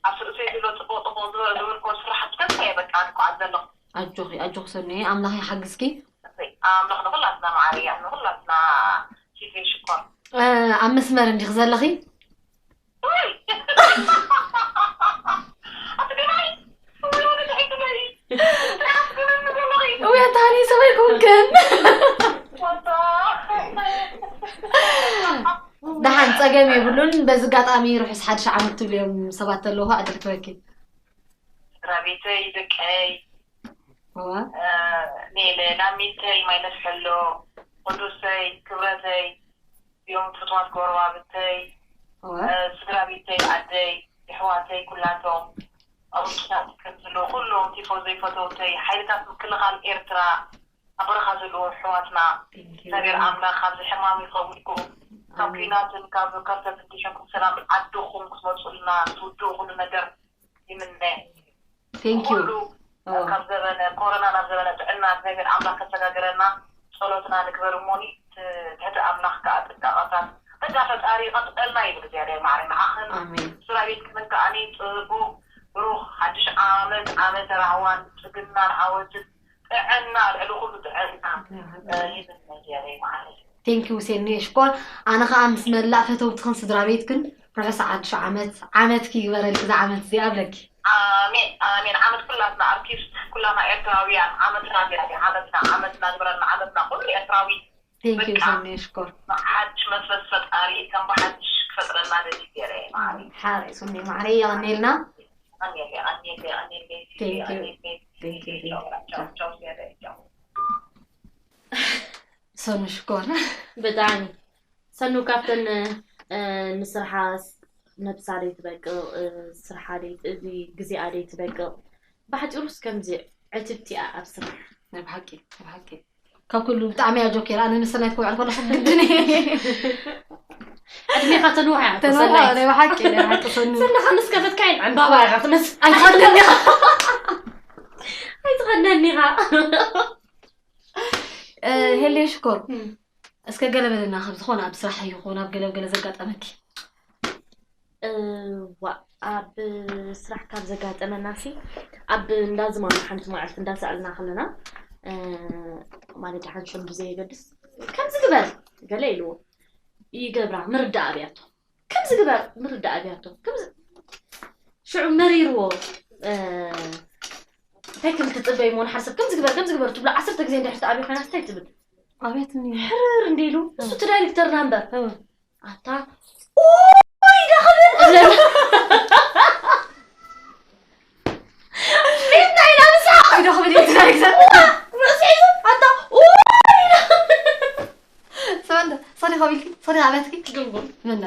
ኣብ ርእሰይ ዘሎ ጽቡቕ ጽቡቕ ዝበ-፣ ዝበልክዎ ስራሓት ብተስፋ እየ በቃ ዝጓዓዝ ዘለኹ። ኣጆኺ፣ ኣጆኺ ሰኑየ፣ ኣምላኽ ይሓግዝኪ። እፎይ፣ ኣምላኽ ንኹላትና መዓረያ፣ ንኹላትና ሲቪ ሽኮር። እ፣ ኣብ መስመር እንዲኺ ዘለኺ? እውይ፣ ኣትገናይ፣ እውይ፣ ወደ ታሕቲ በይ። ኣትገናይ፣ ንገለኺ። እውይ፣ ኣታ ሃኒ ሰበይ ኮንክን። ወታ። ደሓን፣ ጸገም የብሉን። በዚ ኣጋጣሚ ርሑስ ሓድሽ ዓመት ትብሉ እዮም ሰባት ተለዉ፣ ዕድል ክበኪ። ስድራ ቤተይ፣ ደቀይ፣ እዋ። እ፣ ሜለ፣ ላሚተይ፣ ማይ ነፍሐሎ፣ ቅዱሰይ፣ ክብረተይ፣ እዮም ፍትዋት ጎረባብተይ፣ እዋ። እ፣ ስድራ ቤተይ፣ ኣደይ፣ የሕዋተይ፣ ኩላቶም ኣብ ውሽጢ ከም ዘለዉ ኩሎም ቲፎዞይ፣ ፈተውተይ፣ ሓይልታት ምክልኻል ኤርትራ፣ ኣብ በረኻ ዘለዉ ኣሕዋትና፣ Thank you። እግዚኣብሔር ኣምላኽ ካብዚ ሕማም ይኸውልኩም፣ ካብ ኣሜን። ኲናትን ካብ ከርተትን ድሒንኩም ሰላም ዓድኹም ክትመጹልና ትውድኡ ኩሉ ነገር ይምነ። Thank you። ኩሉ እወ። ካብ ዘበነ ኮሮና ናብ ዘበነ ጥዕና እግዚኣብሔር ኣምላኽ ከሰጋግረና ጸሎትና ንግበር እሞኒ፣ ት-፣ ትሕቲ ኣምላኽ ከኣ ጥንቃቐታት በቃ ፈጣሪ ይቐጸልና ይብል እግዚኣብሔር ማዕረ ንዓኽን ኣሜን። ስድራ ቤትክምን ከኣኒ ጽቡቕ ብሩኽ ሓድሽ ዓመት፣ ዓመተ ራህዋን ጽግናን ዓወትን ጥዕና፣ ልዕሊ ኩሉ ጥዕና፣ ያ ረቢ። እ፣ ይብል እግዚኣብሔር ማዕረ። Thank you ሴኒ ሽኮር። ኣነ ከኣ ምስ መላእ ፈተውትኽን ስድራ ቤትክን ርሑስ ሓድሽ ዓመት፣ ዓመትኪ ይግበረልኪ እዛ ዓመት እዚኣ እብለኪ። ኣሜን፣ ኣሜን። ዓመት ኩላትና ኣርቲስት፣ ኩላትና ኤርትራውያን ዓመትና እዚኣ እያ። ዓመትና፣ ዓመትና ግበረልና፣ ዓመትና ኩሉ ኤርትራዊ። Thank you በቃ፣ ሴኒ ሽኮር። ሓድሽ መንፈስ ፈጣሪ ከም ብሓድሽ ክፈጥረልና ደሊ ገይረ እየ፣ ማዕረ። ሓራይ ሱኒ ማዕረ የቐኔልና። ኣሜን፣ ኣሜን፣ ኣሜን፣ ኣሜን። Thank you። ኣሜን። Thank you፣ thank you። ቻው፣ ቻው፣ ቻው፣ ቻው፣ ቻው። ሰኑ ሽኮር። ብጣዕሚ። ሰኑ ካብተን፣ እ፣ ንስርሓ ስ-፣ ነብሳ ደይትበቅቕ፣ እ፣ ስርሓ ደይት-፣ እዚ ግዜኣ ደይትበቅቕ። ብሓጺሩስ ከምዚ ዕትብቲ እያ ኣብ ስራሕ። ናይ ብሓቂ፣ ናይ ብሓቂ። ካብ ኩሉ ብጣዕሚ እያ ጆኬር። ኣነ ምስ ሰናይት ክውዕል ከለኹ ግድን እየ። ዕድሜኻ ተንውሕ እያ፣ ተንውሕ፣ ሰናይት። ናይ ብሓቂ፣ ናይ ብሓቂ ሰኑ። ሰኑ ከ ምስ ከፈትካየን ዕምባባ ኢኻ ትመስል። ኣይትኸድነኒ ኢኻ። ኣይትኸድነኒ ኢኻ። እ፣ ሄሌ ሽኮር፣ እም። እስከ ገለ በለና፣ ካብ ዝኾነ ኣብ ስራሕ ይኹን ኣብ ገለ ገለ ዘጋጠመኪ? እ፣ ዋ፣ ኣብ ስራሕ ካብ ዘጋጠመና ሲ፣ ኣብ እንዳ ዝማም ሓንቲ መዓልቲ እንዳሰኣልና ከለና፣ እ፣ ማለት ሓንቲ ሽም ብዘየገድስ፣ "ከምዚ ግበር" ገለ ኢልዎ። ይገብራ፣ ምርዳእ ኣብያቶ። "ከምዚ ግበር" ምርዳእ ኣብያቶ። ከምዚ ሽዑ መሪርዎ፣ እ፣ እንታይ ከም ትጽበይ እሞ ንሓደ ሰብ "ከምዚ ግበር፣ ከምዚ ግበር" ትብሎ ዓሰርተ ግዜ እንድሕር ትኣብዮ ኮይና እንታይ ትብል? ኣቤት እኒ። ሕርር እንዲሉ፣ እሱ እቲ ዳይሬክተርና እምበር። እወ። ኣታ ኡይ ዳ ክብል እብለና። ዶ ክብል እዩ ትዛረግ ሰብ። ርእሲ ሒዙ ኣታ፣ ኡይ! ሰበንተ፣ ሰሪ ኸቢልኪ፣ ሰሪ ኣብያትኪ። ጉንጉን። ምና?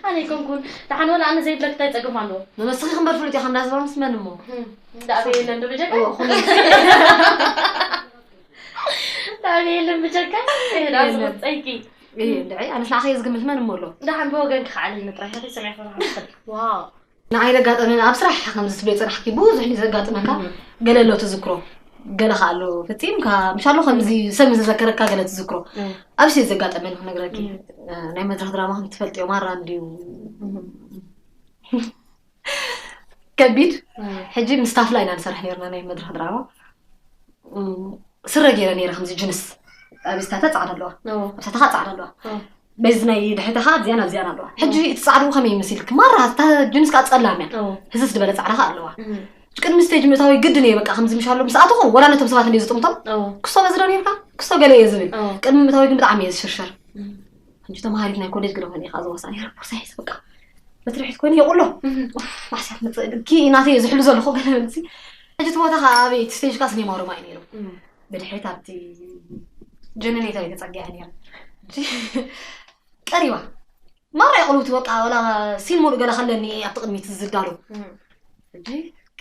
ኣነ ኣይኮንኩን። ደሓን ወላ ኣነ ዘይብለኪ እንታይ ጸገም ኣለዎ? ንስኺ ክንበር ፍሉጥ ኢኻ፣ እንዳ ዝባ ምስ መን እሞ? ህም፣ እንዳ ኣበይ የለን ዶ ብጀካ? እዎ፣ ኩሉ። እንዳ ኣበይ የለን ብጀካ? እህ፣ ዳ የለን። ዝኽጸይኪ። እህ፣ እንድዒ፣ ኣነስ ንዓኸ እየ ዝግምት፣ መን እሞ ኣሎ? ደሓን ብወገንኪ ከዓልልኒ ጥራይ፣ ከይሰሚዕኪ ርሓቕ ትኽእል። ዋው። ንዓይ ዘጋጠመኒ ኣብ ስራሕ ከምዚ ትብለይ ጽናሕኪ ብዙሕ እዩ ዘጋጥመካ። እም። ገለ ኣሎ ትዝክሮ፣ ገለ ከኣ ኣሎ ፈጺምካ፣ ምሻሎ ከምዚ ሰብ ምስ ዘዘከረካ ገለ ትዝክሮ። እም። ኣብዚ ዘጋጠመኒ ክነግረኪ። እም። እ፣ ናይ መድረኽ ድራማ ከም ትፈልጥዮ ማራ እንድዩ እም። ከቢድ። እም። ሕጂ ምስ ታፍላ ኢና ንሰርሕ ነርና ናይ መድረኽ ድራማ። እም፣ ስረ ገይረ ነይረ ከምዚ ጅንስ። ኣብ ስታታ ጻዕዳ ኣለዋ። ኦ። ኣብ ስታታ ጻዕዳ ኣለዋ። ኦ። በዚ ናይ ድሕሪታ ኸዓ እዚኣን ኣብዚኣን ኣለዋ። ሕጂ ኦ። እቲ ጻዕድኡ ከመይ ይመስልክ? ማራ እታ ጅንስ ከኣ ጸላም እያ። ኦ። ህስስ ዝበለ ጻዕዳ ኸኣ ኣለዋ። እም። ቅድሚ ስቴጅ ምእታወይ ግድን እየ በቃ ከምዚ ምሻሎም ምስ ኣተኹ ወላ ነቶም ሰባት እንድየ ዝጥምቶም። ኦ። ክስቶ በዚ ዶ ነይርካ? ክስቶ ገለ እየ ዝብል። ኦ። ቅድሚ ምእታወይ ግን ብጣዕሚ እየ ዝሽርሸር። እም። ሕጂ ተማሃሪት ናይ ኮሌጅ ገለ ኮይነ እየ ከኣ ዝወስኣ ነይረ። ቦርሳይ በቃ በትሪ ሒዝ ኮይነ የቑሎ። እም። ኡፍ፣ ማሕስያ ትመጽእ። ኪ ናተይ እየ ዝሕሉ ዘለኹ ገለ መልሲ። ሕጂ እቲ ቦታ ኸኣ ኣበይ? እቲ ስቴጅ ከኣ ስኔማ ሮማ እዩ ነይሩ። እም። ብድሕሪት ኣብቲ ጀነሬተር እየ ተጸጊዐ ነይረ። ሕጂ ቀሪባ። ማራ የቑልውቲ በቃ፣ ወላ ሲን ሙሉእ ገለ ከለኒ እየ ኣብቲ ቅድሚት ዝዳሎ። እም። ሕጂ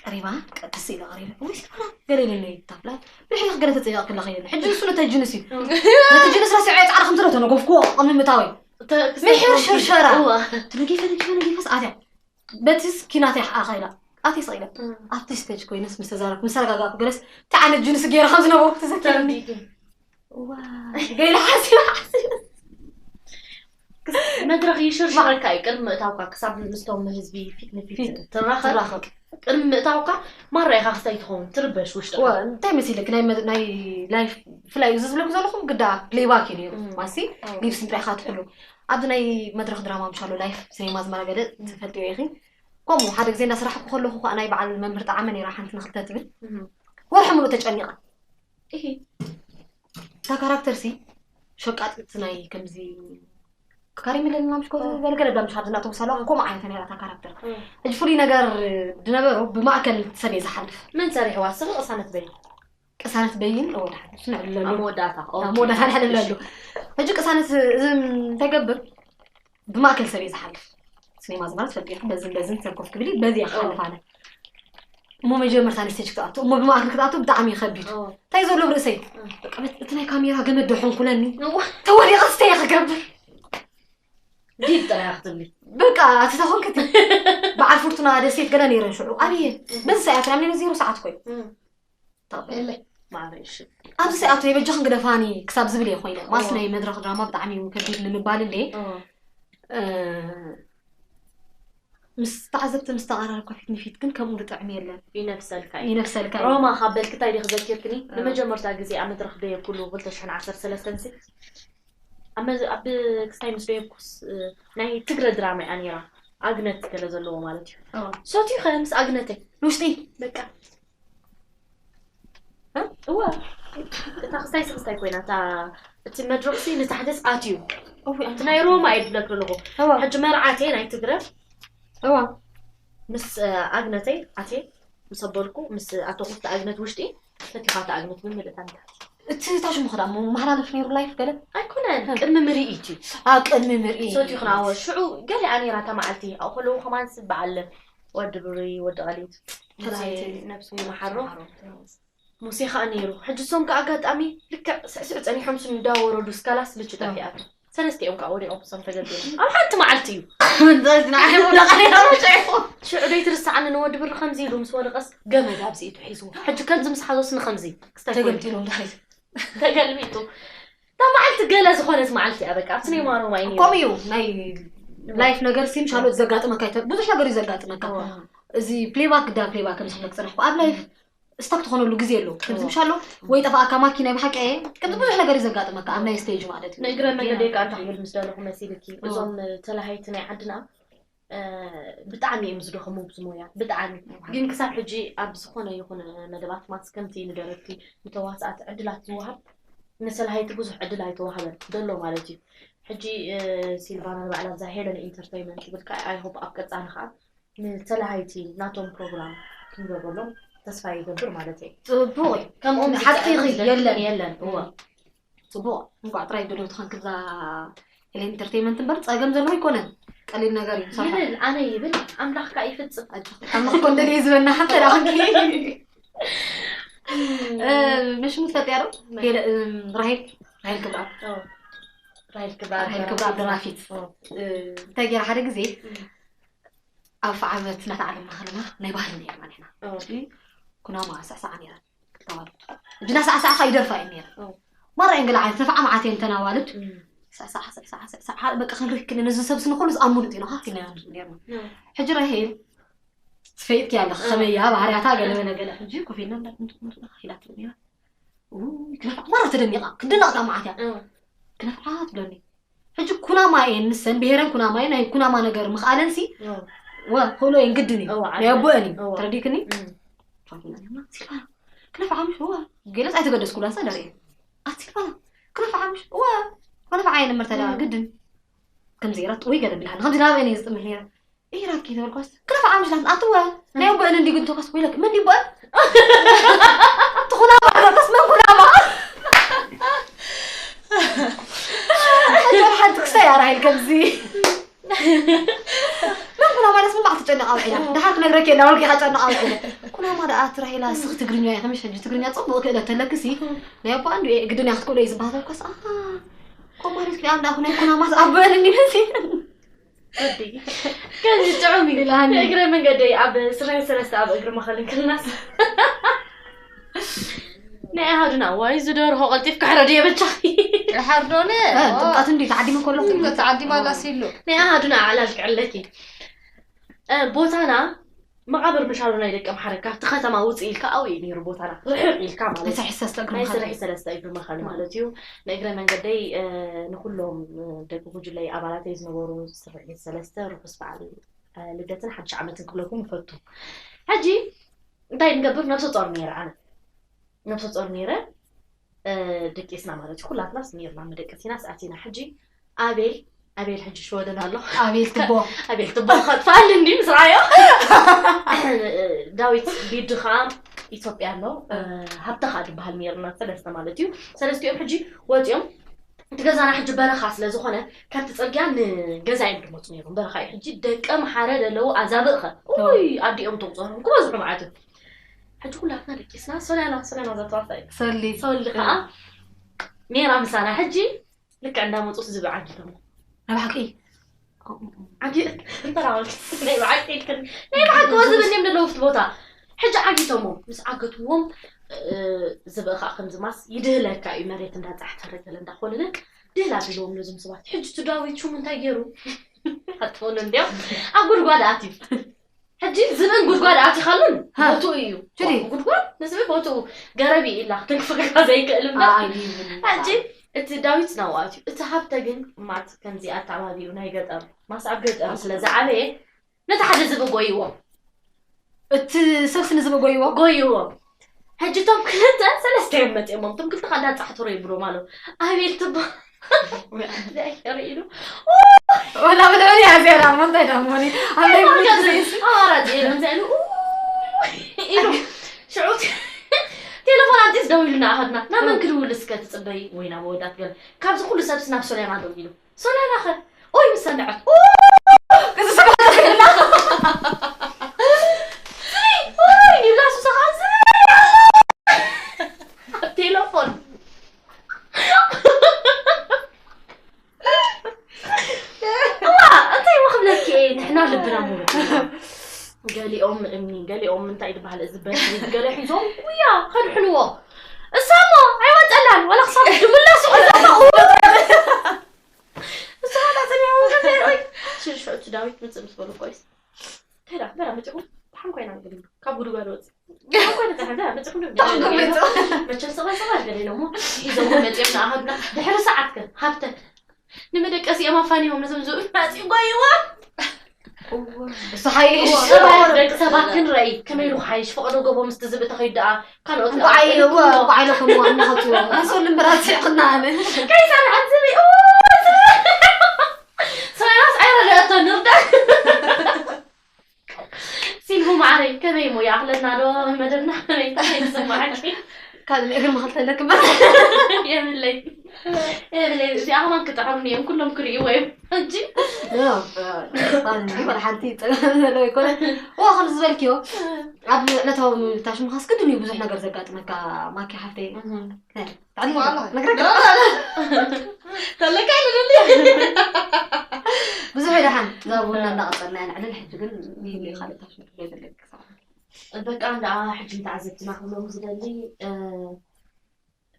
ቀሪባ፣ ቀስ ኢለ ቀሪበ። ወይ ሲልቫና፣ ገለ ኢለኒ ታፍላ። ብድሕሪት ገለ ተጸይቐ ክላ ከይደለ። ሕጂ እሱ ነቲ ጅንስ እዩ። እም። ነቲ ጅንስ ረሲዐ ጻዕዳ ከም ዘሎ ተነገፍኩዎ ቅድሚ ምእታወይ። ተ-፣ ምሒር ክስተት ሽርሸራ። እዋ። ተነጊፈ፣ ነጊፈ፣ ነጊፈስ ኣትያ። በቲ ስኪናት እያ ሓኣ ኸይላ። ኣትየ ስቕ ኢለ። እም። ኣብቲ ስቴጅ ኮይነስ ምስ ተዛረብኩ፣ ምስ ተረጋጋእኩ ገለስ፣ እንታይ ዓይነት ጅንስ ገይረ ከም ዝነበርኩ ተዘኪረኒ። ተረዲእኪ። እዋ፣ ገለ ሓሲበ፣ ሓሲበ። መድረኽ ይሽርሽረካ እዩ፣ ቅድሚ ምእታውካ ክሳብ ምስቶም ህዝቢ ፊት ንፊት ፊት ትራኸብ። ትራኸብ። ቅድሚ ምእታውካ ማራ ኢኻ ክስታይ ትኸውን፣ ትርበሽ ውሽጥኻ። እዋ፣ እንታይ መሲልክ? ናይ መ-፣ ናይ ላይፍ ብፍላይ እዚ ዝብለኩ ዘለኹ ግዳ ፕሌይባክ እዩ ነይሩ። እም። ማሲ፣ እም። ሊፕሲንክ ጥራይ ኢኻ ትሕሉ። ኣብዚ ናይ መድረኽ ድራማ ምሻሎ ላይፍ ሲኔማ ኣዝመራ ገለ ትፈልጥዮ ኢኺ። ከምኡ ሓደ ግዜ እንዳሰራሕኩ ከለኹ ከኣ ናይ በዓል መምህር ጠዓመ ነይራ ሓንቲ ንኽልተ ትብል። እም። ወርሒ ሙሉእ ተጨኒቐ። እሂ። እታ ካራክተር ሲ ሸቃጢት ናይ ከምዚ ካሪም ኢለና ምሽ ኮ ኦ። ገለገለ ዳ ምሽ ሓንቲ እናተወሰላ ኦ። ከምኡ ዓይነት ነይራ እታ ካራክተር። ኦ። ሕጂ ፍሉይ ነገር ዝነበሮ ብማእከል ሰብ እየ ዝሓልፍ። መን ሰሪሕዋ? ስኺ ቅሳነት በይን? ቅሳነት በይን? ኦ፣ ደሓን። እሱ ነዕልለሉ። ኣብ መወዳእታ። ኦኬ። ኣብ መወዳእታ ነዕልለሉ። እሺ። ሕጂ ቅሳነት እዚ እንታይ ገብር? ብማእከል ሰብ እየ ዝሓልፍ። ሲኔማ ዝማለት ፈልጥያ። በዝን በዝን ሰብ ኮፍ ክብል እዩ፣ በዚ እየ ክሓልፍ ኦ። ኣነ። እሞ መጀመርታ ንስቴጅ ክትኣቱ፣ እሞ ብማእከል ክትኣቱ ብጣዕሚ እዩ ከቢድ። ኦ። እንታይ ዘሎ ኣብ ርእሰይ? ኦ። በቃ፣ በት-፣ እቲ ናይ ካሜራ ገመድ ዶ ሐንኩለኒ? እዋ። ተወዲቐ ስተ እየ ክገብር። ዲብ ጥራይ ክትብሊ። በቃ፣ እቲ ተኾንክቲ። በዓል ፍርቱና ደሴት ገለ ነይረን ሽዑ። ኣብየ፣ እም። በዚ ሰዓት፣ ኣብ ዜሮ ሰዓት ኮይኑ። እም። ተቐበል። የለይ። ማዕረ፣ እሺ። ኣብዚ ሰዓት ወይ በጃኽን ግደፋኒ ክሳብ ዝብል እየ ኮይነ። ማስ እዋ። ናይ መድረኽ ድራማ ብጣዕሚ እዩ ከቢድ ንምባል እንዴ። እዋ። እ፣ ምስ ተዓዘብቲ ምስ ተቐራረብካ ፊት ንፊት ግን ከምኡ ዝጥዕም የለን። ይነፍሰልካ እዩ። ይነፍሰልካ እዩ። ሮማ ካብ በልኪ እንታይ ዲኺ ዘኪርክኒ? እ። ንመጀመርታ ግዜ ኣብ መድረኽ ደየብኩሉ ክልተ ሽሕን ዓሰርተ ሰለስተን ሲ፣ ኣብ መዝ-፣ ኣብ ክስታይ ምስ ደየብኩስ፣ እ፣ ናይ ትግረ ድራማ እያ ነይራ። ኣግነት ገለ ዘለዎ ማለት እዩ። ኦ። ሰትዩ ኸ ምስ ኣግነተይ? ንውሽጢ? በቃ። እ? እዋ። እታ ክስታይ ሲ ክስታይ ኮይና፣ እታ፣ እቲ መድረኽ ሲ ንታሕተስ ኣትዩ። እዊ፣ እቲ ናይ ሮማ እየ ዝብለክ ዘለኹ። እዋ። ሕጂ መርዓተይ ናይ ትግረ። እዋ። ምስ፣ እ፣ ኣግነተይ ኣትየ ምስ ኣበልኩ፣ ምስ ኣተኹ እቲ ኣግነት ውሽጢ፣ ፈቲኻ እቲ ኣግነት ብምልእታ ንታሕቲ። እቲ ታሽሙ ኸዳ እሞ መሓላለፍ ነይሩ ላይፍ ገለ? ኣይኮነን፣ እ። ቅድሚ ምርኢት እዩ። ኣብ ቅድሚ ምርኢት። ሰትዩ ኽናወ፣ ሽዑ ገሊኣ ነይራ እታ መዓልቲ። ኣብኡ ከለዉ ከማን ስበዓለ ወዲ ብሩይ፣ ወዲ ቐሊት፣ ተላሃይቲ። ነብሱ ይመሓሮ። ሙሴ ኸኣ ነይሩ። ሕጂ እሶም ከኣ ኣጋጣሚ ልክዕ ስዕስዕ ጸኒሖም ስም እንዳወረዱ ስካላስ ልቹ እ። ጠፊኣቶ። ሰለስቲኦም ከኣ ወዲቖም እሶም ተገዲሎም። ኣብ ሓንቲ መዓልቲ እዩ። ንዓይ ወደቓ ነይራ ሸይኹ። ሽዑ ዶ ይትርስዓኒ ንወዲ ብሪ ከምዚ ኢሉ ምስ ወደቐስ ገመድ ኣብዚ ኢዱ ሒዝዎ። ሕጂ ከምዚ ምስ ሓዞስ ንኸምዚ ክስታይ ኮይኑ። ተገምጢሎም ድሕሪት። ተገልቢጡ። እታ መዓልቲ ገለ ዝኾነት መዓልቲ እያ በቃ። ኣብቲ ናይ ማሮ ማይ ነይሩ። ከምኡ እዩ። ናይ ላይፍ ነገር ሲ ምሻሎት ዘጋጥመካ ይተ-፣ ብዙሕ ነገር እዩ ዘጋጥመካ። እዋ። እዚ ፕሌይባክ ግዳ ፕሌይባክ ከም ዝብለክ ዝጸናሕኩ። ኣብ ላይፍ ስታክ ትኾነሉ ግዜ ኣሎ። ከምዚ እዋ። ምሻሎ ወይ ጠፋእካ ማኪና ብሓቂ እየ። ከምዚ ብዙሕ ነገር እዩ ዘጋጥመካ ኣብ ናይ ስቴጅ ማለት እዩ። ንእግረ መንገደይ ከኣ እንታይ ክብል ምስ ደለኹ መሲልኪ፣ እዋ። እዞም ተላሃይቲ ናይ ዓድና፣ እ፣ ብጣዕሚ እዮም ዝደኸሙ ኣብዚ ሞያ፣ ብጣዕሚ። እዋ። ግን ክሳብ ሕጂ ኣብ ዝኾነ ይኹን መደባት ማስ ከምቲ ንደረፍቲ፣ ንተዋሳእቲ ዕድላት ዝወሃብ፣ ንተላሃይቲ ብዙሕ ዕድል ኣይተዋህበን ዘሎ ማለት እዩ። ሕጂ፣ እ፣ ሲልቫና ንባዕላ ኣብዛ ሄለን ኢንተርቴይንመንት ትብል ከኣ፣ ኣይ ሆፕ ኣብ ቀጻሊ ከኣ ንተላሃይቲ ናቶም ፕሮግራም ክንገብረሎም ተስፋ ይገብር ማለት እዩ። ጽቡቅ። ከምኦም ሓቂ ዝጸዕር ይኽእል ዝደክም የለን። የለን። እወ። ጽቡቅ። እንኳዕ ጥራይ ድልውትኻን ክብዛ ኤሌን ኢንተርቴይመንት እምበር ጸገም ዘለዎ ኣይኮነን። ቀሊል ነገር እዩ። ንሰርሖ። ይብል ኣነ ይብል ኣምላኽ ከኣ ይፍጽም። ኣምላኽ ኮ እንደልየ ዝበና ሓንቲ ደኣ ክንኪ። እ፣ መሽሙ ትፈልጥያ ዶ? ሄለ- እም፣ ራሄል ራሄል ክብራ ራሄል ክብራ ራሄል ክብራ ደራፊት። ኦ። እ፣ እንታይ ገይራ ሓደ ግዜ ኣብ ዓመት እናተዓለምና ከለና ናይ ባህሊ ነርና ንሕና። ኦ። ኩናማ ሳዕሳዓ ነይረን ክልተ ኣዋልድ። እጅና ሳዕሳዓ ከኣ ይደርፋ እየን ነይረን። ኦ። ማራ እየን ገለ ዓይነት ነፍዓ መዓት እየን ተን ኣዋልድ። እም። ሳዕሳዓ ሳዕሳዓ ሳዕሳዓ በቃ ክንርኢ ክልን እዚ ሰብሲ ንኹሉ ዝኣምኑ ርኢና ከኣ ኢልና ነርና። ኦ። ሕጂ ራሄል ትፈይጥኪ ኣለኺ ከመይ እያ ባህርያታ ገለ በለ ገለ ሕጂ ኮፍ ኢልና እንዳ- እንዳ- ኢላትኒ ነይራ። ኡይ ክነፍዓ ማራ ተደኒቓ ክንድነቕ ከኣ መዓት እያ። ኦ። ክነፍዓ ትብለኒ። ሕጂ ኩናማ እየን ንሰን ብሄረን ኩናማ እየን ናይ ኩናማ ነገር ምኽኣለንሲ ኦ። ወ ክእሎ እየን ግድን እዩ እወ፣ ናይ ኣቦአን እዩ እወ። ተረዲክኒ እም። ፋሚና ነርና ሲልቫና ክነፍዓ ምሽ እወ ገለጽ ኣይተገደስኩላን ሰ ደርኢ ኣቲ ሲልቫና ክነፍዓ ምሽ እወ ክነፍዓ እየን እምበር ተዳ እም። ግድን ከምዚ ገይራት ወይ ገለ ብልሃኒ ከምዚ ናበይ እየ ዝጥምሕ ነይረ ኢራኪ ተበልኳስ ክነፍዓ ምሽ ላት ኣትወ ናይ ኣቦአን እንዲ ግን ተኳስ ወይለክ መን ይባል ትኹናማ ተኳስ መን ኩናማ ሓንቲ ክስታይ ኣራሂል ከምዚ መን ኩናማ ደስ ምባዕ ትጨነቕ ኣውዒላ ድሓር ክነግረኪ የላ ወልኪ ከጨነቕ ኣውዒለ ኩናማ ደኣ ትራሂላ ስኽ ትግርኛ እየ ከምሽ ሕጂ ትግርኛ ፅቡቕ ክእለት ተለክሲ ናይ ኣቦ ኣንዱ እየ ግድን እያ ክትክእሎ እዩ ዝበሃል ተኳስ ኣሃ ኮማሪት ክኣ እንዳኹ ናይ ኩናማ ዝኣበለኒ ነዚ ወዲ ከምዚ ጥዑም እዩ ኢላኒ። እግረ መንገደይ ኣብ ስራይ ሰለስተ ኣብ እግሪ መኸል እንክልናስ ናይ ኣሃዱና ዋይ ዝደርሆ ቀልጢፍ ክሕረድ የበቻ ሓርዶነ ጥምቀት እንዲ ተዓዲሙ ከሎ ተዓዲማ ላሲሉ ናይ ኣሃዱና ኣዕላል ክዕለኪ እ፣ ቦታና መቓብር ምሻሉ ናይ ደቂ ኣምሓረ ካብቲ ከተማ ውፅእ ኢልካ ኣብኡ እዩ ነይሩ ቦታና ርሕቕ ኢልካ ማለት ናይ እዩ ስርሒ ሰለስተ እግሪ ናይ መኸል ስርሒ ሰለስተ እግሪ መኸል ማለት እዩ ናይ እግረ መንገደይ እ፣ ንኩሎም እ፣ ደቂ ጉጅለይ ኣባላተይ ዝነበሩ ስርሒ ሰለስተ ርሑስ በዓል እ፣ ልደትን ሓድሽ ዓመትን ክብለኩም ይፈቱ ሕጂ እንታይ ንገብር ነብሰ ጾር ነይረ ኣነ ነብሰ ጾር ነይረ እ፣ ደቂስና ማለት እዩ ኩላትናስ ነይርና መደቀሲናስ ኣቲና ሕጂ ኣቤል ኣቤል ሕጂ ሽወደን ኣሎ ኣቤል ትቦ ኣቤል ትቦ ከጥፋል እንዲ ምስ ረኣዮ ዳዊት ቢድ ከዓ ኢትዮጵያ ኣሎ እ፣ ሃብተ ከዓ ዝበሃል ነይርና ሰለስተ ማለት እዩ ሰለስቲኦም ሕጂ ወፂኦም እቲ ገዛና ሕጂ በረኻ ስለ ዝኾነ ካብቲ ፅርግያ ንገዛ እዮም ዝመፁ ነይሮም በረኻ እዩ ሕጂ ደቂ ኣምሓረ ዘለዉ ኣዛብእ ኸ ኡይ ኣዲኦም ተቁፀሮም ክበዝሑ ማለት እዩ ሕጂ ኩላትና ደቂስና ሶልያና ሶልያና ዘተዋሳ እዩ ሰሊ ሶሊ ከዓ ነይራ ምሳና ሕጂ ልክዕ እንዳመፁ ዝብኢ ዓጊቶሞ ናይ ብሓቂ ዓጊ እንተራወል ናይ ብሓቂ ኢልክን ናይ ብሓቂ ወዝብ እኒም ዘለዉ ፍቲ ቦታ ሕጂ ዓጊቶሞ ምስ ዓገትዎም እ፣ ዝብኢ ከዓ ከምዚ ማስ ይድህለካ እዩ መሬት እንዳፃሕተረ ገለ እንዳኮለለ ድህል ኣቢልዎም ነዞም ሰባት ሕጂ እቲ ዳዊት ሽሙ እንታይ ገይሩ ኣትኾኑ እንዲያው ኣብ ጉድጓድ ኣትዩ ሕጂ ዝብእን ጉድጓድ ኣቲኻሉን ሃ። ቦትኡ እዩ ችሊ። ጉድጓድ ንዝብኢ ቦትኡ ገረብ እዩ ኢላ ክትንክፈካ ዘይክእል እምበር ኣይ ይብል ሕጂ እቲ ዳዊት ናብኡ ኣትዩ እቲ ሃብተ ግን ማት ከምዚ ኣተዓባቢኡ ናይ ገጠር ማስ ኣብ ገጠር ስለ ዝዓበየ ነቲ ሓደ ዝብኢ ጎይዎ እቲ ሰብሲ ንዝብኢ ጎይዎ ጎይዎ ሕጂ እቶም ክልተ ሰለስተ እዮም መፂኦሞም እቶም ክልተ ከ እንዳፃሕትሮ ይብሎም ኣለዉ ኣቤል ትባ ርእሉ ወላ ብልዕሊ እያ ዜና እሞ እንታይ ደኣ እሞኒ ኣብ ናይ ኣማራፂ የለን እንታይ ኢሉ ኢሉ ሽዑ ቴሌፎን ኣንጢስ ደው ኢሉና ኣሃድና ናብ መን ክድውል እስከ ትፅበይ ወይ ናብ ወዳት ገለ ካብዚ ኩሉ ሰብሲ ናብ ሶልያና ደው ኢሉ ሶልያና ኸ ኦይ ምስ ሰምዐት እዚ ሰባት ይብላ ሱሳ ከዓ ቴሌፎን እዋ እንታይ ወክብለኪ እየ ንሕና ልብና ሙሉ ገሊኦም እምኒ ገሊኦም እንታይ ዝበሃል እዚ በትሪ ገለ ሒዞም ውያ ከድሕንዎ እሳሞ ኣይወፀላን ወላ ክሳብ ድምላሱ ሒዞም ሽዑ እቲ ዳዊት ምፅእ ምስ በሉ ኮይስ እንታይ ዳ በራ መፂኹም ተሓንኮይና ንብል ካብ ጉድጓድ ወፅ ተሓንኮይና ተሓንኮይና መፂኹም ዶ መቸም ሰባ ሰባ ገለ ኢሎሞ ሒዞሞ መፂኦም ንኣሃዱና ድሕሪ ሰዓት ከ ሃብተ ንመደቀሲኦም ኣፋኒዎም ነዞም ዝብኢ መፂኡ ጎይዋ እሱ ሓይሽ ሰባት ደቂ ሰባት ክንረኢ ከመይ ኢሉ ሓይሽ ፈቐዶ ጎቦ ምስቲ ዝብኢ ተኸይዱ ደኣ ካልኦት እንኳዓይ እንኳዓይ ለኹም ኣምላኸቱ ኣንሶ ልምበራት ስዕቕና ኣነ ከይሰርሐት ዝብኢ ሰላስ ኣይረዳእቶ ንርዳ ሲልቡ ማዕረይ ከመይ እሞ ይኣኽለና ዶ መደብና? ከመይ እንታይ ይስማዓኪ? ካልእ እግሪ መኸልተለክ የብለይ የብለይ። እዚኣ ከማን ክጥዕሩኒ እዮም፣ ኩሎም ክርእይዎ እዮም። ሕጂ ወላ ሓንቲ ፀገም ዘለዎ ይኮነ። ዋ ከም ዝበልክዮ ኣብ ዕለታዊ ምብታሽ ምኻስ ግድን እዩ ብዙሕ ነገር ዘጋጥመካ። ማኪ ሓፍተይ ዋላ። ነግረካ ተለካ ይልል ብዙሕ ደሓን እዛ ቡና እንዳቐፀልና ኢና ንዕልል። ሕጂ ግን ይህሉ ካልእ ታሽ ነገር ዘይብለካ ሰዓት በቃ እንዳ ሕጂ ንተዓዘብትና ክብሎም ዝደሊ እ፣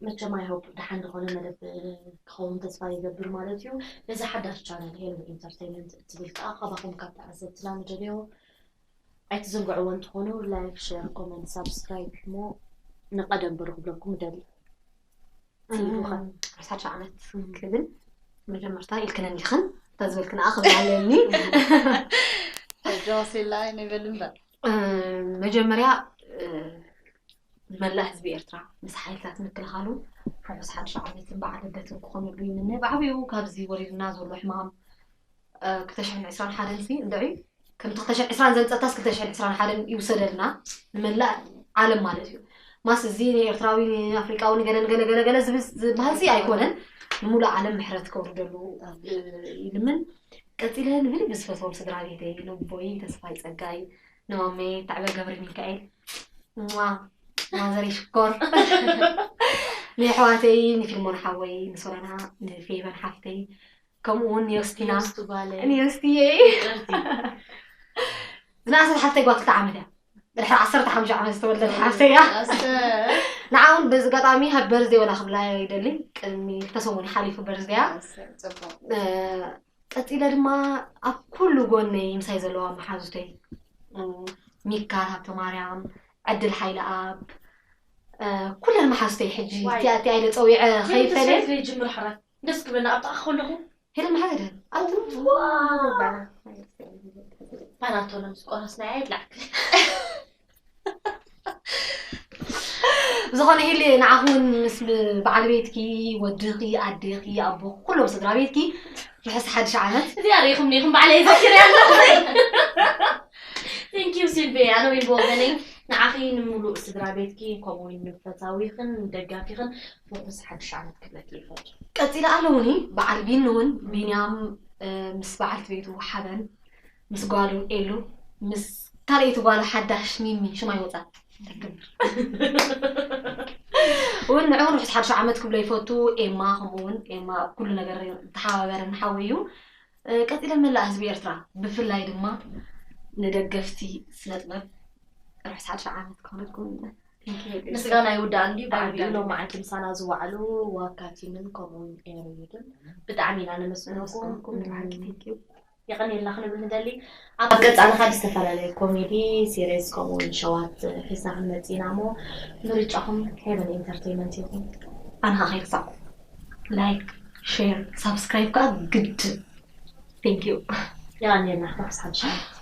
መቸም I hope ደሓን ዝኾነ መደብ ክኸውን ተስፋ ይገብር ማለት እዩ። ነዚ ሓዳሽ ቻነል ሄለን ኢንተርቴይንመንት እትብል ከዓ ካባኹም ካብ ተዓዘብትና ንደልዮ ኣይትዘንግዕዎ እንትኾኑ ላይክ፣ ሼር፣ ኮመንት፣ ሳብስክራይብ እሞ ንቀደም በሩ ክብለኩም እደሊ። ርሳሻ ዓመት ክብል መጀመርታ ኢልክነን ኢኽን ተዝበልክን ኣኽብላለኒ ጆሲላ ንብል እምበር መጀመርያ ንመላእ ህዝቢ ኤርትራ ምስ ሓይልታት ምክልኻሉ ርሑስ ሓድሽ ዓመትን በዓል ልደትን ክኾነሉ ይምነ። ብዓብኡ ካብዚ ወሪድና ዘሎ ሕማም ክልተ ሽሕን ዕስራን ሓደን ሲ እንድዒ ከምቲ ክልተ ሽሕን ዕስራን ዘምፀታስ ክልተ ሽሕን ዕስራን ሓደን ይውሰደልና ንመላእ ዓለም ማለት እዩ። ማስ እዚ ንኤርትራዊ ንኣፍሪቃዊ ንገለ ንገለ ገለ ገለ ዝብል ዝበሃል ሲ ኣይኮነን። ንሙሉእ ዓለም ምሕረት ከውርደሉ ይልምን። ቀፂለ ንብል ብዝፈትዎም ስድራ ቤተይ ንቦይ ተስፋይ ፀጋይ ንማመይ ታዕበ ገብረ ሚካኤል ዋ ማዘረይ ሽኮር ንኣሕዋተይ ንፊልሞን ሓወይ ንሶላና ንፌቨን ሓፍተይ ከምኡ እውን ንዮስቲና ዮስቱ ጓለይ ንዮስቲየ ይቅርቲ ዝነኣሰት ሓፍተይ ጓል ክልተ ዓመት እያ። ድሕሪ ዓሰርተ ሓሙሽተ ዓመት ዝተወለደት ሓፍተይ እያ። ንዓ እውን በዚ ኣጋጣሚ ሃቢ በርዝደይ ወላ ክብላ ይደሊ። ቅድሚ ክልተ ሰሙን ሓሊፉ በርዝደያ። ቀፂለ ድማ ኣብ ኩሉ ጎነይ ምሳይ ዘለዋ መሓዙተይ ሚካል ሃብተማርያም፣ ዕድል ሓይለኣብ፣ ኩለን መሓዙተይ ሕጂ ዋይ። እቲኣ እቲኣ ኢለ ፀዊዐ ከይፈለ ጅምር ሕራይ ደስ ክብለና ኣብ ጥቓ ከለኹ ሄለን መሓዘ ድህን ኣብቲ ፓናቶሎም ዝቆረስና ኣይብላዕክ ዝኾነ ሄሊ ንዓኹም ምስ በዓል ቤትኪ ወድኺ ኣዴኺ ኣቦ ኩሎም ስድራ ቤትኪ ርሕስ ሓድሽ ዓመት እዚኣ ርኢኹም ኒኹም ባዕለይ ዘኪረ ኣለኹ Thank you ሲልቪ ኣነ እውን ብወገነይ ንዓኺ ንምሉእ ስድራ ቤትኪ ከምኡ እውን ንፈታዊኽን ንደጋፊኽን ርሑስ ሓድሽ ዓመት ክብለኪ ይፈቱ ቀፂለ ኣለውኒ በዓል ቢኒ እውን ቢንያም እ፣ ምስ በዓልቲ ቤቱ ሓበን ምስ ጓሉ ኤሉ ምስ ካልኣይቲ ጓሉ ሓዳሽ ሚሚ ሽማ ይወፃ እውን ንዕኡ ርሑስ ሓድሽ ዓመት ክብሎ ይፈቱ ኤማ ከምኡ እውን ኤማ ኣብ ኩሉ ነገር ተሓባበረ ንሓወ እዩ እ፣ ቀፂለ መላእ ህዝቢ ኤርትራ ብፍላይ ድማ ንደገፍቲ ስነጥበብ ርሑስ ሓድሽ ዓመት ክኾነልኩም Thank you. ምስጋና ይውዳእ እንዲ ብዓቢኡ ኣይውዳእን። ሎም መዓልቲ ምሳና ዝወዓሉ ዋካ ቲምን ከምኡውን ኤርዩድን ብጣዕሚ ኢና ነመስግነኩም Thank you. የቐንየልና ክንብል ንደሊ ኣብ ቀፃሊ ካብ ዝተፈላለየ ኮሜዲ ሲሪስ ከምኡውን ሸዋት ሒዝና ክንመፅእ ኢና እሞ ምርጫኹም ሄቨን ኢንተርቴይመንት ይኹን ኣነ ከዓ ከይርሳዕኩም ላይክ ሼር ሳብስክራይብ ከዓ ግድን Thank you. የቐንየልና ርሑስ ሓድሽ ዓመት